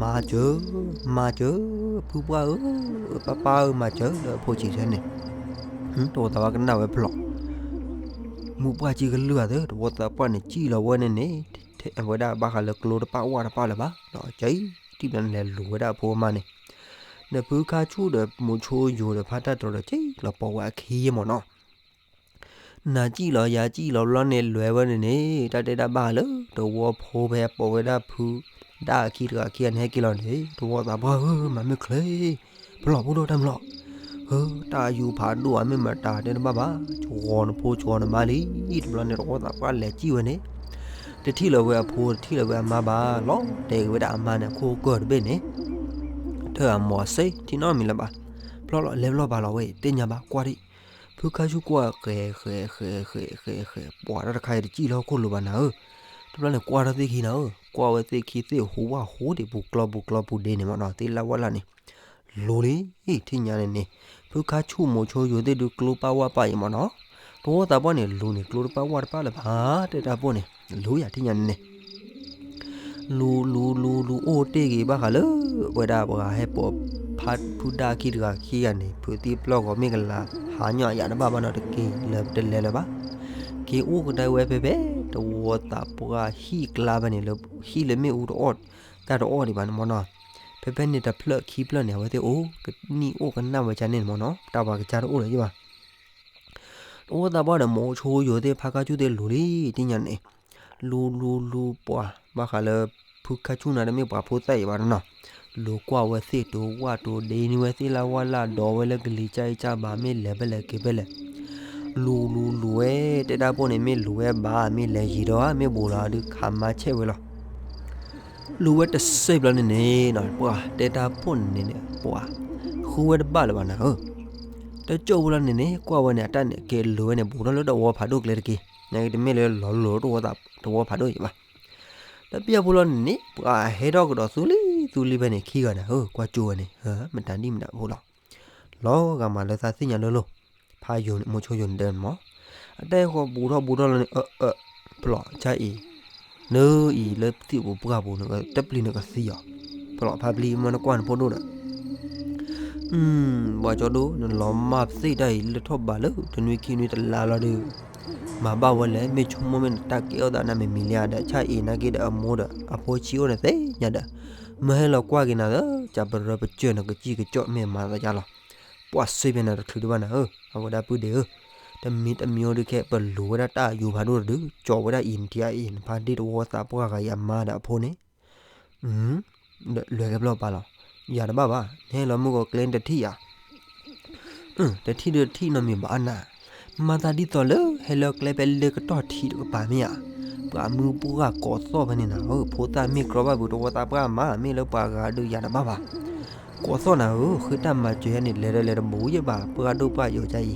မၤစၢၤ, မၤစၢၤ, ဖုပှၢ်ဧၢ, ပၢ်ပၢ်ဧၢ မၤစၢၤ လၢအဖိဆံးဆၢန့ၣ်, တဝီသးပှၢ်ကနၣ်ဝဲဖျိး မုၢ်ပှၢ်ကံကလုၢ်အသး တဝီသးပှၢ်န့ၣ် စံၣ်လီၤဝဲန့ၣ်န့ၣ်, ထဲအဝဲဒၣ်ဘၣ်ဃးလၢကျိတပၣ်ဝၣ်တပၣ်လၢၤဘၣ်, ဒီးကံတံၢ်ဘျီန့ၣ် လဲၤလူၤဝဲဒၣ်အဖိအမါန့ၣ်, ဒီးဖုခါဆူၣ်ဒီးမိၤဆိယိၤဒီးဖါတၢ်တြီၤဒီး ကံလီၤပိာ်ဝဲအခံယဲၢ်မ့ၢ်နီၤ နၤစံၣ်လီၤယၤစံၣ်လီၤဘျီန့ၣ် လဲၤဝဲန့ၣ်န့ၣ် တၢ်တဲတၢ်ဘၣ်လၢ တဝီဖိဖဲအပိာ်ဝဲဒၣ်ဖု ဒၣ်အခံတဂၤခံဂၤန့ၣ် ဟဲက့ၤလီၤန့ၣ် တဝီသးပှၢ်ဧၢ မၤမ့ၢ်ချ့ ဖျိးဖိဒိၣ်တၢ်မလီၤ, ဧၢ တၢ်ယူၤဖးဒိၣ်ဧါ မ့ၢ်မတၤတဲတဘၣ်ဘၣ်, ကဂီၤနဖိကဂီၤနမါလံ, တဘျီန့ၣ် တဝီသးပှၢ်လဲၤစံၣ်ဝဲန့ၣ်, တထံၣ်လၢၤဝဲအဖိ တထံၣ်လၢၤဝဲအမါဘၣ်, လီၤတဲာ်က့ၤဝဲဒၣ်အမါန့ၣ် အခိၣ်ကၢၢ်တဘ့ၣ်န့ၣ်, ထၢၣ်အမီၤစ့ ထံၣ်နီတမံၤလၢၤဘၣ်, ဖျိးလီၤ လဲၤဖျိးဘၣ်လီၤဝဲ သ့ၣ်ညါဘၣ်ကွၢ်ဒံး, ဖုခါဆူၣ်ကွၢ်ဃဲၤဃဲၤဃဲၤဃဲၤဃဲၤဃဲၤ ပှၤတၢ်တခါအံၤတစံၣ်လၢဟီၣ်ခိၣ်လိၤဘၣ်နၤဧၢ, တဘျီန့ၣ် ကွၢ်ထီၣ်သ့ၣ်ခံနၤဧၢ, ကွၢ်ဝဲသ့ၣ်ခံသ့ၣ်ဟူးဝၣ်ဟူးဒံး ပူၤကျီပူၤကျီပူၤဒ့န့ၣ်မ့ၢ်နီၤ သ့ၣ်လၣ်ဝၣ်လၣ်န့ၣ်, လူၤလံ ထံၣ်ညါန့ၣ်န့ၣ်, ဖုခါဆူၣ်မိၤဆိယိၤသ့ၣ်ဒုးကျိပၣ်ဝၣ်ပၣ်အံၤမ့ၢ်နီၤ, တဝီသးပှၢ်န့ၣ် လူၤန့ၣ် ကျိတပၣ်ဝၣ်တပၣ်လၢၤဘၣ်, တဲတၢ်ပိၢ်န့ၣ် လူၤယၤထံၣ်ညါန့ၣ်န့ၣ် လူၤလူၤလူၤလူၤအိၣ်တ့ၢ်က့ၤဘၣ်ဃးလၢ ဝဲဒၣ်ပှၤဟဲပိာ်ဖးဖုဒၣ်ခံတဂၤခံဂၤန့ၣ် ဖုးသံပျီၢ်ဂီၤမ့ၢ်ကလၤ ဟးညီၣ်ယၤတဘၣ်ဘၣ်နီၤ တက့ၤလၢတလဲၤလၢၤဘၣ်, က့ၤအိၣ်ကဒါဝဲဖဲဖဲ တဝီသးပှၢ်ဟံၣ်ကျါဖဲန့ၣ်လၢ ဟံၣ်လၢမ့ၣ်အူတအီၣ် တၢ်တအီၣ်ဒံးဘၣ်န့ၣ်မ့ၢ်နီၤ, ဖဲဖဲန့ၣ်တဖျၢၣ်ခံဖျၢၣ်န့ၣ် အဝဲသ့ၣ်အိၣ် ကနံၣ်အိၣ်ကနၣ်ဝဲကန့ၣ်မ့ၢ်နီၤ တၢ်ပှၤကစၢ်တအိၣ်လၢၤဘၣ် တဝီသးပှၢ်ဒီးမိၤဆိယိၤသ့ၣ်ဖါခါဆူၣ်သ့ၣ်လူၤလံ ထံၣ်ညါန့ၣ်, လူၤလူၤလူၤပှၤ ဘၣ်ဃးလၢ ဖုခါဆူၣ်နၤတမ့ၢ်ပှၤဖိသၣ်အံၤဘၣ်နီၤ, လူၤကွၢ်ဝဲသ့ၣ်တိၤဝၣ်တိၤဒ့န့ၢ်ဝဲသ့ၣ်လၢဝၣ်လၢဒီးဝဲလၢကလံၤကၢ်အံၤကၢ်ဘၣ် မ့ၢ်လဲၤဖဲလဲၣ်က့ၤဖဲလဲၣ်, လူၤလူၤလူၤဝဲ တဲတၢ်ပိၢ်န့ၣ် မ့ၢ်လူၤဝဲဘၣ် မ့ၢ်လဲၤယံၤဒီး မ့ၢ်ဘူးလီၤဒုးခးမါဆဲးဝဲလီၤ လူၤဝဲတစဲးဘျီန့ၣ်န့ၣ်နီၤ ပှၤတဲတၢ်ပိၢ်န့ၣ်န့ၣ် ပှၤ ဃုဝဲတဘၣ်လၢၤဘၣ်နၤဧၢ, တကၠိၢ်ဖိလီၤန့ၣ်န့ၣ် ကွၢ်ဝဲန့ၣ် အတၢ်န့ၣ်က့ၤလူၤဝဲန့ၣ် ဘူးထီၣ်လၢတဝီဖးဒိၣ်ကျဲတက့ၢ်, နကတမ့ၢ်လၢလီၤလိၤတဝီဖးဒိၣ်ယံၤဘၣ်, တပျၢ်ဖိလီၤန့ၣ်န့ၣ် ပှၤဟဲထီၣ်ကဒီးသူလံသူလံဖဲန့ၣ် ခံဂၤန့ၣ်ဧၢ ကွၢ်ကၠိဝဲန့ၣ် မတၤဒံၣ်မတၤဖိလီၤ လီၤဂာ်မးလၢသးသ့ၣ်ညါလိၤလိၤ, ဖါယိၤန့ၣ် မိၤဆိယိၤန့ၣ်တဲန့ၣ်မး, အတၢ်အဲၣ်ဃီဘူးထီၣ်ဘူးထီၣ်လီၤန့ၣ် အၢ အၢ ဖျိးကၢ်အံၤ, နအံၤလၢသံၣ်ပူၤပှၢ်ပူၤန့ၣ် တပျံၤန့ၣ်ကသံအီၤ, ဖျိးဖါပျံၤမ့ၢ်နကွၢ်နဖိဒိၣ်ဒီး ပှၤကၠီဒိၣ် နလီၤမၢ်သ့ၣ်တၢ်အံၤ လၢထီၣ်ဘးလၢတနွံခံနွံတလါလီၤဒီး မၤဘၣ်ဝဲလဲၣ် မ့ၢ်ဆိကမိၣ်မ့ၢ်နတၢ်ကဲထီၣ်သးန့ၣ် မ့ၢ်မံၤလံဧါဒီး ဆၣ်အံၤနာ်က့ဒီးအမိၢ်ဒီးအဖိဆံးအိၣ်န့ၣ်သ့ၣ်ညါဒီး မၢဟဲလီၤကွၢ်က့ၤနၤလၢ ကပရၢပစၢၢ်န့ၣ် ကစံၣ်ကစီၣ်မ့ၢ်မၤသးယါလီၤ. ပှၤစ့ဖဲနၤတချုးဒံးဘၣ်နၤဧၢ အဝဲဒၣ်ပုၢ်ဒ့ဧၢ, တမံၤတမံၤအိၣ်ဒုးခဲ ပလူၤဝဲဒၣ်တၢ်ယူၤဖးဒိၣ်တဒု ကၠီဝဲဒၣ်အံၤနထံၣ်အံၤ နဖါဒ့ၣ်တဝီသးပှၢ်ဂၤအံၤအမါဒီးအဖိန့ၣ် လွဲၢ်ကဲဘျီပာ်လီၤ, ယၤတဘၣ်ဘၣ်, နဟဲလီၤမုၢ်ဂီၤကျဲနတထံၣ်ယၤ, တထံၣ်ဒုးတထံၣ်နီတမံၤဘၣ်နၤ, မၤသးဒ်သိးလၢဟဲလၢကျဲဖဲလ့ကတီၢ်ထံးတကပၤမ့ၢ်ဧါ, ပှၤမုၢ်ပှၢ်ကိးသီၣ်ဖဲန့ၣ်နၤဧၢ, ဖိသၣ်မ့ၢ်ကြီဘၣ်ပူၤတဝီသးပှၢ်မး မ့ၢ်လၢပှၤဂၤဒုးယၤတဘၣ်ဘၣ်, ကိးသီၣ်နၤဧၢ, ဃ့တၢ်မၤစၢၤယါန့ၣ် လဲၤဒီးလဲၤတဘူးယဲၢ်ဘၣ် ပှၢ်ဒိၣ်ပှၢ်ယိာ်ကါအံၤ,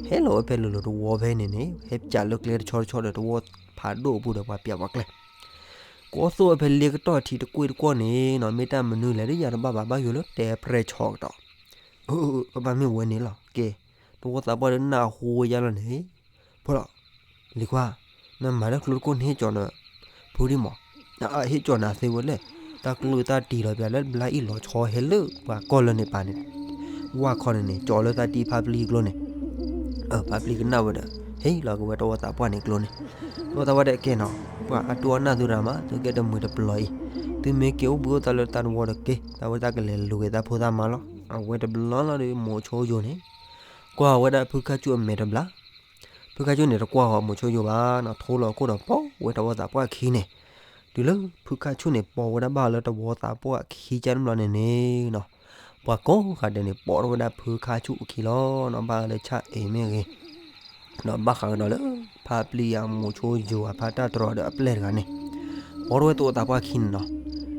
ဟဲလီၤဝဲဖဲလိၤလိၤတဝီဖဲန့ၣ်န့ၣ် ဟဲပၠးလၢကျဲတဆီတဆီဒီးတဝီဖးဒိၣ်အပူၤဒီးပှၤပၠးပှၤကျဲ ကိးသီၣ်ဝဲဖဲလ့ကတီၢ်ထံးတကွ့ၢ်တကွီၢ်န့ၣ်နီၤ မ့ၢ်တၢ်မနုၤလဲၣ်ဒ်ယၤတဘၣ်ဘၣ် ဘၣ်ယိၣ်လၢတဲပြဲၢ်ဆီကတီၢ်, ကဘၣ်မ့ၢ်ဝဲန့ၣ်လီၤ. ကဲ, တဝီသးပှၢ်ဒီးနၢ်ဟူဝဲယါလီၤန့ၣ်, ဖိလီၤ, လံၤခွါ, နမၤတၢ်ကျိတကိၢ်န့ၣ်ဟ့ၣ်ကၠီၤဒီး, ဖုဒံၣ်မး, ဟ့ၣ်ကၠီၤနၤသ့ဝဲလဲၣ်, တၢ်ကျိသၣ်တံၢ်လီၤပၠးလၢဘျါအံၣ်လီၤဆီဟဲလၢပှၤကီၢ်လၢန့ၣ်ပာ်န့ၣ်, ဝၣ်ခီန့ၣ်န့ၣ် ကၠီၤလၢသးတံၢ်ဖါပျံၤကျိန့ၣ် ဖါပျံၤကနၣ်ဝဲဒီး ဟ့ၣ်လီၤက့ၤဝဲတဝီသးပှၢ်န့ၣ်ကျိန့ၣ်, တဝီသးပှၢ်တဲကဲနီၤ, ပှၤအတူၢ်အနၢ်သုတဂၤမး သုကဲတမှံၤတပျီၤအံၤ, သုမ့ၢ်က့ၤအိၣ်ဘှံးအိၣ်သါလၢတၢ်တဝီဒီးကဲ, သးဝဲသးကလဲၤလူၤက့ၤသးဖိသးမါလီၤ. အဝဲတဘျီလီၤဒီး မိၤဆိယိၤန့ၣ် ကွၢ်ဝဲဒၣ်ဖုခါဆူၣ်အမဲာ်တဘျီ ဖုခါဆူၣ်န့ၣ်တကွၢ်ဃီၤမိၤဆိယိၤဘၣ်နီၤ, ထိလီၤခိၣ်ဒီးပိာ်ဝဲတဝီသးပှၢ်ခံန့ၣ်, တုၤလၢဖုခါဆူၣ်န့ၣ်ပိာ်ဝဲဒၣ်ဘၣ်လၢတဝီသးပှၢ်ခံကၢ်တဘျီန့ၣ်န့ၣ်နီၤ, ပှၤကိးဂၤဒဲးန့ၣ် ပိာ်ထီၣ်ဝဲဒၣ်ဖုခါဆူၣ်အခံလီၤနီၤ, ဘၣ်လၢဆၣ်အ့ၤမ့ၢ်ဂ့ၤ ဒီးဘၣ်ဃးကဒီးလၢ ဖါပျံၤယၤမိၤဆိယိၤအဖါတၢ်တြီၤဒီးအပျဲၢ်တဂၤန့ၣ်, ပိာ်ထီၣ်ဝဲတဝီသးပှၢ်ခံန့ၣ်နီၤ,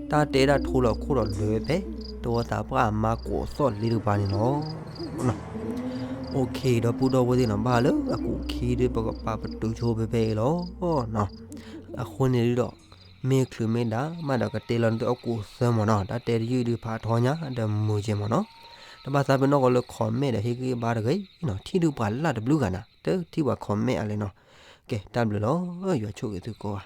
တၢ်တဲဒၣ်ထိလီၤခိၣ်ဒီးလဲၤဖဲ တဝီသးပှၢ်အမါကိးသီၣ်လ့တကပၤန့ၣ်လီၤ. OK ဒီပုၢ်ဒီဝဲၢ်သ့ၣ်နီၤ, ဘၣ်ဃးလၢအကူာ်ခံဒုး ပကပာ်ပတုာ်ဆိဖဲဖဲအံၤလီၤ. အဃိန့ၣ်ဒုးဒီး မ့ၢ်ချုးမ့ၢ်ဒၣ်မးဒီးကတဲလီၤနသုအကူာ်သၢမၢ်နီၤ, တၢ်တဲတယုၢ်ဒုးဖးထီညါဒီးမုာ်ကဲမၢ်နီၤ, တဘၣ်သးပ့ၤနီၣ်ကီးလၢ comment ဒီးဟ့ၣ်ဂံၢ်ဘါတဂ့ၤနီၤ, ထံၣ်ဒုးပှၤလၢ်တဘျုးဂၤနၤ, တထံၣ်ပှၤ comment အလဲၣ်နီၤ, ကဲတၢ်ဘျုးလီၤ, ယွၤဆိၣ်ဂ့ၤသုကိးဂၤ